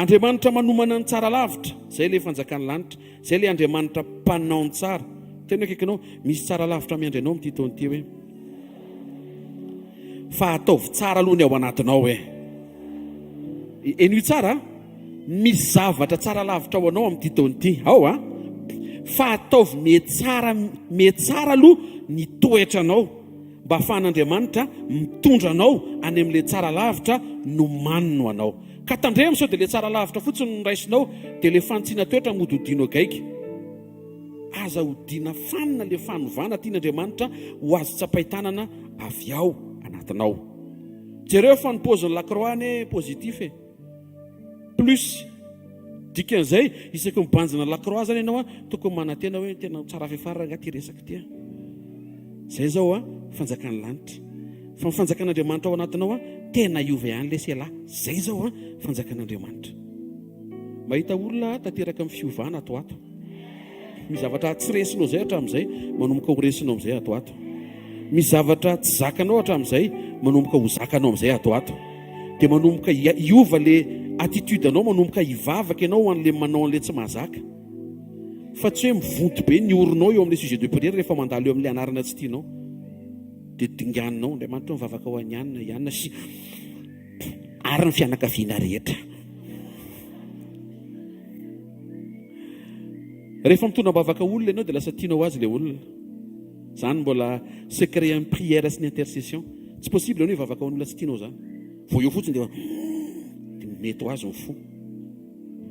Andriamanitra manomana ny tsara lavitra, izay ilay fanjakan'ny lanitra, izay ilay Andriamanitra mpanao ny tsara. Tena akaikinao, misy tsara lavitra miandry anao amin'ity taona ity hoe. Fa ataovy tsara aloha ny ao anatinao hoe. Henoy tsara, misy zavatra tsara lavitra ho anao amin'ity taona ity. Ao a. Fa ataovy mihatsara mihatsara aloha ny toetranao. Mba ahafahan'Andriamanitra mitondra anao any amin'ilay tsara lavitra nomaniny ho anao. Ka tandremo sao dia ilay tsara lavitra fotsiny no raisinao dia ilay fanitsiana toetra mody hodianao gaigy. Aza hodiana fanina ilay fanovana tian'Andriamanitra ho azo tsapain-tanana avy ao anatinao. Jereo fa ny paozin'ny Lacroix anie positif e. Plus. Dikan'izay, isaky ny mibanjina la croix zany ianao a, tokony manantena hoe tena ho tsara fiafarana angaha ity resaka ity a. Izay izao a, fanjakan'ny lanitra. Fa ny fanjakan'Andriamanitra ao anatinao a, Tena hiova ihany lesy ialahy. Zay zao an, fanjakan'Andriamanitra. Mahita olona tanteraka amin'ny fiovana ato ato. Misy zavatra tsy resinao zay hatramin'izay, manomboka ho resinao amin'izay ato ato. Misy zavatra tsy zakanao hatramin'izay, manomboka ho zakanao amin'izay ato ato. Dia manomboka hiova le attitude anao, manomboka hivavaka ianao ho an'le manao an'le tsy mahazaka. Fa tsy hoe mivonto be ny oronao eo amin'le sujet de prière rehefa mandalo eo amin'le anarana tsy tianao. Dia dinganinao, Andriamanitra mivavaka ho an'i Anna, i Anna sy ary ny fianakaviana rehetra. Rehefa mitondra am-bavaka olona ianao dia lasa tianao ho azy ilay olona. Izany mbola secret amin'ny prière sy ny intercession. Tsy possible ianao hivavaka ho an'olona tsy tianao izany. Vao eo fotsiny dia efa dia mety ho azy ny fo.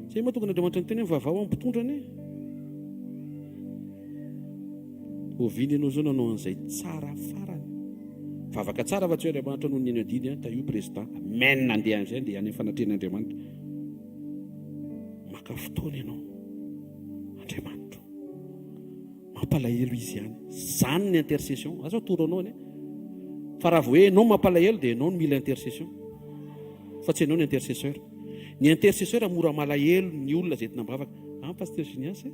Izay mahatonga an'Andriamanitra niteny hoe mivavaha ho an'ny mpitondra anie. Oviana ianao izao nanao an'izay tsara farany? Vavaka tsara fa tsy hoe Andriamanitra noho ny eny adidy an, tahio président. Amen, andeha amin'izay, andeha any amin'ny fanatrehan'Andriamanitra. Maka fotoana ianao. Andriamanitro. Mampalahelo izy ihany. Zany ny intercession. Aza atoro anao anie. Fa raha vao hoe ianao mampalahelo dia ianao no mila intercession. Fa tsy ianao ny intercesseur. Ny intercesseur mora malahelo ny olona izay entina am-bavaka. Ah, Pasteur Ginias eh?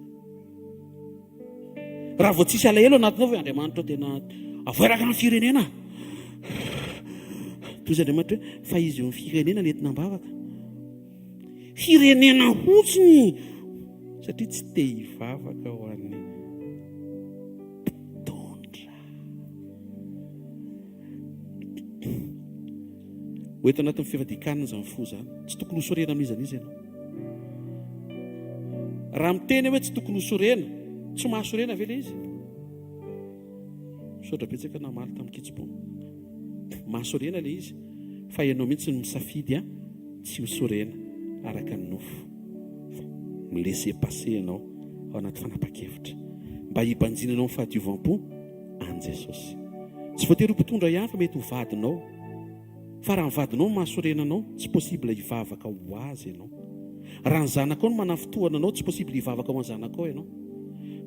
Raha vao tsisy alahelo anatinao fa Andriamanitra tena avoeraka ny firenena. Toy izay Andriamanitra hoe fa izy eo amin'ny firenena no entina am-bavaka. Firenena fotsiny satria tsy te hivavaka ho an'ny mpitondra. Ho eto anatin'ny fifadian-kanina izany fo izany. Tsy tokony ho sorena amin'iza n'iza ianao. Raha miteny hoe tsy tokony ho sorena, tsy mahasorena ve ilay izy? Misaotra betsaka namaly tamin'ny kitsim-po. Mahasorena ilay izy fa ianao mihitsy no misafidy an tsy ho sorena araka ny nofo. Fa mi-laisser passer ianao ao anaty fanapan-kevitra mba hibanjinanao ny fahadiovam-po an'i Jesosy. Tsy voatery ho mpitondra ihany fa mety ho vadinao. Fa raha ny vadinao no mahasorena anao, tsy possible hivavaka ho azy ianao. Raha ny zanakao no manafintohana anao, tsy possible hivavaka ho an'ny zanakao ianao.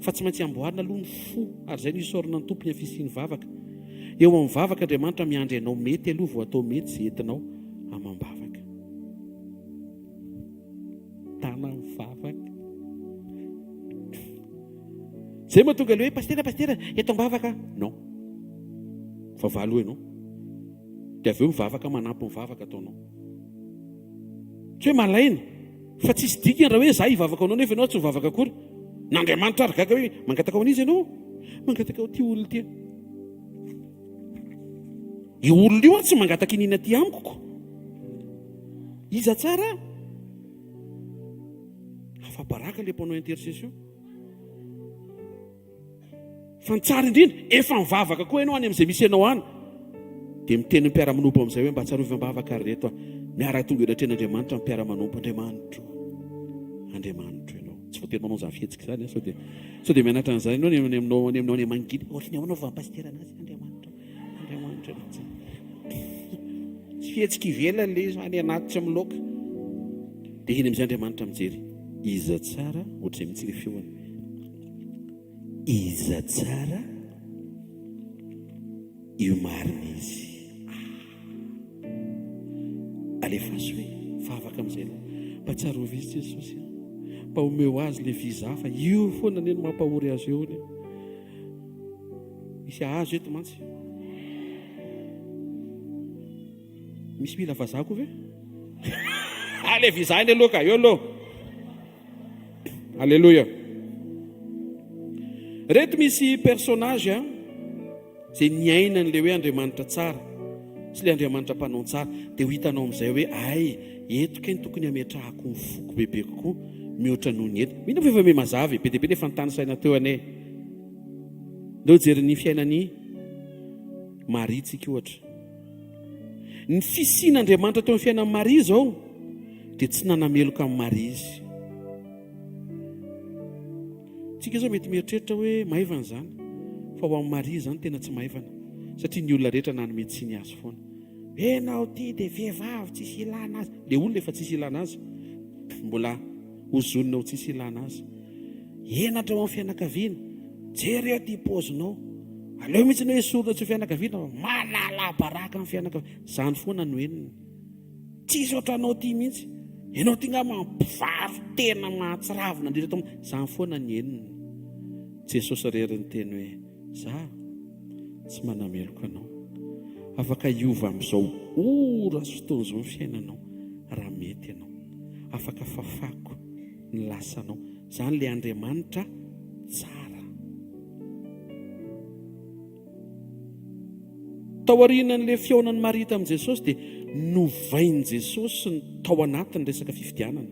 Fa tsy maintsy amboarina aloha ny fo, ary izay no isaorana ny Tompo ny fisian'ny vavaka. Eo amin'ny vavaka Andriamanitra miandry anao mety aloha vao atao mety izay entinao amam-bavaka. Tana mivavaka. Zay mahatonga le hoe pastera pastera eto am-bavaka. Non. Vavaha aloha ianao. Dia avy eo mivavaka manampy ny vavaka ataonao. Tsy hoe malaina fa tsisy dikany raha hoe za hivavaka anao nefa ianao tsy mivavaka akory. N'Andriamanitra ary gaga hoe mangataka ho an'iza ianao? Mangataka ho ty olona ity. Io olona io ary tsy mangataka inona aty amiko ko. Iza tsara? Afa-baraka le mpanao intercession. Fa ny tsara indrindra, efa mivavaka koa ianao any amin'izay misy anao any. Dia miteny ny mpiara-manompo amin'izay hoe mba tsarovy am-bavaka ary reto a. Miara-tonga eo anatrehan'Andriamanitra ny mpiara-manompo. Andriamanitro, Andriamanitro ianao. Tsy voatery manao izany fihetsika izany, sao dia sao dia mianatra an'izany ianao any aminao any aminao any mangina. Ohatry ny ahoana fa pasitera anazy Andriamanitro, Andriamanitro ianao. Tsy fihetsika ivelany ilay izy fa any anaty tsy miloaka. Dia iny amin'izay Andriamanitra mijery. Iza tsara, ohatr'izay mihitsy ilay feony. Iza tsara io marina izy. Ah. Alefaso hoe vavaka amin'izay anao. Mba tsarovy izy Jesosy a. Mba omeo azy le visa fa io foana anie no mampahory azy eo anie. Misy ahazo eto mantsy. Misy mila vazaha koa ve? Ah, le visa iny aloha ka, eo aloha. Alléluia. Reto misy personnage a izay niaina an'ilay hoe Andriamanitra tsara sy ilay Andriamanitra mpanao tsara dia ho hitanao amin'izay hoe ay eto kay no tokony hametrahako ny foko bebe kokoa mihoatra noho ny eto. Mino fa efa miha mazava e, be dia be ny efa nitanisaina teo anie. Ndao hijery ny fiainan'i Maria tsika ohatra. Ny fisian'Andriamanitra teo amin'ny fiainan'i Maria izao dia tsy nanameloka an'i Maria izy. Tsika izao mety mieritreritra hoe maivana izany, fa ho an'i Maria izany tena tsy maivana, satria ny olona rehetra nanome tsiny azy foana. Enao ity dia vehivavy tsisy ilana azy. Ilay olona efa tsisy ilana azy, mbola hozonina ho tsisy ilana azy. Henatra ho an'ny fianakaviana. Jereo ity paozinao. Aleo mihitsy ny hoe esorina tsy ho fianakaviana fa malala. Manala baraka ny fianakaviana. Izany foana no henony. Tsisy ohatranao ity mihitsy. Ianao ity nga mampivaro-tena mahatsiravina indrindra eto amin'ny. Izany foana ny henony. Jesosy irery niteny hoe, Za tsy manameloka anao. Afaka hiova amin'izao ora sy fotoana izao ny fiainanao raha mety ianao. Afaka fafako ny lasanao. Izany ilay Andriamanitra tsara. Taorianan'ilay fihaonan'i Maria tamin'i Jesosy dia novain'i Jesosy ny tao anatiny resaka fifidianana.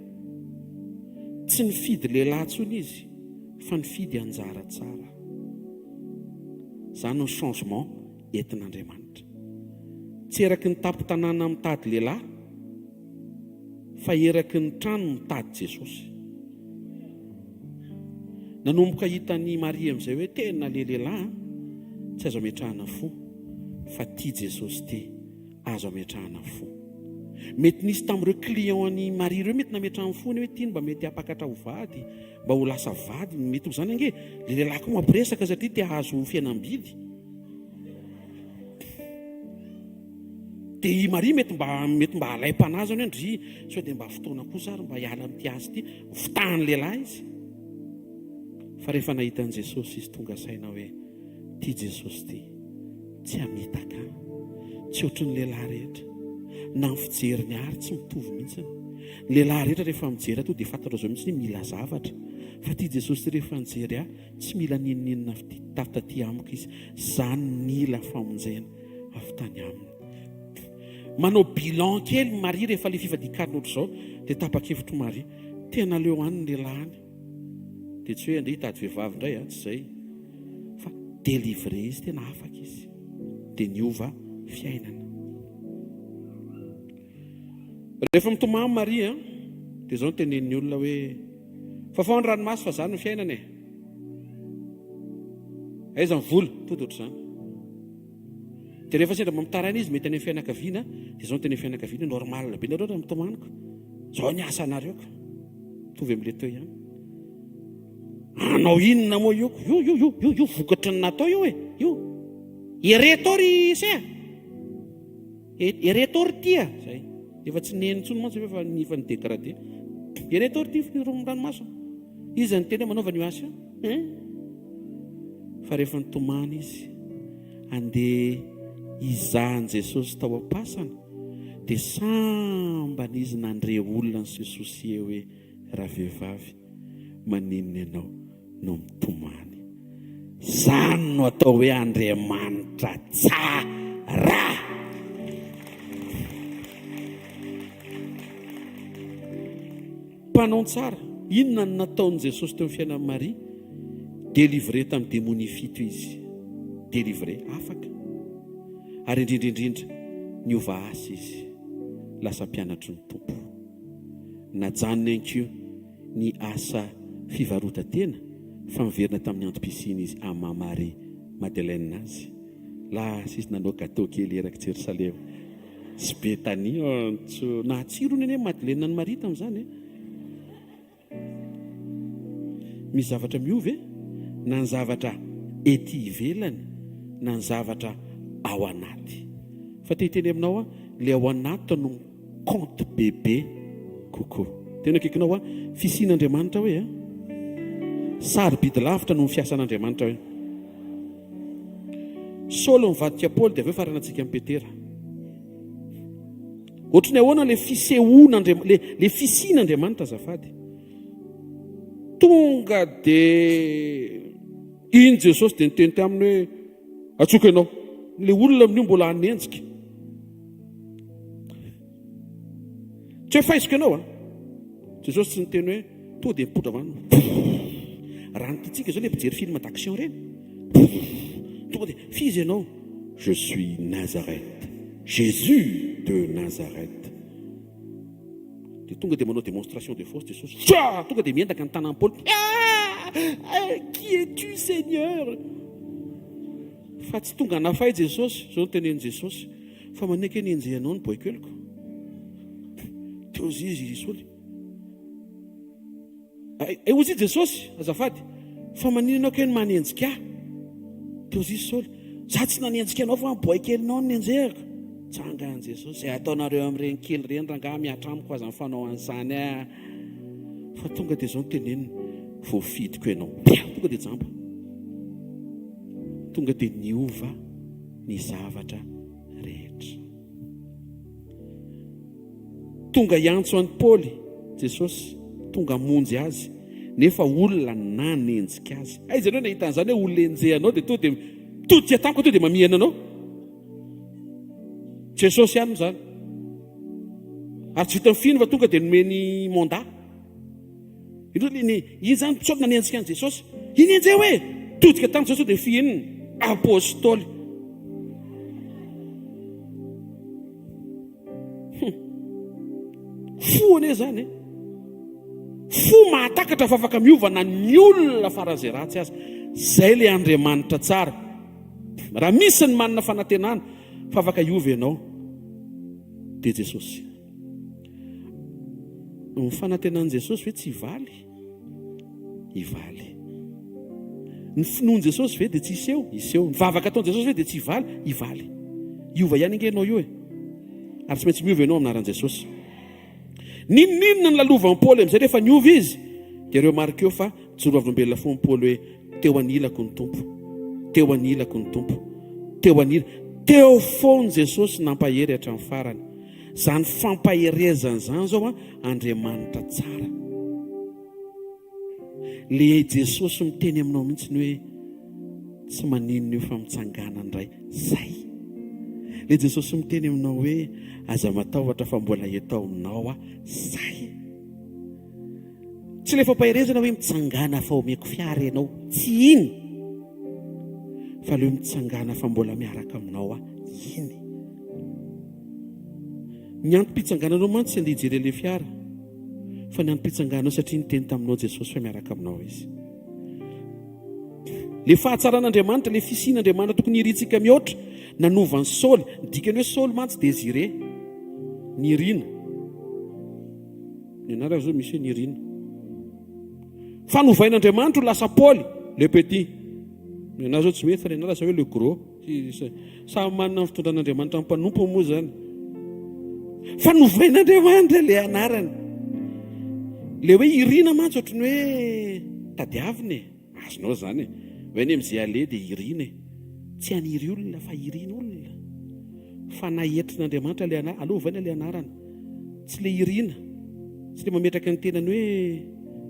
Tsy nifidy lehilahy intsony izy fa nifidy anjara tsara. Izany no changement entin'Andriamanitra. Tsy eraky ny tampon-tanàna mitady lehilahy fa eraky ny trano mitady Jesosy. Nanomboka hitan'i Maria amin'izay hoe tena le lehilahy an, tsy azo ametrahana fo, fa tia Jesosy ity, azo ametrahana fo. Mety nisy tamin'ireo client an'i Maria ireo mety nametrahany fony hoe ity no mba mety hampakatra ho vady, mba ho lasa vadiny, mety ho izany ange, le lehilahy koa mampiresaka satria te hahazo fihenam-bidy. Dia i Maria mety mba mety mba alaim-panahy zany hoe ndry sao dia mba fotoana kosa ary mba hiala amin'ity asa ity. Fitahan'ny lehilahy izy. Fa rehefa nahita an'i Jesosy izy tonga saina hoe ity Jesosy ity tsy hamitaka ahy. Tsy ohatry ny lehilahy rehetra. Na ny fijeriny ahy ary tsy mitovy mihitsy. Ny lehilahy rehetra rehefa mijery ahy tonga dia fantatrao izao mihitsy hoe mila zavatra. Fa ity Jesosy ity rehefa nijery ahy tsy mila n'inon'inona avy taty amiko izy. Izaho no nila famonjena. avy tany aminy. Manao bilan kely Maria rehefa le fifadian-kanina ohatr'izao dia tapa-kevitro Maria, tena aleo any ny lehilahy any. Dia tsy hoe andeha hitady vehivavy indray an, tsy izay. Fa délivré izy, tena afaka izy. Dia niova fiainana. Rehefa mitomany Maria dia izao no tenenin'ny olona hoe fafao ny ranomaso fa izany no fiainana e. Aiza ny vola? Tody ohatr'izany. Dia rehefa sendra mba mitaraina izy mety any amin'ny fianakaviana, dia izao no teny amin'ny fianakaviana, normal be nareo raha mitomany ko. Izao ny asanareo ko. Mitovy amin'ilay teo ihany. Anao inona moa io ko? Io io io io io vokatry ny natao io e. Io. Ireto ry se. Ireto ry tia. Zay. Efa tsy neny intsony mantsy efa efa ni-dégradé. Ireto ry tia ny ranomasina. Iza no tena manaova an'io asa io? Hein? Fa rehefa nitomany izy, andeha hizaha an'i Jesosy tao am-pasana, dia sambany izy nandre olona ni-se soucier hoe, Ravehivavy, maninona ianao no mitomany? Izany no atao hoe Andriamanitra tsara! Mpanao ny tsara. Inona no nataon'i Jesosy teo amin'ny fiainan'i Maria? Délivré tamin'ny demonia fito izy. Délivré, afaka. Ary indrindra indrindra, niova asa izy. Lasa mpianatry ny Tompo. Najanony ihany koa ny asa fivarotan-tena fa niverina tamin'ny antom-pisiany izy amin'ny maha Maria Madeleine azy. Lasa izy nanao gâteau kely erak'i Jerosalema. Sy Betania antso nahatsiro hono anie Madeleine an'i Maria tamin'izany e. Misy zavatra miova e, na ny zavatra ety ivelany na ny zavatra ao anaty. Fa te hiteny aminao aho, ilay ao anaty no mi-compte bebe kokoa. Tena akaikinao aho, fisian'Andriamanitra hoe a. Sarobidy lavitra noho ny fiasan'Andriamanitra hoe. Saoly nivadika Paoly dia avy eo faranantsika amin'i Petera. Ohatry ny ahoana le fisehoana le le fisian'Andriamanitra azafady. Tonga de iny Jesosy dia niteny taminy hoe atsoiko ianao. Le olona amin'io mbola hanenjika. Tsy hoe faiziko ianao a. Jesosy tsy niteny hoe tonga dia mipoitra avy any. Raha ny tiantsika izao ilay mpijery film d'action ireny. Tonga dia f'iza ianao? Je suis Nazareth. Jésus de Nazareth. Dia tonga dia manao démonstration de force Jesosy. Tsa! Tonga dia miendaka ny tanan'i Paoly. Ah! Qui es-tu Seigneur? Fa tsy tonga nafay Jesosy. Izao no tenenin'i Jesosy. Fa manaiky ny henjehanao ny boaikeliko. Teo izy i Saoly. Ay, hoy izy Jesosy, azafady, fa maninona aho kay no manenjika ahy? Teo izy Saoly. Za tsy nanenjika anao fa ny boay kelinao no nenjehiko. Tsangan'i Jesosy. Izay ataonareo amin'ireny kely ireny rangahy mihatra amiko aza mifanao an'izany ah. Fa tonga dia izao no teneniny, voafidiko ianao. Pia! Tonga dia jamba. Tonga dia niova ny zavatra rehetra. Tonga hiantso an'i Paoly Jesosy, tonga hamonjy azy, nefa olona nanenjika azy. Aiza ianao nahita an'izany hoe olona enjehanao dia tonga dia mitodika tampoka tonga dia mamihana anao? Jesosy ihany izany. Ary tsy vitan'ny fino fa tonga dia nomeny mandat. Indreo le ny iny zany Saoly nanenjika an'i Jesosy. Iny enjeho e! Todika tamin'i Jesosy dia fihinina. Apostoly. Hum. Fo anie zany e. Fo mahatakatra fa afaka miova na ny olona faran'izay ratsy aza. Zay le Andriamanitra tsara. Raha misy ny manana fanantenana fa afaka hiova ianao dia Jesosy. Ny fanantenan'i Jesosy ve tsy hivaly? Hivaly. Ny finoan'i Jesosy ve dia tsy hiseho? Hiseho. Ny vavaka ataon'i Jesosy ve dia tsy hivaly? Hivaly. Hiova ihany ange ianao io e. Ary tsy maintsy miova ianao amin'ny anaran'i Jesosy. N'inon'inona ny lalovan'i Paoly amin'izay rehefa niova izy, dia remarqueo fa joro vavolombelona foana Paoly hoe teo anilako ny Tompo, teo anilako ny Tompo, teo anila, teo foana Jesosy nampahery hatramin'ny farany. Zany fampaherezana zany zao an, Andriamanitra tsara. Le Jesosy miteny aminao mihitsy ny hoe tsy maninona io fa mitsangana indray. Zay. Le Jesosy miteny aminao hoe aza matahotra fa mbola eto aminao aho. Zay. Tsy le fampaherezana hoe mitsangana fa omeko fiara ianao. Tsy iny. Fa le mitsangana fa mbola miaraka aminao aho. Iny. Ny antom-pitsangananao mantsy tsy andeha hijery an'ilay fiara, fa ny antom-pitsangananao satria niteny taminao Jesosy fa miaraka aminao Izy. Le fahatsaran'Andriamanitra, le fisian'Andriamanitra tokony hirintsika mihoatra, nanova an'i Saoly. Ny dikany hoe Saoly mantsy désiré, nirina. Ny anarana zao misy hoe nirina. Fa novain'Andriamanitra ho lasa Paoly, le petit. Ny anazy zao tsy mety fa ny anah lasa hoe le gros. Samy manana ny fitondran'Andriamanitra ny mpanompony moa izany. Fa novain'Andriamanitra ilay anarany. Ilay hoe irina mantsy ohatry ny hoe tadiavina e. Azonao izany e. Hoe any amin'izay aleha dia irina e. Tsy haniry olona fa irina olona. Fa naetrin'Andriamanitra ilay anarana. Aleo ovaina ilay anarana. Tsy ilay irina. Tsy ilay mametraka ny tenany hoe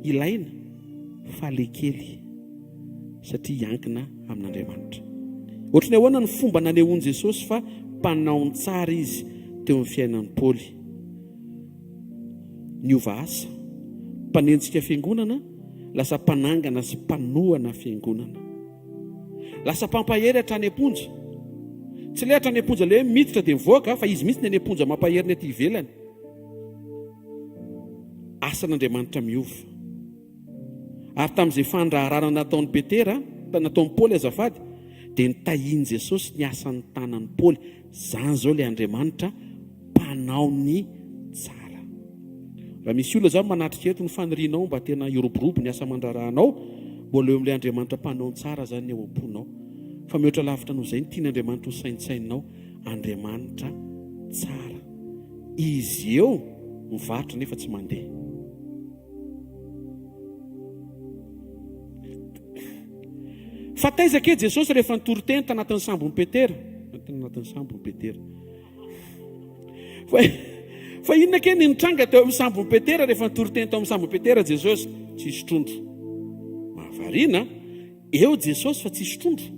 ilaina fa ilay kely. satria hiankina amin'Andriamanitra. Ohatry ny ahoana ny fomba nanehoan'i Jesosy fa mpanao ny tsara izy teo amin'ny fiainan'i Paoly? Niova asa, mpanenjika fiangonana, lasa mpanangana sy mpanohana fiangonana. Lasa mpampahery hatrany am-ponja. Tsy ilay hatrany am-ponja ilay hoe miditra dia mivoaka fa izy mihitsy ny any am-ponja mampahery ny aty ivelany. Asan'Andriamanitra miova. Ary tamin'izay fandraharahana nataon'i Petera, nataon'i Paoly azafady, dia nitahian'i Jesosy ny asan'ny tanan'i Paoly. Izany izao ilay Andriamanitra mpanao ny tsara. Raha misy olona izany manatrika eto, ny fanirianao mba tena hiroborobo ny asa aman-draharahanao, mbola eo amin'ilay Andriamanitra mpanao ny tsara izany ny ao am-ponao. Fa mihoatra lavitra noho izay ny tian'Andriamanitra ho saintsaininao, Andriamanitra tsara. Izy eo mivarotra nefa tsy mandeha. Fa taiza kay Jesosy rehefa nitory teny tanatin'ny sambon'i Petera? Tanatin'ny sambon'i Petera. Fa, fa inona kay ny nitranga teo amin'ny sambon'i Petera rehefa nitory teny tao amin'ny sambon'i Petera Jesosy? Tsisy trondro. Mahavariana, eo Jesosy fa tsisy trondro.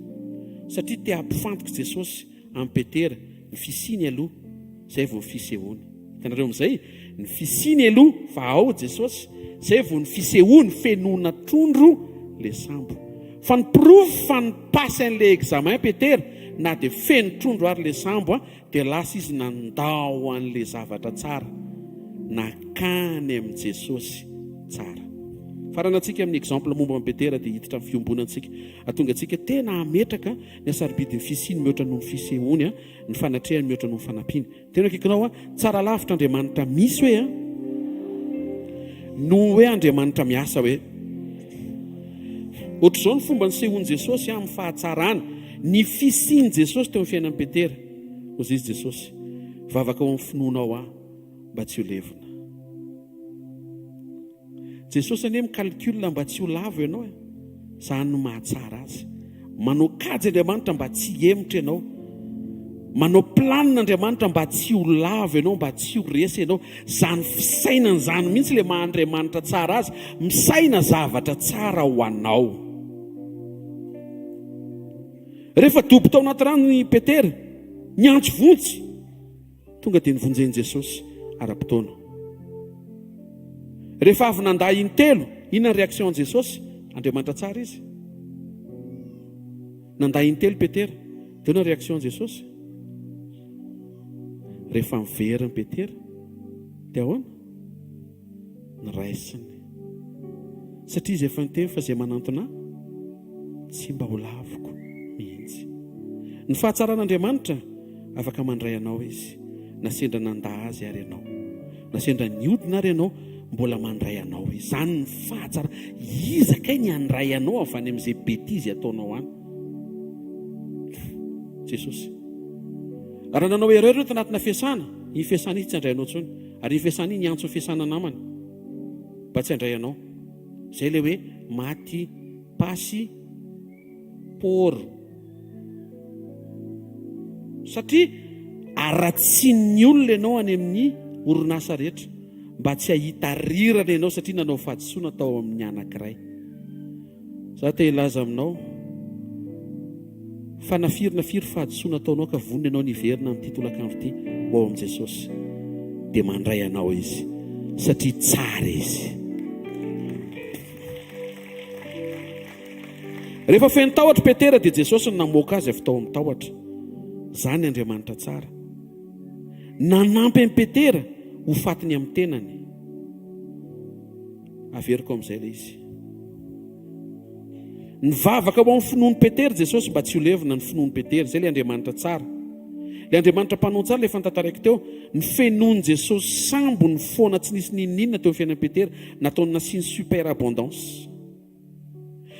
Satria te hampifantoka Jesosy amin'i Petera ny fisiany aloha, izay vao ny fisehoany. Hitanareo amin'izay? Ny fisiany aloha fa ao Jesosy, izay vao ny fisehoany, fenoina trondro le sambo. Fa ny porofo fa ni-passe an'ilay examen Petera, na dia feno trondro ary le sambo, dia lasa izy nandao an'ilay zavatra tsara, nakany amin'i Jesosy tsara. Faranantsika amin'ny exemple momba an'i Petera dia hiditra amin'ny fiombonantsika. Hahatonga antsika tena hametraka ny hasarobidin'ny fisiany mihoatra noho ny fisehoany, ny fanatrehany mihoatra noho ny fanampiany. Tena akaikinao aho, tsara lavitra Andriamanitra misy hoe an, noho hoe Andriamanitra miasa hoe. Ohatr'izao ny fomba nisehoan'i Jesosy amin'ny fahatsarana. Ny fisian'i Jesosy teo amin'ny fiainan'i Petera. Hoy izy Jesosy, Vavaka ao amin'ny finoanao aho mba tsy ho levona. Jesosy anie mi-calcule mba tsy ho lavo ianao e. Zany no mahatsara azy. Manao kajy Andriamanitra mba tsy hihemotra ianao. Manao planina Andriamanitra mba tsy ho lavo ianao, mba tsy ho resy ianao. Zany fisainana izany mihitsy ilay maha Andriamanitra tsara azy. Misaina zavatra tsara ho anao. Rehefa dobo tao anaty rano i Petera, niantso vonjy. Tonga dia novonjen'i Jesosy ara-potoana. Rehefa avy nandà intelo, inona ny réaction an'i Jesosy? Andriamanitra tsara izy. Nandà intelo Petera. Dia inona ny réaction an'i Jesosy? Rehefa niverina Petera, dia ahoana? Niraisiny. Satria izy efa niteny fa izay manantona ahy tsy mba ho laviko mihitsy. Ny fahatsaran'Andriamanitra, afaka mandray anao Izy, na sendra nandà Azy ary ianao, na sendra niodina ary ianao, mbola mandray anao Izy. Izany ny fahatsarana. Iza kay ny handray anao avy any amin'izay betizy ataonao any? Jesosy. Raha nanao erreur ianao tanatina fiasana, iny fiasana iny tsy handray anao intsony. Ary iny fiasana iny hiantso ny fiasana namana mba tsy handray anao. Izay ilay hoe maty pasy poro. Satria aratsian'ny olona ianao any amin'ny orinasa rehetra mba tsy hahita rirana ianao satria nanao fahadisoana tao amin'ny anankiray. Za te hilaza aminao fa na firy na firy fahadisoana ataonao ka vonona ianao ny hiverina amin'ity tolakandro ity ho ao amin'i Jesosy dia mandray anao Izy satria tsara Izy. Rehefa feno tahotra Petera dia Jesosy no namoaka azy avy tao amin'ny tahotra. Izany Andriamanitra tsara. Nanampy an'i Petera ho fatiny amin'ny tenany. Averiko amin'izay ilay izy. Nivavaka ho amin'ny finoan'i Petera Jesosy mba tsy ho levona ny finoan'i Petera. Izay ilay Andriamanitra tsara. Ilay Andriamanitra mpanao tsara ilay efa notantaraiko teo. Ny fenoan'i Jesosy sambo ny foana tsy nisy n'inon'inona teo amin'ny fiainan'i Petera. Nataony nasiany superabondance.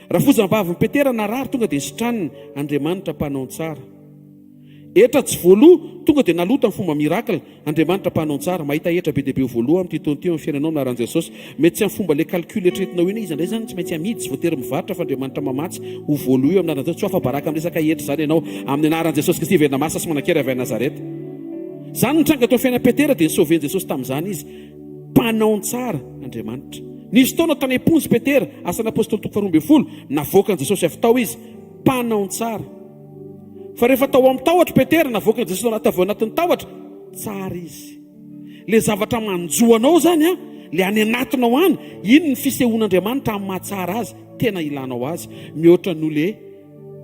Rafozam-bavin'i Petera narary tonga dia sitraniny, Andriamanitra mpanao tsara. Hetra tsy voaloa, tonga dia naloa tamin'ny fomba miracle, Andriamanitra mpanao tsara. Mahita hetra be dia be ho voaloa amin'ity taona ity eo amin'ny fiainanao amin'ny anaran'i Jesosy. Mety tsy amin'ny fomba le calcul eritreretinao iny hoe iza indray izany tsy maintsy amidy, tsy voatery mivarotra fa Andriamanitra mamatsy ho voaloa io amin'ny anaran'i Jesosy. Tsy ho afa-baraka amin'ny resaka hetra izany ianao amin'ny anaran'i Jesosy Kristy velona masina sy manan-kery avy any Nazareta. Izany no nitranga teo amin'ny fiainan'i Petera dia ni-sauver-n'i Jesosy tamin'izany izy. Mpanao tsara Andriamanitra. Nisy fotoana tany am-ponja Petera, Asan'ny Apostoly toko faharoa ambinifolo, navoakan'i Jesosy avy tao izy. Mpanao tsara. Fa rehefa tao amin'ny tahotra Petera, navoakan'i Jesosy avy ao anatin'ny tahotra, tsara izy. Ilay zavatra manjo anao izany an, ilay any anatinao any, iny ny fisehoan'Andriamanitra amin'ny mahatsara azy, tena ilanao azy, mihoatra noho ilay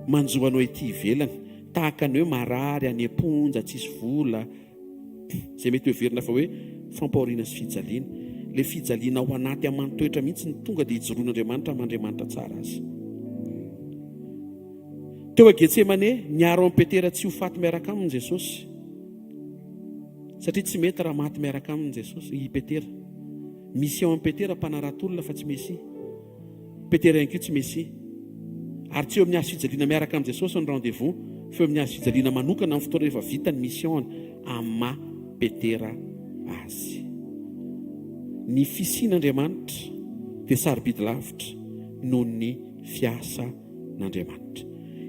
manjo anao ety ivelany, tahaka ny hoe marary, any am-ponja, tsisy vola, Izay mety hoheverina fa hoe fampahoriana sy fijaliana. Ilay fijaliana ao anaty aman-toetra mihitsy no tonga dia ijoroan'Andriamanitra amin'ny Andriamanitra tsara azy. Teo a Getsemane, niaro an'i Petera tsy ho faty miaraka aminy Jesosy. Satria tsy mety raha maty miaraka aminy Jesosy, i Petera. Mission an'i Petera mpanarato olona fa tsy Mesia. Petera ihany koa tsy Mesia. Ary tsy eo amin'ny hazo fijaliana miaraka amin'i Jesosy ny rendez-vous, fa eo amin'ny hazo fijaliana manokana amin'ny fotoana rehefa vita ny mission-ny amin'ny maha Petera azy. Ny fisian'Andriamanitra dia sarobidy lavitra noho ny fiasan'Andriamanitra.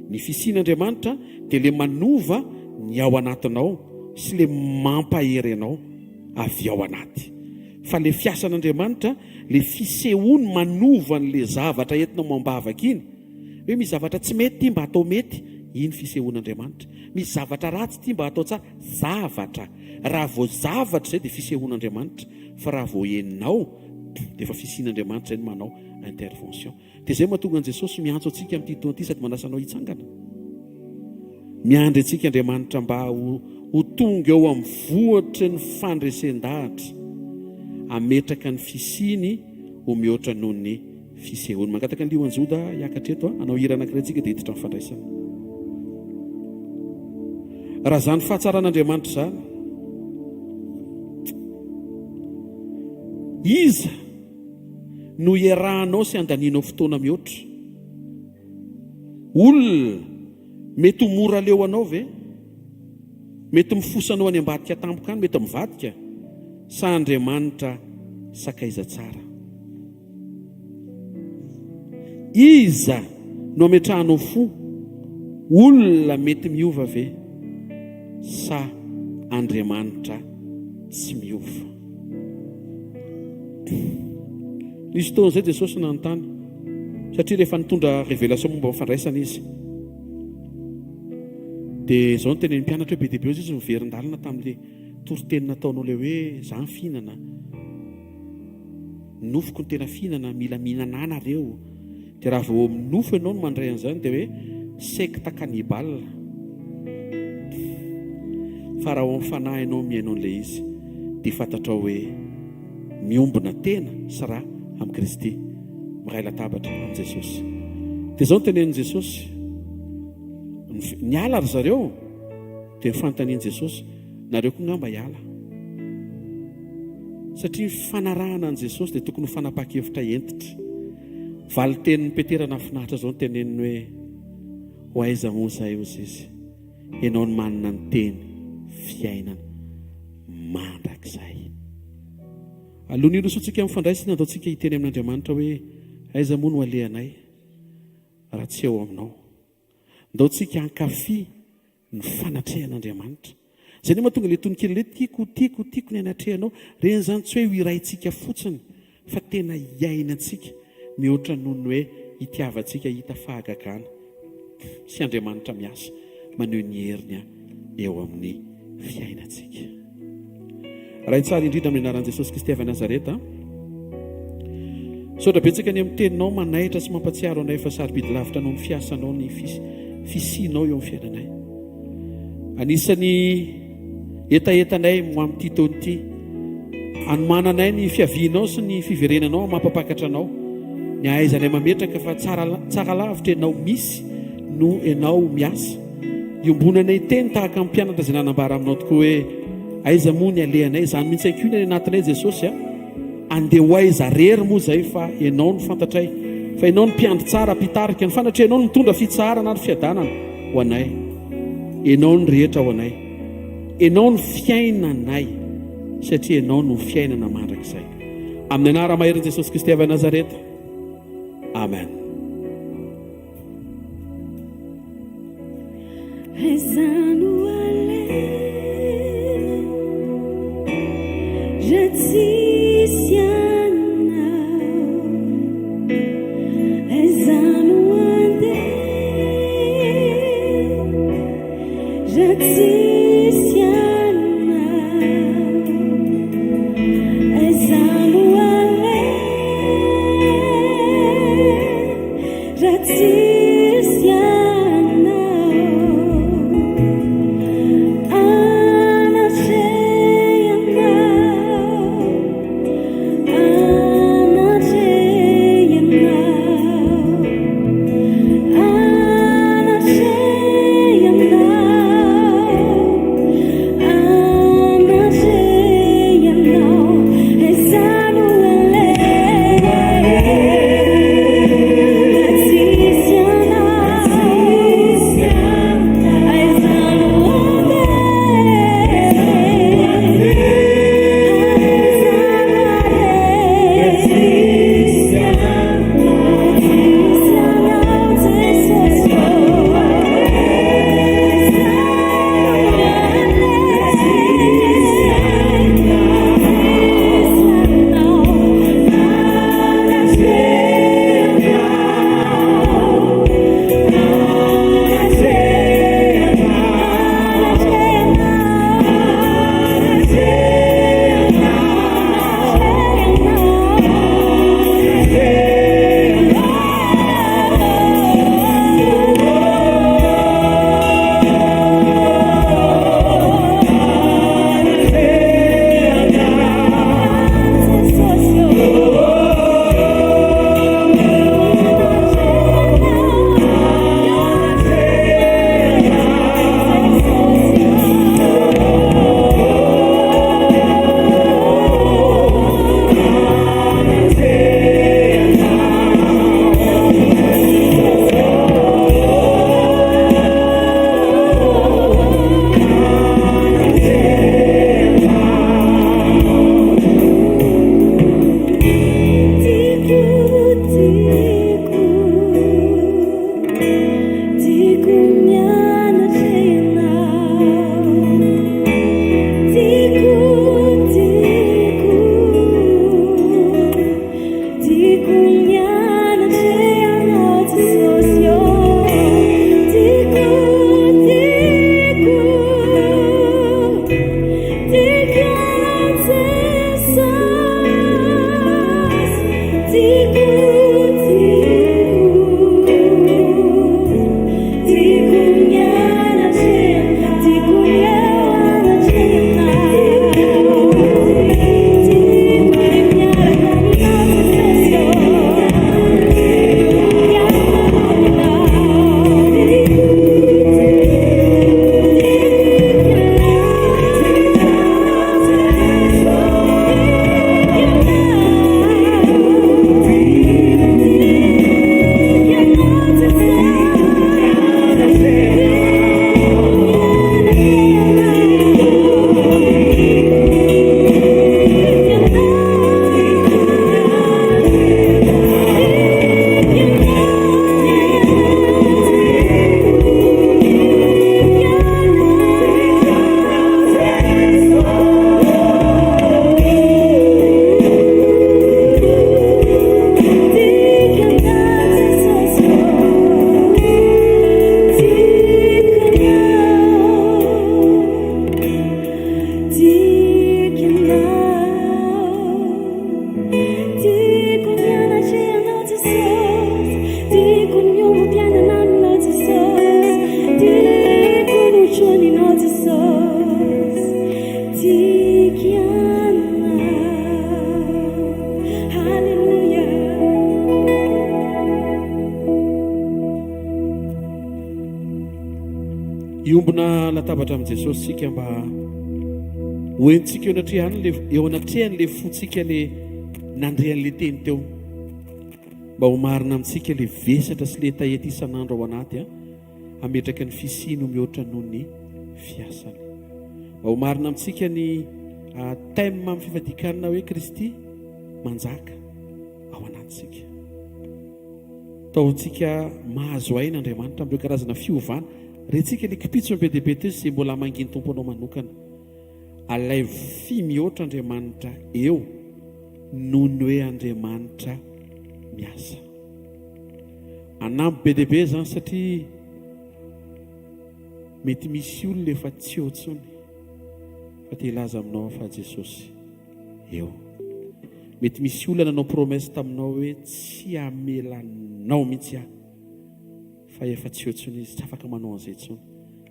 Ny fisian'Andriamanitra dia ilay manova ny ao anatinao sy ilay mampahery anao avy ao anaty. Fa le fiasan'Andriamanitra, le fisehoany manova an'le zavatra entina amam-bavaka iny, hoe misy zavatra tsy mety ity mba atao mety, iny fisehoan'Andriamanitra. Misy zavatra ratsy ity mba atao tsara, zavatra. Raha vao zavatra izay dia fisehoan'Andriamanitra, fa raha vao henonao dia efa fisian'Andriamanitra izay no manao intervention. Dia izay mahatonga an'i Jesosy miantso antsika amin'ity taona ity sady manasa anao hitsangana. Miandry antsika Andriamanitra mba ho, ho tonga eo amin'ny vohitry ny fandresen-dahatra, hametraka ny fisiany ho mihoatra noho ny fisehoany. Mangataka ny Lioan'i Joda hiakatra eto, hanao hira anankiray antsika dia hiditra amin'ny fandraisana. Raha izany fahatsaran'Andriamanitra izany, iza no iarahanao sy andanianao fotoana mihoatra? Olona. Mety ho mora leo anao ve? Mety mifosa anao any ambadika tampoka any, mety mivadika? Sa Andriamanitra sakaiza tsara? Iza no ametrahanao fo? Olona mety miova ve sa Andriamanitra tsy miova? Nisy fotoana izay Jesosy nanontany satria rehefa nitondra révélation momba ny fandraisana izy dia izao no tenenin'ny mpianatra hoe be dia be izy miverin-dalana tamin'ilay toriteny nataonao ilay hoe za ny fihinana Nofoko no tena fihinana, mila mihinana ahy nareo. Dia raha vao amin'ny nofo ianao no mandray an'izany dia hoe secte cannibale. Fa raha ao amin'ny fanahy ianao mihaino an'ilay izy dia fantatrao hoe miombona tena sy ra amin'i Kristy, miray latabatra amin'i Jesosy. Dia izao no tenenin'i Jesosy, niala ry zareo dia ny fanontanian'i Jesosy, Nareo koa ngamba hiala. Satria ny fanarahana an'i Jesosy dia tokony ho fanapahan-kevitra hentitra. Valin-tenin'i Petera nahafinaritra izao ny teneniny hoe, Ho aiza moa izahay hozy izy? Ianao no manana ny teny fiainana mandrakizay. Alohan'ny hirosoantsika amin'ny fandraisana, andaontsika hiteny amin'Andriamanitra hoe, Aiza moa no alehanay raha tsy eo aminao? Ndao tsika hankafy ny fanatrehan'Andriamanitra. Izay no mahatonga ilay tononkira ilay tiako, tiako, tiako ny hanatrehanao. Ireny izany tsy hoe ho hiraintsika fotsiny fa tena hiainantsika mihoatra noho ny hoe hitiavantsika hahita fahagagana sy Andriamanitra miasa maneho ny heriny eo amin'ny fiainantsika. Ray tsara indrindra amin'ny anaran'i Jesosy Kristy avy Nazareta. Misaotra betsaka ny amin'ny teninao manaitra sy mampatsiaro anay fa sarobidy lavitra noho ny fiasanao ny fisianao eo amin'ny fiainanay. Anisan'ny hetahetanay ho amin'ity taona ity hanomananay ny fiavianao sy ny fiverenanao mampapakatra anao ny ahaizanay mametraka fa tsara tsara lavitra ianao misy no ianao miasa. Iombonanay teny tahaka ny mpianatra izay nanambara aminao tokoa hoe aiza moa ny alehanay, izany mihitsy ihany koa ny any anatinay Jesosy a. Andeha ho aiza rery moa izay fa Ianao no fantatray, fa Ianao no mpiandry tsara, mpitarika, ny fanatrehanao no mitondra fitsaharana ary fiadanana ho anay. Ianao no rehetra ho anay. Ianao no fiainanay, satria Ianao no fiainana mandrakizay. Amin'ny anara-maherin'i Jesosy Kristy avy Nazareta. Amen. Aiza no aleha raha tsisy anao? Aiza no andeha raha tsisy anao? Aiza no aleha? Raha tsisy anao. Tiako ny anatrehanao Jesosy ô Tiako, tiako Tiako ianao Jesosy Tiako, tiako Tiako ny anatrehanao Tiako ny eo anatrehanao Tiako ny miaraka aminao Jesosy ô Tiako miaraka aminao Tiako, Tiako ny anatrehanao Jesosy, tiako ny miombom-piainana aminao Jesosy, tiako ny hotroninao Jesosy, tiako ianao. Haleloia. Hiombona latabatra amin'i Jesosy isika mba ho entintsika eo anatrehany le eo anatrehany le fontsika le nandre an'le teny teo. Mba ho marina amintsika le vesatra sy le hetaheta isan'andro ao anaty a, hametraka ny fisiany ho mihoatra noho ny fiasany. Mba ho marina amintsika ny thème amin'ny fifadian-kanina hoe Kristy manjaka ao anatintsika. Ataontsika mahazo aina Andriamanitra amin'ireo karazana fiovana. Rentsika ilay kipitsony be dia be teo izay mbola hamangian'ny Tompo anao manokana. Alaivo fy mihoatra Andriamanitra eo noho ny hoe Andriamanitra miasa. Hanampy be dia be izany satria mety misy olona efa tsy eo intsony fa te hilaza aminao fa Jesosy eo. Mety misy olona nanao promesse taminao hoe tsy hamela anao mihitsy aho fa efa tsy eo intsony izy, tsy afaka manao an'izay intsony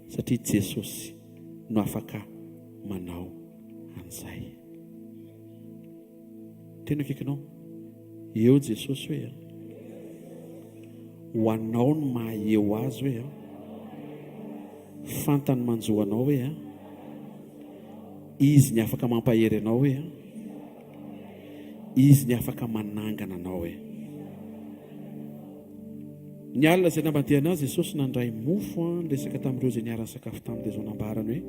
satria Jesosy no afaka manao an'izay. Tena akaikinao eo Jesosy hoe a. Ho anao ny maha eo azy hoe a. Fantany manjo anao hoe a. Izy ny afaka mampahery anao hoe a. Izy ny afaka manangana anao hoe. Ny alina izay nambadiana azy, Jesosy nandray mofo a, niresaka tamin'ireo izay niara-nisakafo taminy dia izao nambarany hoe,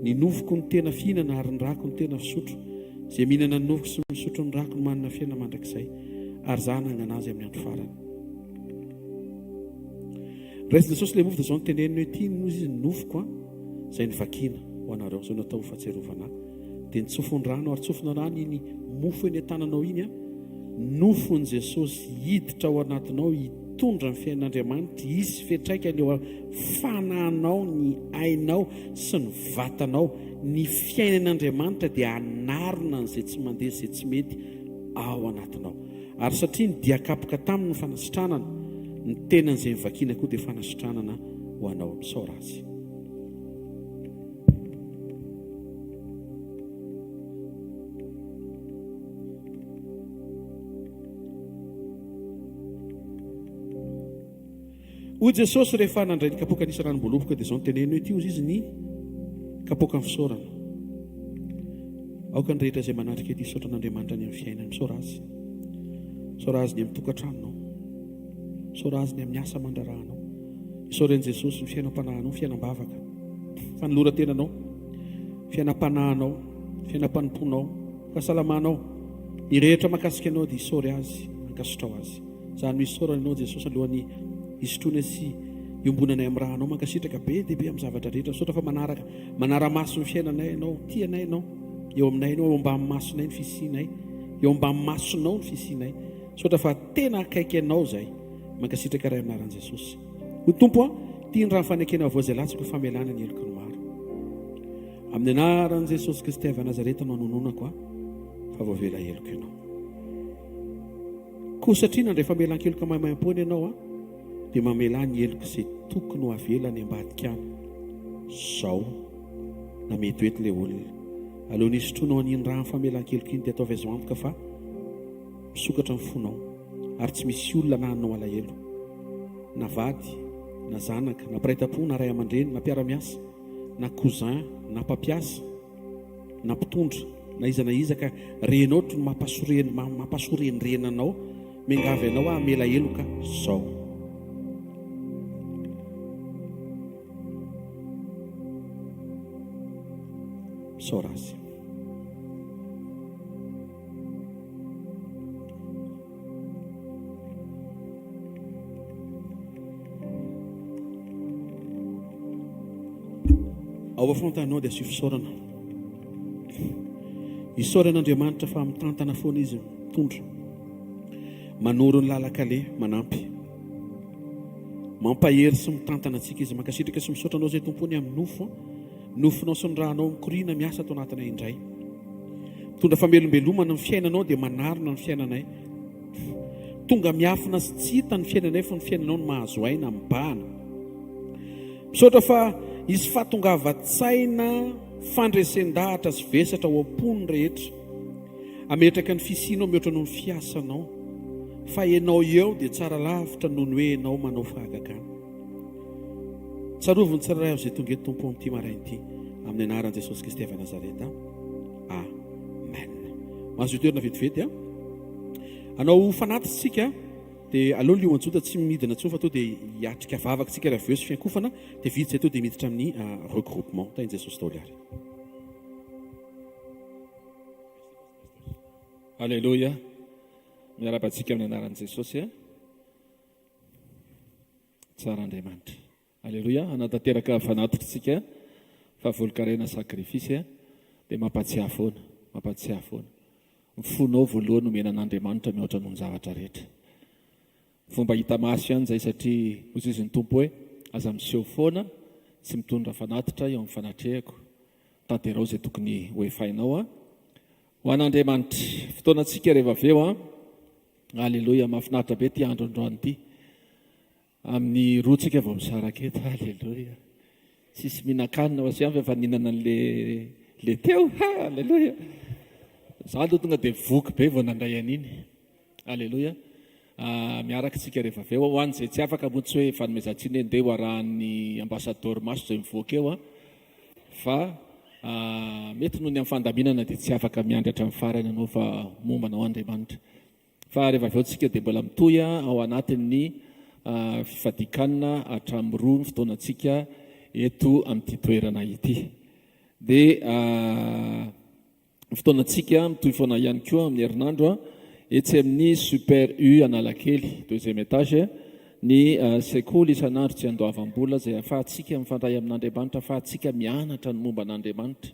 Ny nofoko no tena fihinana ary ny rako no tena fisotro. Izay mihinana ny nofoko sy misotro ny rako no manana fiainana mandrakizay, ary izaho hanangana azy amin'ny andro farany. Raisin'i Jesosy ilay mofo dia izao no teneniny hoe, Ity no izy ny nofoko a, izay novakiana ho anareo, izao natao ho fahatsiarovana ahy. Dia nitsofin-drano ary tsofina rano iny mofo eny an-tananao iny a, nofon'i Jesosy hiditra ao anatinao hitondra ny fiainan'Andriamanitra, hisy fiantraikany eo amin'ny fanahinao, ny ainao sy ny vatanao. Ny fiainan'Andriamanitra dia hanarona an'izay tsy mandeha sy izay tsy mety ao anatinao. Ary satria ny dia kapoka taminy ny fanasitranana, ny tenan'izay novakiana koa dia fanasitranana ho anao. Misaora Azy. Hoy Jesosy rehefa nandray ny kapoaka nisy ranom-boaloboka dia izao no teneniny hoe, Ity hozy izy ny kapoakan'ny fisaorana. Aoka ny rehetra izay manatrika ity hisaotra an'Andriamanitra ny amin'ny fiainany. Misaora Azy. Misaora Azy ny amin'ny tokantranonao. Misaora Azy ny amin'ny asa aman-draharahanao. Isaory an'i Jesosy ny fiainam-panahinao, fiainam-bavaka, fanoloran-tenanao, fiainam-panahinao, fiainam-panompoanao, fahasalamanao. Ny rehetra mahakasika anao dia isaory Azy, ankasitrao Azy. Izany no isaorana Anao Jesosy alohan'ny hisotroana sy hiombonanay amin'ny rahanao. Mankasitraka be dia be amin'ny zavatra rehetra. Misaotra fa manaraka, manara-maso ny fiainanay Ianao. Tia anay Ianao. Eo aminay Ianao, eo ambany masonay ny fisianay. Eo ambany masonao ny fisianay. Misaotra fa tena akaiky Anao izahay. Mankasitraka Ray amin'ny anaran'i Jesosy. O Tompo a, ity ny rano fanekena vaovao izay latsaka ho famelana ny heloky ny maro. Amin'ny anaran'i Jesosy Kristy avy Nazareta no anononako a, fa voavela heloka ianao. Koa satria nandray famelan-keloka maimaimpoana ianao a, dia mamelà ny heloka izay tokony ho avela any ambadika any. Zao na mety ho eto ilay olona. Alohan'ny hisotroanao an'iny rano famelan-keloka iny dia ataovy azo antoka fa misokatra ny fonao ary tsy misy olona na hanao alahelo. Na vady, na zanaka, na mpiray tampo, na ray aman-dreny, na mpiara-miasa, na cousin, na mpampiasa, na mpitondra, na iza na iza ka renao ohatry ny mampasorena mampasorenirena anao, miangavy anao aho hamela heloka zao. Misaora azy. Ao afontanao dia asio fisaorana. Isaorana Andriamanitra fa mitantana foana izy, mitondra. Manoro ny lalan-kaleha, manampy. Mampahery sy mitantana antsika izy. Mankasitraka sy misaotra anao izay Tompo ny amin'ny nofo. Nofonao sy ny rànao mikoriana miasa ato anatinay indray. Mitondra famelombelomana ny fiainanao dia manarona ny fiainanay. Tonga miafina sy tsy hita ny fiainanay fa ny fiainanao no mahazo aina mibahana. Misaotra fa hisy fahatongavan-tsaina, fandresen-dahatra sy vesatra ao am-pon'ny rehetra. Hametraka ny fisianao mihoatra noho ny fiasanao. Fa ianao eo dia tsara lavitra noho ny hoe ianao manao fahagagana. Tsarovy ny tsirairay avy izay tonga eto Tompo amin'ity maraina ity. Amin'ny anaran'i Jesosy Kristy avy Nazareta. Amen. Mahazo toerana vetivety a. Hanao fanatitra isika dia aleo Lion Joda tsy midina intsony fa to dia hiatrika vavaka isika raha avy eo sy fiankofana dia vita izay to dia miditra amin'ny regroupement. Tahin'i Jesosy daholo ary. Aleloia. Miarahaba antsika amin'ny anaran'i Jesosy. Tsara Andriamanitra. Aleloia. Hanatanteraka fanatitra isika fa volon-karena sacrifice dia mampatsiahy foana, mampatsiahy foana. Ny fonao voalohany omena an'Andriamanitra mihoatra noho ny zavatra rehetra. Fomba hita maso ihany izay satria hoy izy ny Tompo hoe aza miseho foana tsy mitondra fanatitra eo amin'ny fanatrehako. Tanterao izay tokony ho efainao an. Ho an'Andriamanitra. Fotoanantsika rehefa avy eo an. Aleloia, mahafinaritra be ity andro androany ity. Amin'ny roa tsika vao misaraka eto, aleloia. Tsisy mihinan-kanina fa sy fa efa nihinana an'le le teo, ha, aleloia. Za aloha tonga dia voky be vao nandray an'iny. Aleloia. Ah, miaraka tsika rehefa avy eo. Ho an'izay tsy afaka moa tsy hoe fanomezan-tsiny hoe ndeha ho arahan'ny ambassador maso izay mivoaka eo an. Fa mety noho ny amin'ny fandaminana dia tsy afaka miandry hatramin'ny farany ianao fa momba anao Andriamanitra. Fa rehefa avy eo tsika dia mbola mitohy ao anatin'ny fifadian-kanina hatramin'ny roa ny fotoanantsika eto amin'ity toerana ity. Dia Ny fotoanantsika mitohy foana ihany koa amin'ny herinandro etsy amin'ny Super U Analakely, deuxième étage, ny sekoly isan'andro tsy andoavam-bola izay ahafahantsika mifandray amin'Andriamanitra, ahafahantsika mianatra ny momba an'Andriamanitra,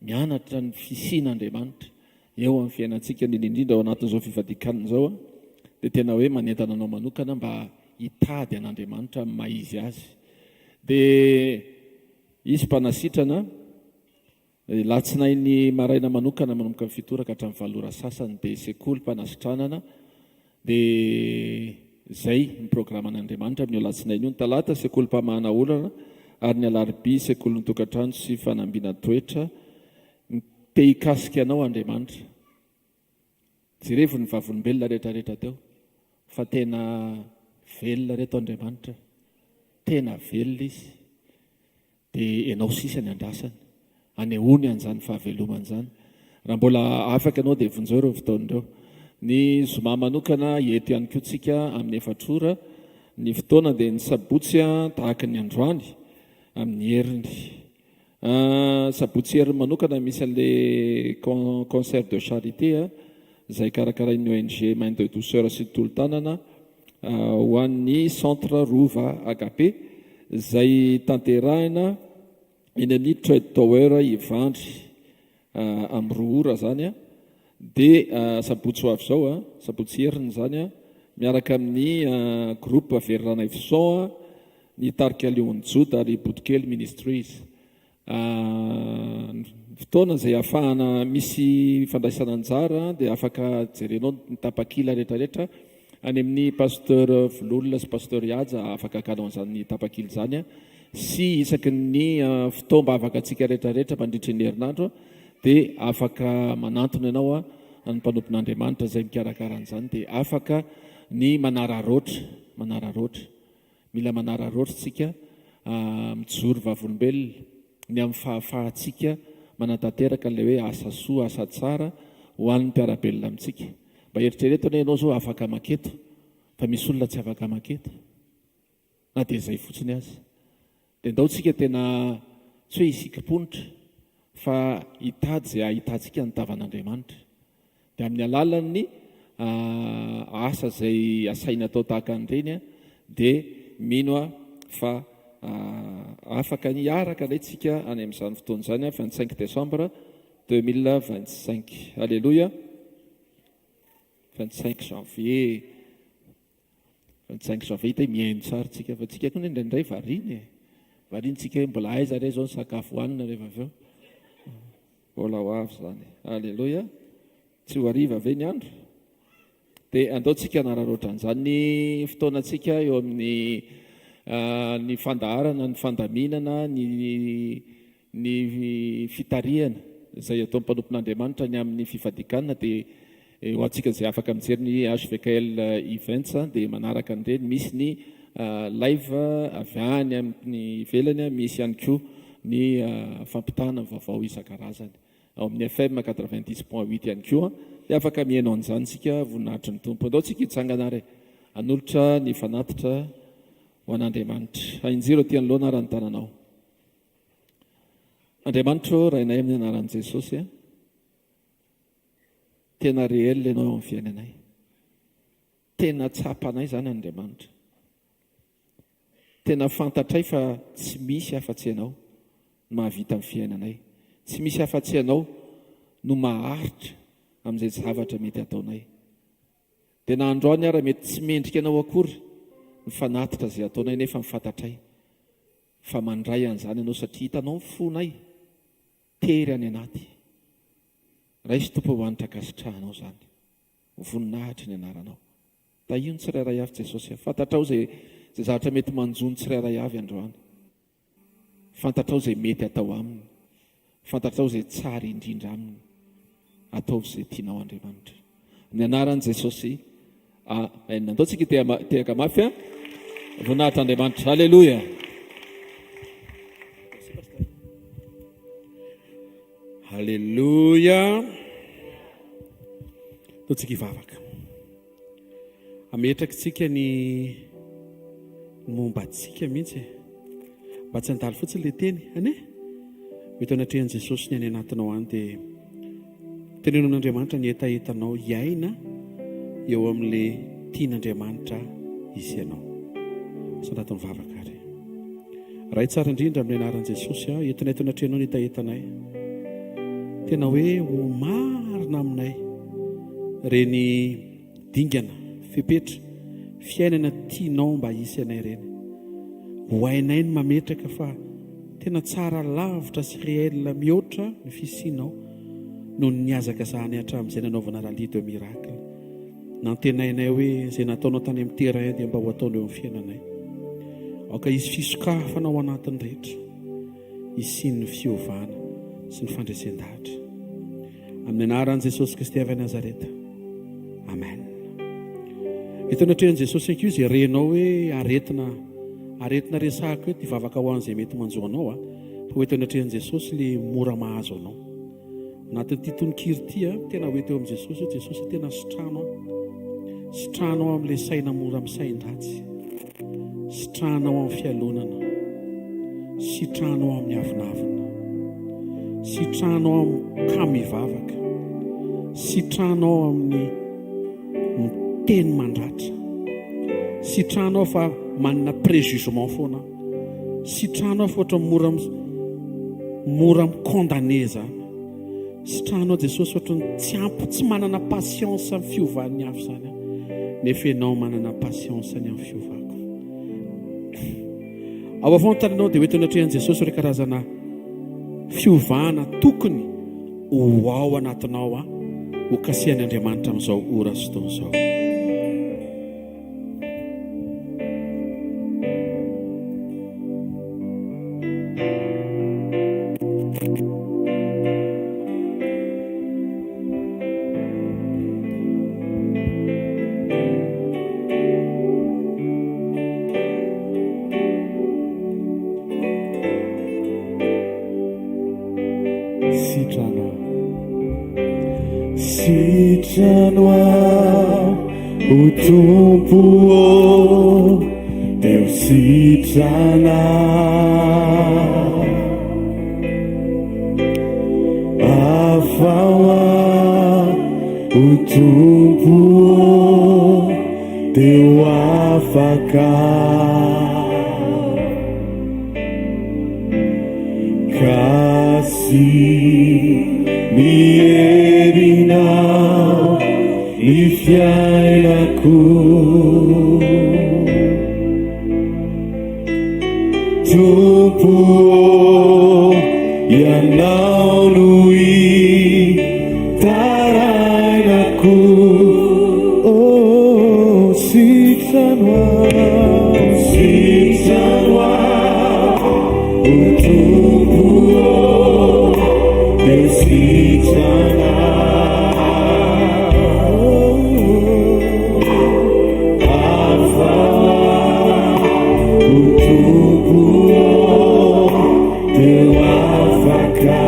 mianatra ny fisian'Andriamanitra eo amin'ny fiainantsika, indrindra indrindra ao anatin'izao fivadian-kanina izao dia tena hoe manentana anao manokana mba hitady an'Andriamanitra amin'ny maha izy azy. Dia hisy mpanasitrana. Latsinainy maraina manokana manomboka amin'ny fito ora ka hatramin'ny valo ora sasany dia sekoly mpanasitranana dia izay ny programan'Andriamanitra amin'io alatsinainy io. Ny talata sekoly mpamahana olana ary ny alarobia sekolin'ny tokantrano sy fanambinan-toetra. Te hikasika anao Andriamanitra. Jerevo ny vavolombelona rehetra rehetra teo fa tena velona reto Andriamanitra. Tena velona izy. Dia ianao sisa ny andrasany. Anehoany an'izany fahavelomany izany. Raha mbola afaka ianao dia vonjeo ireo fotoana ireo. Ny zoma manokana eto ihany koa tsika amin'ny efatra ora. Ny fotoana dia ny sabotsy tahaka ny androany amin'ny heriny. Sabotsy heriny manokana misy an'ilay concert de charité izay karakarain'ny ONG Main de Douceur sy Tolo-tanana. ho an'ny Centre Rova Agape izay tanterahina eny amin'ny Trade Tower Ivandry amin'ny roa ora izany. Dia sabotsy ho avy izao, sabotsy heriny izany, miaraka amin'ny groupe Very Ranaivoson, ny tarika Lion'i Joda ary Botokely Ministries. Ny fotoana izay ahafahana misy fandraisana anjara dia afaka jerenao ny tapakila rehetrarehetra any amin'ny Pasteur Vololona sy Pasteur Ihaja afaka hakanao an'izany tapakila izany sy isaky ny fotoam-bavaka antsika rehetrarehetra mandritry ny herinandro dia afaka manantona ianao ny mpanompon'Andriamanitra izay mikarakara an'izany dia afaka ny manararaotra manararaotra Mila manararaotra isika mijoro vavolombelona ny amin'ny fahafahantsika manatanteraka ilay hoe asa soa, asa tsara ho an'ny mpiara-belona amintsika. Mba eritrereto anie ianao izao afaka maketo fa misy olona tsy afaka maketo na dia izay fotsiny aza. Dia ndao tsika tena tsy hoe hisikim-ponitra fa hitady izay ahitantsika ny tavan'Andriamanitra. Dia amin'ny alalan'ny asa izay asaina atao tahaka an'ireny dia mino aho fa afaka ny hiaraka indray tsika any amin'izany fotoana izany, 25 décembre 2025. Alléluia. 25 janvier. 25 janvier hita hoe mihaino tsara tsika fa tsika koa indraindray variana e. Variana tsika hoe mbola aiza re zao ny sakafo hohanina rehefa avy eo. Mbola ho avy izany. Alléluia. Tsy ho hariva ve ny andro? Dia andao tsika hanararaotra an'izany ny fotoanantsika eo amin'ny ah, ny fandaharana, ny fandaminana, ny Ny fitarihana izay ataon'ny mpanompon'Andriamanitra ny amin'ny fifadian-kanina dia ho antsika izay afaka mijery ny HVKL Events dia manaraka an'ireny. Misy ny live avy any amin'ny ivelany, misy ihany koa ny fampitana vaovao isan-karazany. Ao amin'ny FM 90.8 ihany koa dia afaka mihaino an'izany isika, voninahitry ny Tompo. Andao tsika hitsangana ary hanolotra ny fanatitra ho an'Andriamanitra. Ahinjiro aty anoloana ary ny tananao. Andriamanitra ô, Rainay amin'ny anaran'i Jesosy a. Tena réel ianao eo amin'ny fiainanay. Tena tsapanay izany Andriamanitra. Tena fantatray fa tsy misy afa-tsy ianao no mahavita ny fiainanay. Tsy misy afa-tsy ianao no maharitra amin'izay zavatra mety ataonay. Dia na androany ara mety tsy mendrika anao akory ny fanatitra izay ataonay nefa ny fantatray fa mandray an'izany ianao satria hitanao ny fonay tery any anaty. Raiso Tompo ho hanitra ankasitrahanao izany. Ho voninahitry ny anaranao. Tahio ny tsirairay avy Jesosy a. Fantatrao izay izay zavatra mety manjo ny tsirairay avy androany. Fantatrao izay mety atao aminy. Fantatrao izay tsara indrindra aminy. Ataovy izay tianao Andriamanitra. Amin'ny anaran'i Jesosy. Amen. Andao tsika hitehaka mafy a. Voninahitra Andriamanitra. Alléluia. Alléluia. Andao tsika hivavaka. Ametrakitsika ny momba antsika mihitsy e. Mba tsy handalo fotsiny ilay teny, anie. Mety eo anatrehan'i Jesosy ny any anatinao any dia teneno amin'Andriamanitra ny hetahetanao hiaina eo amin'ilay tian'Andriamanitra hisy anao. Sandrato ny vavaka ary. Ray tsara indrindra amin'ny anaran'i Jesosy, entinay eto anatrehanao ny hetahetanay. Tena hoe ho marina aminay ireny dingana, fepetra, fiainana tianao mba hisy anay ireny. Ho hainay ny mametraka fa tena tsara lavitra sy réel mihoatra ny fisianao noho ny nihazakazahanay hatramin'izay nanaovana rallye de miracle. Nantenainay hoe izay nataonao tany amin'ny terrain dia mba ho ataonao eo amin'ny fiainanay. Aoka hisy fisokafana ao anatiny rehetra, hisian'ny fiovana sy ny fandresen-dahatra. Amin'ny anaran'i Jesosy Kristy avy any Nazareta. Amen. Eto anatrehan'i Jesosy ihany koa izay renao hoe aretina aretina resahako eto hivavaka ho an'izay mety manjo anao a. Fa ho eto anatrehan'i Jesosy le mora mahazo anao. Anatin'ity tononkira ity a, tena ho eto eo amin'i Jesosy hoe Jesosy tena sitrano aho. Sitrano aho amin'ilay saina mora misain-dratsy. Sitrano aho amin'ny fialonana. Sitrano aho amin'ny avonavona. Sitrano aho amin'ny ka mivavaka. Sitrano aho amin'ny miteny mandratra. Sitrano aho fa manana préjugement foana aho. Sitrano aho fa ohatra mora mora mi-condamner zany. Sitrahanao Jesosy ohatry ny tsy ampy, tsy manana patience amin'ny fiovan'ny hafa izany aho. Nefa ianao manana patience ny amin'ny fiovako. Ao avantanao dia hoentina atrehan'i Jesosy ireo karazana fiovana tokony ho ao anatinao ho kasihan'Andriamanitra amin'izao ora sy fotoana izao. Sitrano aho. Sitrano aho, o Tompo ô, dia ho sitrana aho. Afaho aho, o Tompo ô, dia ho afaka aho. Kasy ny herinao ny fiainako. Tompo ô, Ianao no itarainako. Oh, sitrano aho, sitrano aho, o Tompo ô, dia sitrana aho. Afaho aho, o Tompo ô, dia ho afaka.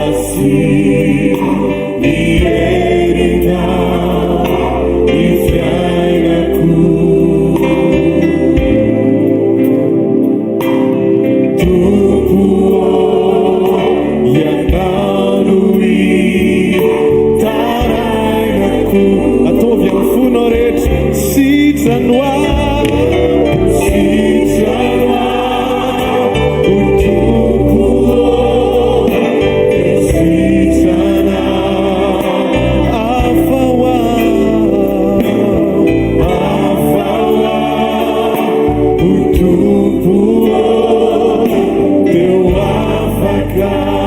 Kasy ny herinao ny fiainako. Tompo ô, Ianao no itarainako. Ataovy amin'ny fonao rehetra, sitrano aho, sitrano aho, o Tompo ô, dia sitrana aho. Afaho aho, afaho aho, o Tompo ô, dia ho afaka aho.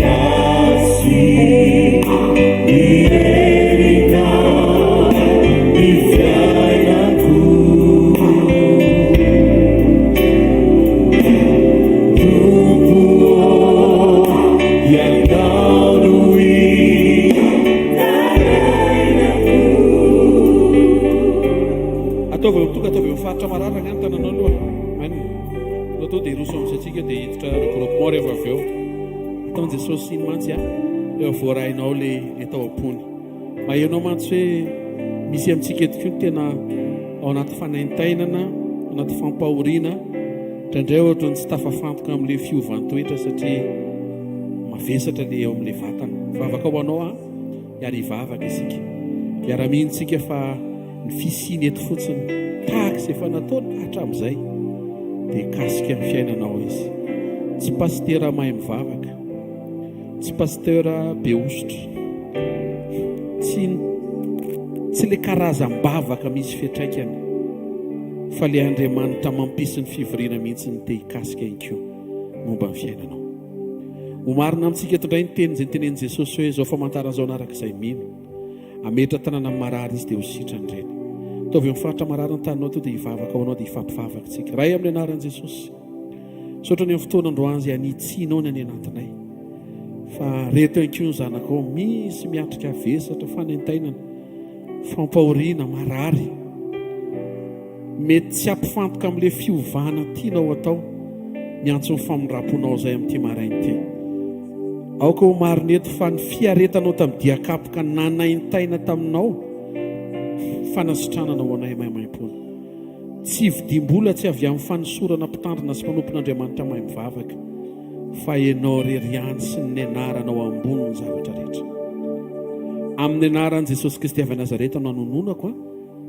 Asio ny herinao ny fiainako. Tompo ô, Ianao no itarainako. Ataovy eo tonga ataovy eo amin'ny faritra marary ny tananao aloha. Amen. Tonga tao dia hiroso amin'izay tsika dia hiditra regroupement rehefa avy eo. Ataon'i Jesosy iny mantsy a, efa voarainao le le tao am-pony. Maheno mantsy hoe misy amintsika eto koa ny tena ao anaty fanaintainana, ao anaty fampahoriana, indraindray ohatran'ny tsy tafafantoka amin'ilay fiovan-toetra satria mavesatra le eo amin'ilay vatana. Vavaka ho anao aho, ary hivavaka isika. Hiara-mino isika fa ny fisiany eto fotsiny, tahaka izay efa nataony hatramin'izay, dia hikasika ny fiainanao izy. Tsy pasitera mahay mivavaka, tsy pasteur be hosotra, tsy tsy le karazam-bavaka misy fiantraikany, fa le Andriamanitra mampisy ny fivoriana mihitsy no te hikasika ihany koa momba ny fiainanao. Ho marina amintsika eto indray ny teny izay notenenin'i Jesosy hoe izao famantarana izao hanaraka izay mino. Hametra tanana amin'ny marary izy dia ho sitrany ireny. Ataovy eo amin'ny faritra marary ny taninao to dia hivavaka ho anao dia hifampivavaka isika. Ray amin'ny anaran'i Jesosy. Misaotra ny amin'ny fotoana androany izay anitsianao ny any anatinay. Fa reto ihany koa ny zanakao misy miatrika vesatra, fanaintainana, fampahoriana, marary. Mety tsy hampifantoka amin'ilay fiovana tianao atao. Miantso ny famindram-ponao izay amin'ity maraina ity. Aoka ho marina eto fa ny fiaretanao tamin'ny dian-kapoka nanaintaina taminao fanasitranana ho anay maimaimpoana. Tsy vidiam-bola tsy avy amin'ny fanosorana mpitandrina sy mpanompon'Andriamanitra mahay mivavaka, fa Ianao irery ihany sy ny anaranao ambony ny zavatra rehetra. Amin'ny anaran'i Jesosy Kristy avy Nazareta no anononako a.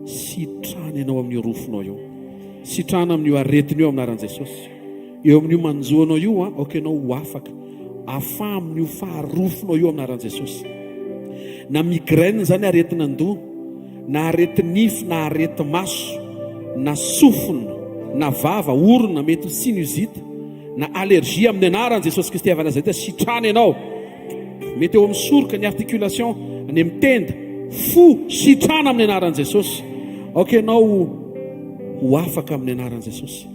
Sitrana ianao amin'io rofinao io. Sitrana amin'io aretina io amin'ny anaran'i Jesosy. Eo amin'io manjo anao io, aoka ianao ho afaka. Afaha amin'io faharofinao io amin'ny anaran'i Jesosy. Na migraine izany aretin'andoha, na areti-nify, na areti-maso, na sofina, na vava, orona, mety ho sinusite, na allergie amin'ny anaran'i Jesosy Kristy avy Nazareta, sitrana ianao. Mety eo amin'ny soroka, ny articulation, any amin'ny tenda, fo, sitrana amin'ny anaran'i Jesosy. Aoka ianao ho afaka amin'ny anaran'i Jesosy.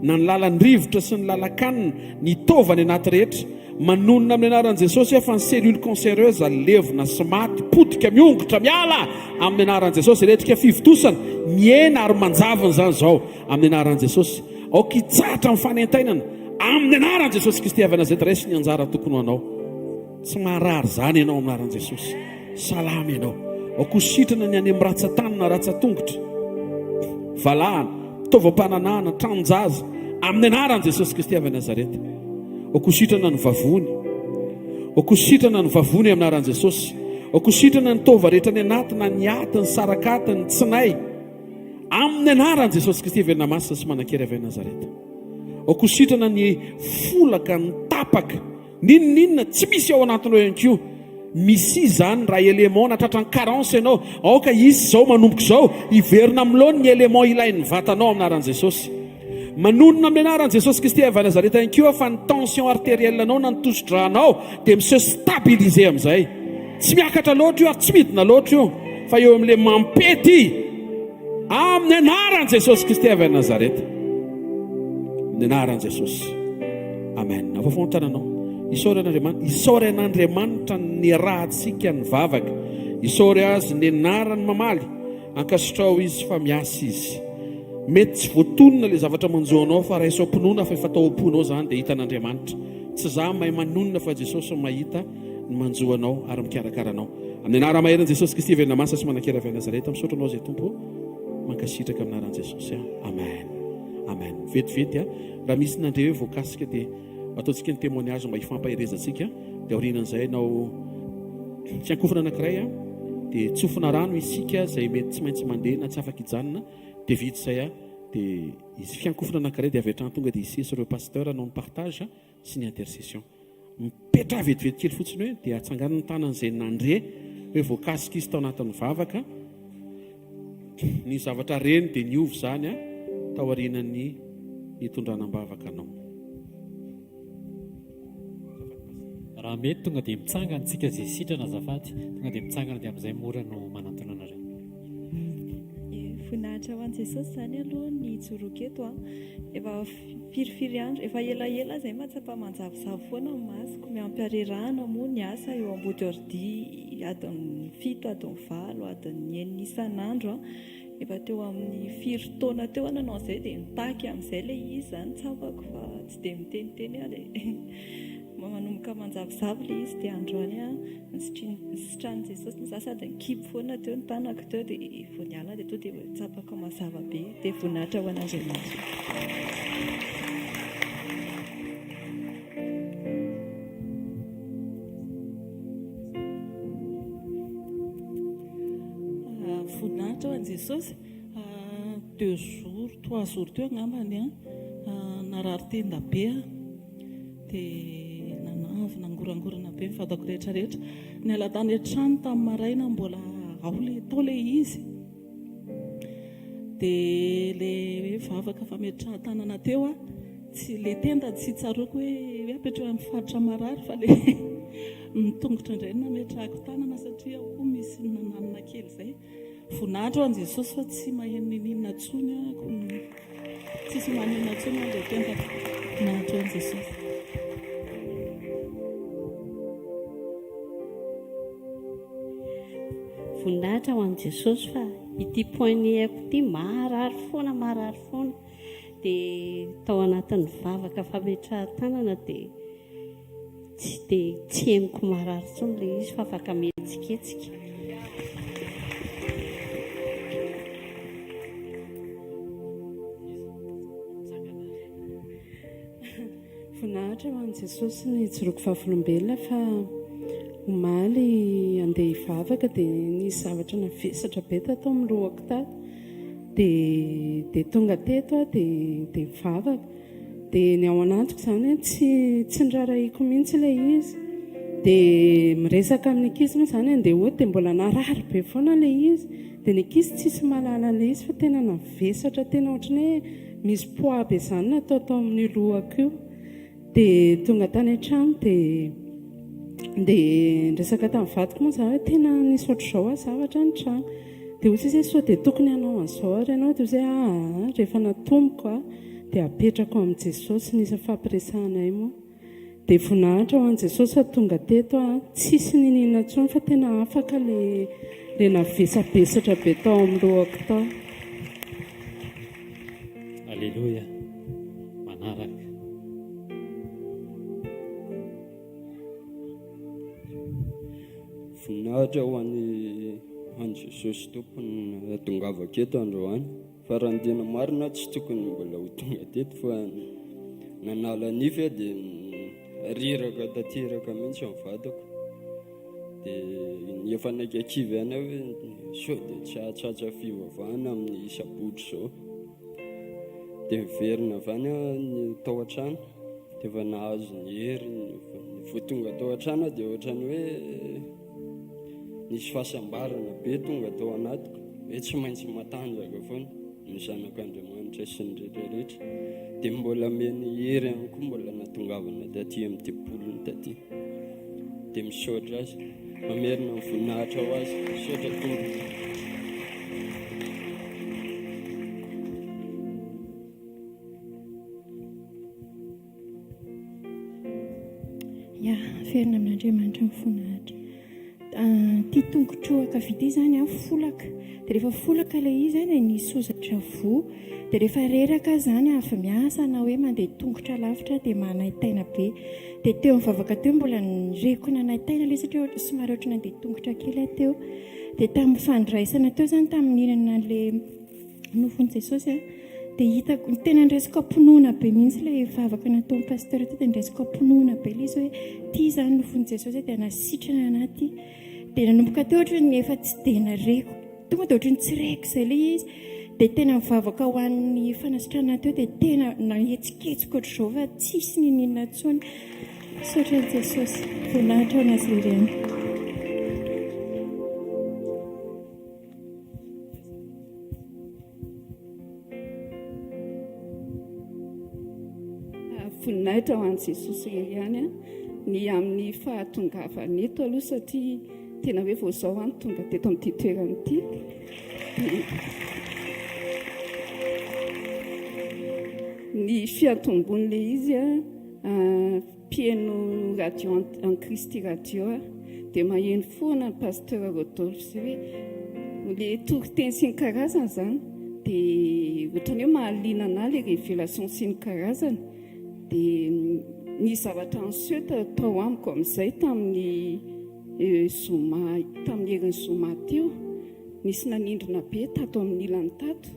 Na ny lalan'ny rivotra sy ny lalan-kanina, ny taova any anaty rehetra, manonona amin'ny anaran'i Jesosy aho fa ny cellule cancéreuse levona sy maty, potika, miongotra, miala amin'ny anaran'i Jesosy. Retrika fivontosana, mihena ary manjavona izany izao amin'ny anaran'i Jesosy. Aoka hitsahatra ny fanaintainana amin'ny anaran'i Jesosy Kristy avy Nazareta. Raiso ny anjara tokony ho anao. Tsy marary izany ianao amin'ny anaran'i Jesosy. Salama ianao. Aoka ho sitrana ny any amin'ny ratsan-tanana, ratsan-tongotra, valahana, fitaovam-pananahana, tranon-jaza, amin'ny anaran'i Jesosy Kristy avy Nazareta. Aoka ho sitrana ny vavony. Aoka ho sitrana ny vavony amin'ny anaran'i Jesosy. Aoka ho sitrana ny taova rehetra any anaty, na ny aty, ny sarakaty, ny tsinay. Amin'ny anaran'i Jesosy Kristy velona masina sy manan-kery avy any Nazareta. Aoka ho sitrana ny folaka, ny tapaka, n'inon'inona tsy misy ao anatinao ihany koa. Misy izany raha élément na tratran'ny carence ianao, aoka hisy izao manomboka izao, hiverina amin'ny laoniny ny élément ilain'ny vatanao amin'ny anaran'i Jesosy. Manonona amin'ny anaran'i Jesosy Kristy avy any Nazareta ihany koa fa ny tension artérielle anao na ny tosi-drà-nao dia mi-se stabiliser amin'izay. Tsy miakatra loatra io ary tsy midina loatra io fa eo amin'ilay mampety amin'ny anaran'i Jesosy Kristy avy any Nazareta. Amin'ny anaran'i Jesosy. Amen. Afafao ny tananao. Isaory an'Andriamanitra. Isaory an'Andriamanitra ny niarahantsika nivavaka. Isaory Azy ny anarany mamaly. Ankasitraho Izy fa miasa Izy. Mety tsy voatonona ilay zavatra manjo anao fa raiso am-pinoana fa efa tao am-ponao izany dia hitan'Andriamanitra. Tsy za mahay manonona fa Jesosy no mahita ny manjo anao ary mikarakara anao. Amin'ny anara-maherin'i Jesosy Kristy velona masina sy manan-kery avy any Nazareta, misaotra anao izay Tompo ô. Mankasitraka amin'ny anaran'i Jesosy aho. Amen. Amen. Vetivety a, raha misy nandre hoe voakasika dia ataontsika ny témoignage mba hifampaherezantsika dia aorianan'izay hanao fiankofana anankiray a, dia tsofina rano isika izay mety tsy maintsy mandeha na tsy afaka hijanona dia vita izay a, dia hisy fiankofana anankiray dia avy hatrany tonga dia hisesy ireo pasteur hanao ny partage sy ny intercession. Mipetraha vetivety kely fotsiny hoe dia atsangano ny tanan'izay nandre hoe voakasika izy tao anatin'ny vavaka. Ny zavatra reny dia niova izany a, tao aorianan'ny nitondrana am-bavaka anao. Raha mety tonga dia mitsangana tsika izay sitrana azafady, tonga dia mitsangana dia amin'izay mora no manantona anareo. Voninahitra ho an'i Jesosy izany aloha ny hijoroako eto a. Efa firifiry andro, efa elaela aho izay mahatsapa manjavozavo foana ny masoko, miampy harerahana moa ny asa eo ambody ordi adiny fito, adiny valo, adiny enina isan'andro a. Efa teo amin'ny firy taona teo aho nanao an'izay dia nitaky amin'izay ilay izy izany tsapako fa tsy dia miteniteny aho dia manomboka manjavozavo ilay izy dia androany aho nisitranin'i Jesosy moa za sady nikipy foana teo ny tanako teo dia vao niala dia tonga dia tsapako mazava be dia voninahitra ho an'Andriamanitra. Voninahitra ho an'i Jesosy. Deux jours, trois jours teo angambany an, narary tenda be aho. Dia nanavy, nangorangorana be ny vatako rehetra rehetra. Niala tany an-trano tamin'ny maraina mbola ao ilay, tao ilay izy. Dia ilay hoe vavaka fametrahan-tanana teo an, tsy ilay tenda tsy tsaroako hoe hoe apetraho amin'ny faritra marary fa ilay ny tongotra indray no nametrahako tanana satria ao koa misy nananina kely izay. Voninahitra ho an'i Jesosy fa tsy maheno niniana intsony aho. Tsisy maninona intsony aho ilay tendako. Voninahitra ho an'i Jesosy. Voninahitra ho an'i Jesosy fa ity poignet-ko ity marary foana marary foana dia tao anatin'ny vavaka fametrahan-tanana dia Tsy dia tsy henoko marary intsony ilay izy fa afaka mihetsiketsika. Voninahitra ho an'i Jesosy ny hijoroako vavolombelona fa omaly andeha hivavaka dia nisy zavatra navesatra be tato amin'ny lohako tato. Dia dia tonga teto aho dia dia nivavaka. Dia ny ao anatiko izany an, tsy tsy nirarahiako mihitsy ilay izy. Dia miresaka amin'ny ankizy moa izany andeha hody dia mbola narary be foana ilay izy. Dia ny ankizy tsisy mahalala an'ilay izy fa tena navesatra tena ohatran'ny hoe misy poids be izany natao tao amin'io lohako io. Dia tonga tany an-trano dia dia niresaka tamin'ny vadiko moa izaho hoe tena nisy ohatr'izao aho zavatra nitranga. Dia hoy izy hoe sao dia tokony hanao an'izao ary ianao. Dia hoy izy hoe aa rehefa natomboka aho dia apetrako amin'i Jesosy. Nisy nifampiresahanay moa. Dia voninahitra ho an'i Jesosy fa tonga teto aho, tsisy niniana intsony fa tena afaka ilay ilay navesabesatra be tao amin'ny lohako tao. Aleloia. Manaraka. Voninahitra ho an'i an'i Jesosy Tompo ny nahatongavako eto androany. Fa raha ny tena marina tsy tokony mbola ho tonga teto fa nanala nify aho dia reraka tanteraka mihitsy ny vadiko. Dia efa naika kivy ihany aho hoe sao dia tsy hahatratra fivavahana amin'ny sabotsy izao. Dia niverina avy any aho ny tao an-trano dia efa nahazo ny hery, vao tonga tao an-trano aho dia ohatran'ny hoe nisy fahasambarana be tonga tao anatiko hoe tsy maintsy matanjaka foana ny zanak'Andriamanitra sy ny rehetra rehetra. Dia mbola omeny hery ihany koa mbola natongavana taty amin'ny tempoliny taty. Dia misaotra azy, mamerina ny voninahitra ho azy. Misaotra Tompo. Ya, averina amin'Andriamanitra ny voninahitra. Ity tongotro ankavia ity izany an, folaka. Dia rehefa folaka ilay izy an, dia nisy hozatra voa. Dia rehefa reraka aho izany avy miasa na hoe mandeha tongotra lavitra dia manaintaina be. Dia teo amin'ny vavaka teo mbola nireko nanaintaina ilay izy satria somary ohatran'ny nandeha tongotra kely aho teo. Dia tamin'ny fandraisana teo izany, tamin'ny nihinana an'ilay nofon'i Jesosy an, dia hitako, ny tena ndraisiko am-pinoana be mihitsy ilay vavaka nataon'ny pasteur teo, dia ndraisiko am-pinoana be ilay izy hoe ity izany nofon'i Jesosy dia nasitrana anà ity. Dia nanomboka teo ohatran'ny efa tsy dia nareko, tonga dia ohatran'ny tsy reko izay ilay izy. Dia tena nivavaka ho an'ny fanasitranana teo dia tena nahetsiketsika ohatr'izao fa tsisy niniana intsony. Misaotra an'i Jesosy. Voninahitra ho an'Azy irery ihany. Voninahitra ho an'i Jesosy irery ihany ny amin'ny fahatongavany eto aloha satria tena hoe vao izao aho no tonga teto amin'ity toerana ity. Ny fiantomboan'ilay izy Mpihaino radio an'i Kristy radio aho dia maheno foana ny Pasteur Rodolphe izay hoe le toriteny sy ny karazany izany dia ohatran'ny hoe mahaliana anà le révélation sy ny karazany dia ny zavatra niseho tao amiko amin'izay tamin'ny euh, zoma tamin'ny herin'ny zoma teo nisy nanindrona be tato amin'ny ilany tato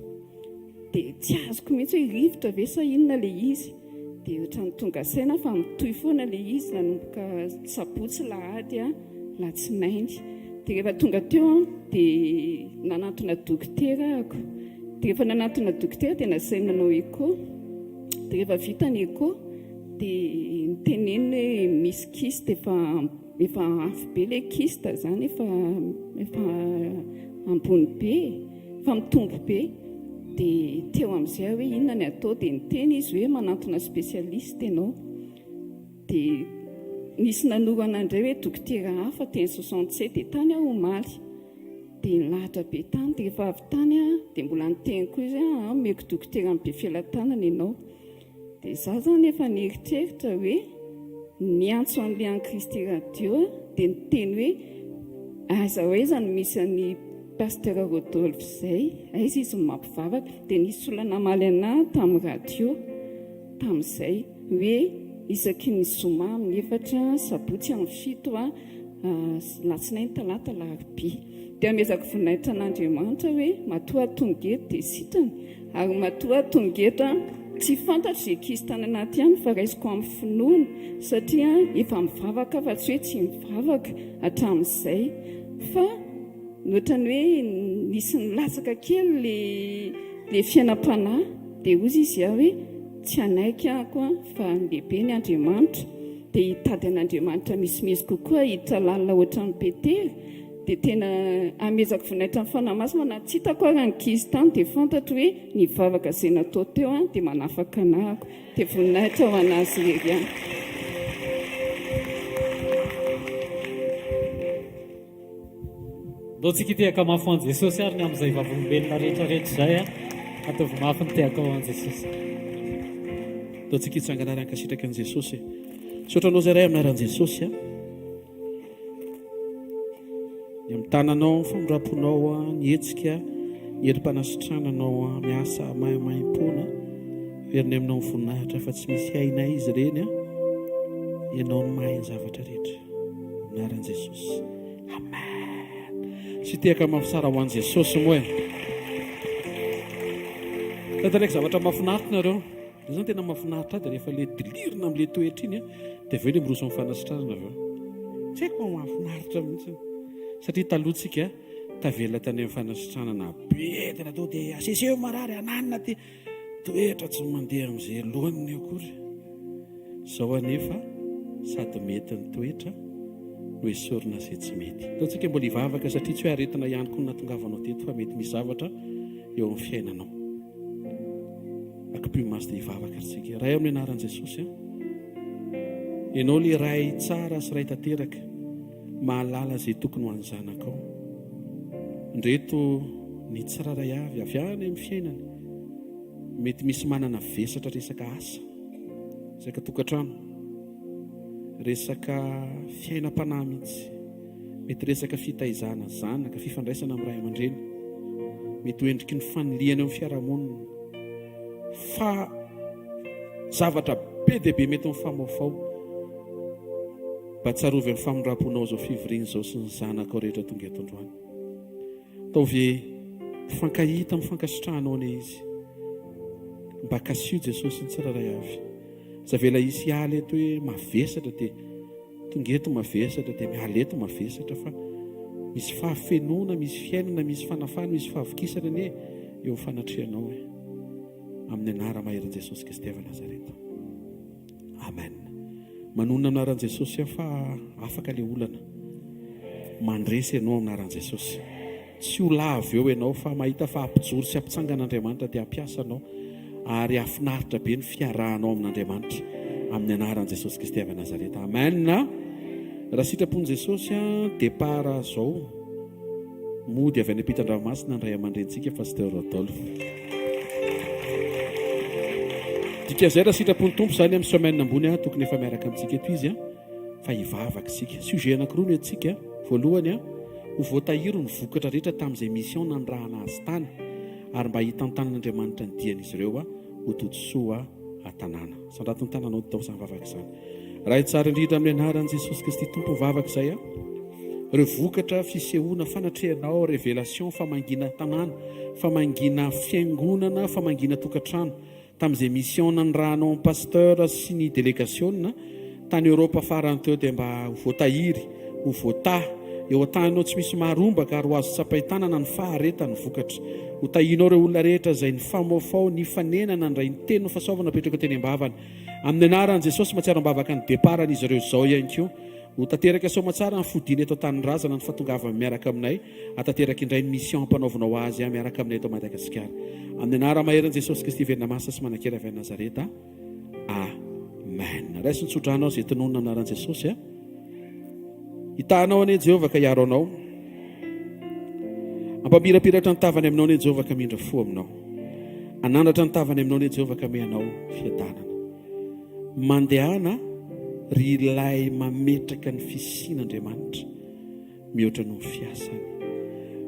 Dia tsy azoko mihitsy hoe rivotra ve sa inona ilay izy. Dia ohatran'ny tonga saina aho fa mitohy foana ilay izy nanomboka sabotsy, lahady, alatsinainy. Dia rehefa tonga teo aho dia nanantona dokotera ahako. Dia rehefa nanantona dokotera dia nasainy nanao echo. Dia rehefa vita ny echo dia niteneniny hoe misy kyste efa efa afo be ilay kyste izany efa efa ambony be e. Fa mitombo be. Dia teo amin'izay aho hoe inona ny atao dia niteny izy hoe manantona spécialiste ianao. Dia nisy nanoro anah indray hoe dokotera hafa teny 67 dia tany aho omaly. Dia nilahatra be tany dia rehefa avy tany aho dia mbola niteny koa izy hoe ah omeko dokotera amin'ny Befelatanana ianao. Dia izaho izany efa nieritreritra hoe niantso an'ilay an'i Kristy Radio aho dia niteny hoe aiza ho aiza no misy an'i Pasteur Rodolphe izay, aiza izy no mampivavaka. Dia nisy olona namaly anà tamin'ny radio tamin'izay hoe isaky ny zoma amin'ny efatra, sabotsy amin'ny fito, alatsinainy, talata, alarobia. Dia amezako voninahitra an'Andriamanitra hoe matoa tonga eto dia sitrana. Ary matoa tonga eto an, tsy fantatro izay ankizy tany anaty any fa raisiko amin'ny finoana satria efa mivavaka aho fa tsy hoe tsy mivavaka hatramin'izay fa ny ohatran'ny hoe nisy nilatsaka kely le. Le fiainam-panahy dia hozy izy aho hoe tsy hanaiky aho an fa lehibe ny Andriamanitra dia hitady an'Andriamanitra misimisy kokoa hiditra lalina ohatran'i Petera dia tena amezako voninahitra ny Fanahy Masina na tsy hitako ary ankizy tany dia fantatro hoe ny vavaka izay natao teo an dia manafaka anahako dia voninahitra ho an'azy irery ihany. Ndao tsika hitehaka mafy ho an'i Jesosy ary ny amin'izay vavolombelona rehetra rehetra izay a. Ataovy mafy ny tehakao ho an'i Jesosy. Ndao tsika hitsangana ary hankasitraka an'i Jesosy. Misaotra anao izay Ray amin'ny anaran'i Jesosy a. Ny amin'ny tananao, ny famindram-ponao, ny hetsika, ny herim-panasitrananao miasa maimaimpoana. Veriny aminao ny voninahitra fa tsy misy hainay izy ireny a. Ianao no mahay ny zavatra rehetra. Amin'ny anaran'i Jesosy. Amen. Sy tehaka mafy tsara ho an'i Jesosy moa e. Tantaraiky zavatra mahafinaritra nareo. Izay zany tena mahafinaritra ahy dia rehefa le dilirina amin'le toetra iny dia avy eo le miroso amin'ny fanasitranana avy eo. Tsy haiko fa mahafinaritra mihitsy. Satria taloha tsika tavela tany amin'ny fanasitranana be tena atao dia aseseo marary ananina ty. Toetra tsy mandeha amin'izay laoniny akory. Izao anefa sady mety ny toetra no esorina izay tsy mety. Ataontsika mbola hivavaka satria tsy hoe aretina ihany koa no nahatongavanao teto fa mety misy zavatra eo amin'ny fiainanao. Akipio maso dia hivavaka ry tsika. Ray amin'ny anaran'i Jesosy a. Ianao le Ray tsara sy Ray tanteraka mahalala izay tokony ho an'ny zanakao. Ndreto ny tsirairay avy avy any amin'ny fiainany. Mety misy manana vesatra resaka asa, resaka tokantrano, resaka fiainam-panahy mihitsy. Mety resaka fitaizana zanaka, fifandraisana amin'ny ray aman-dreny. Mety ho endriky ny fanilihana eo amin'ny fiarahamonina. Fa zavatra be dia be mety mifamaofao. Mba tsarovy amin'ny famindram-ponao izao fivoriana izao sy ny zanakao rehetra tonga eto androany. Ataovy mifankahita amin'ny fankasitrahanao anie izy. Mba kasiho Jesosy ny tsirairay avy. Aza avela hisy hiala eto hoe mavesatra dia tonga eto mavesatra dia miala eto mavesatra fa misy fahafenoana, misy fiainana, misy fanafahana, misy fahavokisana anie eo amin'ny fanatrehanao e. Amin'ny anara-maherin'i Jesosy Kristy avy Nazareta. Amen. Manonona anaran'i Jesosy aho fa afaka le olana. Mandresy ianao amin'ny anaran'i Jesosy. Tsy ho lavo eo ianao fa mahita fa hampijoro sy hampitsangana Andriamanitra dia hampiasa anao ary hahafinaritra be ny fiarahanao amin'Andriamanitra amin'ny anaran'i Jesosy Kristy avy Nazareta. Amen. Raha sitrapon'i Jesosy départ zao. Mody avy any ampitan-dranomasina ny ray aman-drenintsika Pasteur Rodolphe. Dikan'izay raha sitrapon'ny Tompo izany amin'ny semaine ambony tokony efa miaraka amintsika eto izy fa hivavaka isika. Sujet anankiroa no entintsika. Voalohany, ho voatahiry ny vokatra rehetra tamin'izay mission nanirahana azy tany ary mba hitantanan'Andriamanitra ny dian'izy ireo ho todisoa an-tanàna. Sandrato ny tananao tao izany vavaka izany. Ray tsara indrindra amin'ny anaran'i Jesosy Kristy Tompo mivavaka izay aho. Ireo vokatra fisehoana fanatrehanao révélation famangiana tanàna, famangiana fiangonana, famangiana tokantrano tamin'izay mission nanirahanao ny pasteur sy ny delegasiona tany Europe farany teo dia mba ho voatahiry, ho voatahy eo an-taninao tsy misy maharombaka ary ho azo tsapain-tanana ny faharetan'ny vokatra. Ho tahianao ireo olona rehetra izay nifamaofao, nifanena, nandray ny teny fahasoavana napetraka teny am-bavany. Amin'ny anaran'i Jesosy mahatsiaro am-bavaka ny départ an'izy ireo izao ihany koa. Ho tanteraka soamatsara ny fodiana eto an-tanindrazana ny fahatongavany miaraka aminay, hatanteraka indray ny mission ampanaovinao azy miaraka aminay eto Madagasikara. Amin'ny anara-maherin'i Jesosy Kristy velona masina sy manan-kery avy any Nazareta. Amen. Raiso ny tsodrano izay tononina amin'ny anaran'i Jesosy. Hitahanao anie Jehovah ka hiaro anao. Hampamirapiratra ny tavany aminao anie Jehovah ka hamindra fo aminao. Hanandratra ny tavany aminao anie Jehovah ka hamehy anao fiadanana. Mandehana ry ilay mametraka ny fisian'Andriamanitra mihoatra noho ny fiasany.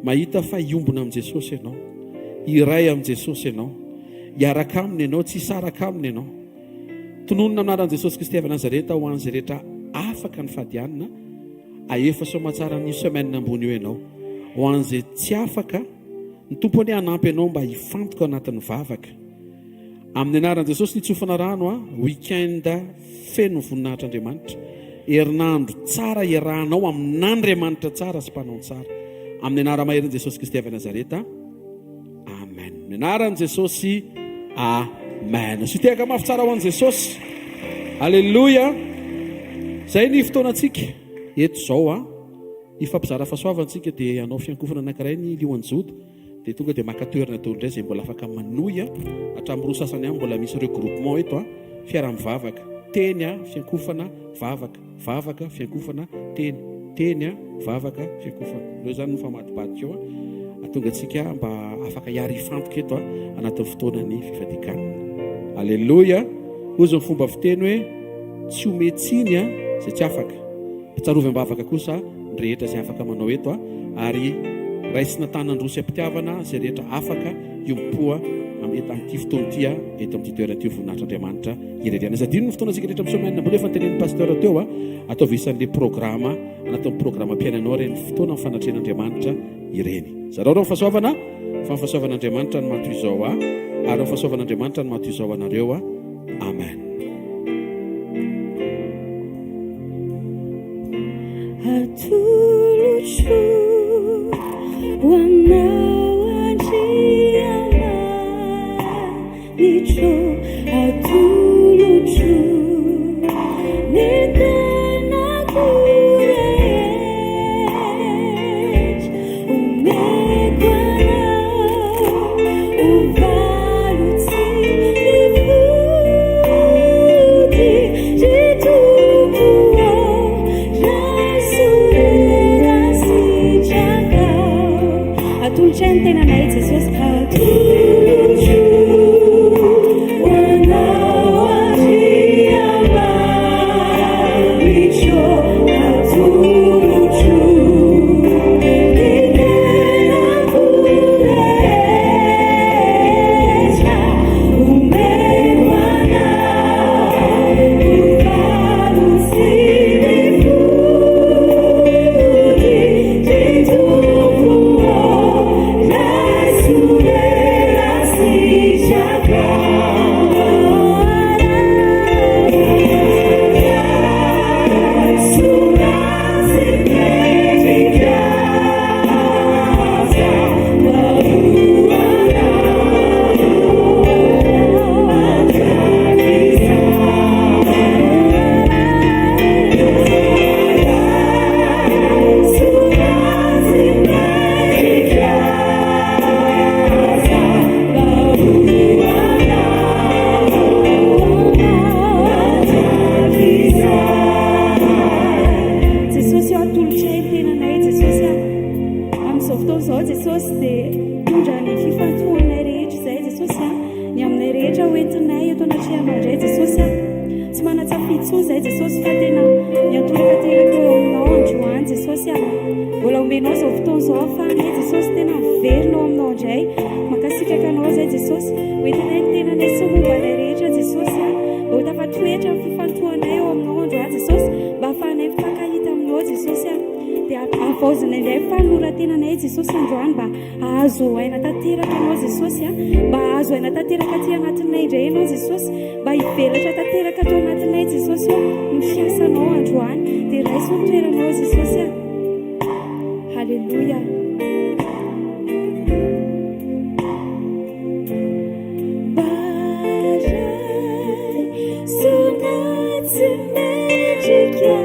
Mahita fa hiombona amin'i Jesosy ianao. Hiray amin'i Jesosy ianao. Hiaraka aminy ianao, tsy hisaraka aminy ianao. Tononina amin'ny anaran'i Jesosy Kristy avy Nazareta ho an'izay rehetra afaka ny fadianina, ahefa soamatsara an'io semaine ambony io ianao. Ho an'izay tsy afaka, ny Tompo anie hanampy anao mba hifantoka anatin'ny vavaka. Amin'ny anaran'i Jesosy ny tsofina rano a, week-end feno voninahitr'Andriamanitra, herinandro tsara iarahanao amin'Andriamanitra tsara sy mpanao tsara. Amin'ny anara-maherin'i Jesosy Kristy avy Nazareta. Amen. Ny anaran'i Jesosy. Amen. Asio tehaka mafy tsara ho an'i Jesosy. Alléluia. Zay ny fotoanantsika eto izao a. Hifampizara fahasoavana tsika dia hanao fiankofana anankiray ny Lioan'i Joda dia tonga dia maka toerana daholo indray izay mbola afaka manohy a. Hatramin'ny roa sasany any mbola misy regroupement eto a. Fiaraha-mivavaka. Teny a, fiankofana, vavaka. Vavaka, fiankofana, teny. Teny a, vavaka, fiankofana. Ireo izany no mifamadibadika eo a. Hahatonga antsika mba afaka hiara-hifantoka eto a, anatin'ny fotoanan'ny fifadian-kanina. Aleloia! Hozy ny fomba fiteny hoe, tsy omen-tsiny a, izay tsy afaka. Tsarovy am-bavaka kosa ny rehetra izay afaka manao eto a, ary raisina tanan-droa sy am-pitiavana izay rehetra afaka hiompoa amin'ity fotoana ity a, eto amin'ity toerana ity ho voninahitr'Andriamanitra irery ihany. Aza adino ny fotoanantsika rehetra amin'ny semaine mbola efa notenenin'ny pasteur teo a, ataovy isan'ilay programa anatin'ny programam-piainanao ireny fotoana mifanatrehan'Andriamanitra ireny. Zarao ireo ny fahasoavana fa ny fahasoavan'Andriamanitra no maha-toy izao ahy ary ny fahasoavan'Andriamanitra no maha-toy izao anareo a. Amen. Atolotro ho anao Andriamanitro, atolotro ny tenako rehetra, omeko anao ho valo tsy mifody, ry Tompo ô, raiso raha sitrakao. Atolotray ny tenanay Jesosy. Atolotro ho anao Andriamanitro, atolotro ny tenako rehetra, omeko anao ho valo tsy mifody, ry Tompo ô, raiso raha sitrakao. Raiso raha tsy mendrika aza mba ho anao mandrakizay. Raiso raha tsy mendrika aza mba ho anao mandrakizay. Jesosy ô atolotray ny tenanay Jesosy a. Amin'izao fotoana izao Jesosy dia mitondra ny fifantohanay rehetra izay Jesosy a. Ny aminay rehetra ho entinay eto anatrehanao indray Jesosy a. Tsy manan-tsafidy intsony izahay Jesosy fa tena miantoraka teraka eo aminao androany Jesosy a. Mbola omenao izao fotoana izao ahafahanay Jesosy tena miverina ao aminao indray. Mankasitraka anao izahay Jesosy. Ho entinay ny tenanay sy ny momba anay rehetra Jesosy a. Mba ho tafatoetra ny fifantohanay eo aminao androany Jesosy. Mba ahafahanay mifankahita aminao Jesosy a. Dia havaozina indray ny fanoloran-tenanay Jesosy androany mba hahazo aina tanteraka Ianao Jesosy a. Mba hahazo aina tanteraka aty anatinay indray Ianao Jesosy. Mba hivelatra tanteraka ato anatinay Jesosy o ny fiasanao androany. Dia raiso ny toeranao Jesosy a. Haleloia. Mba raiso na tsy mendrika.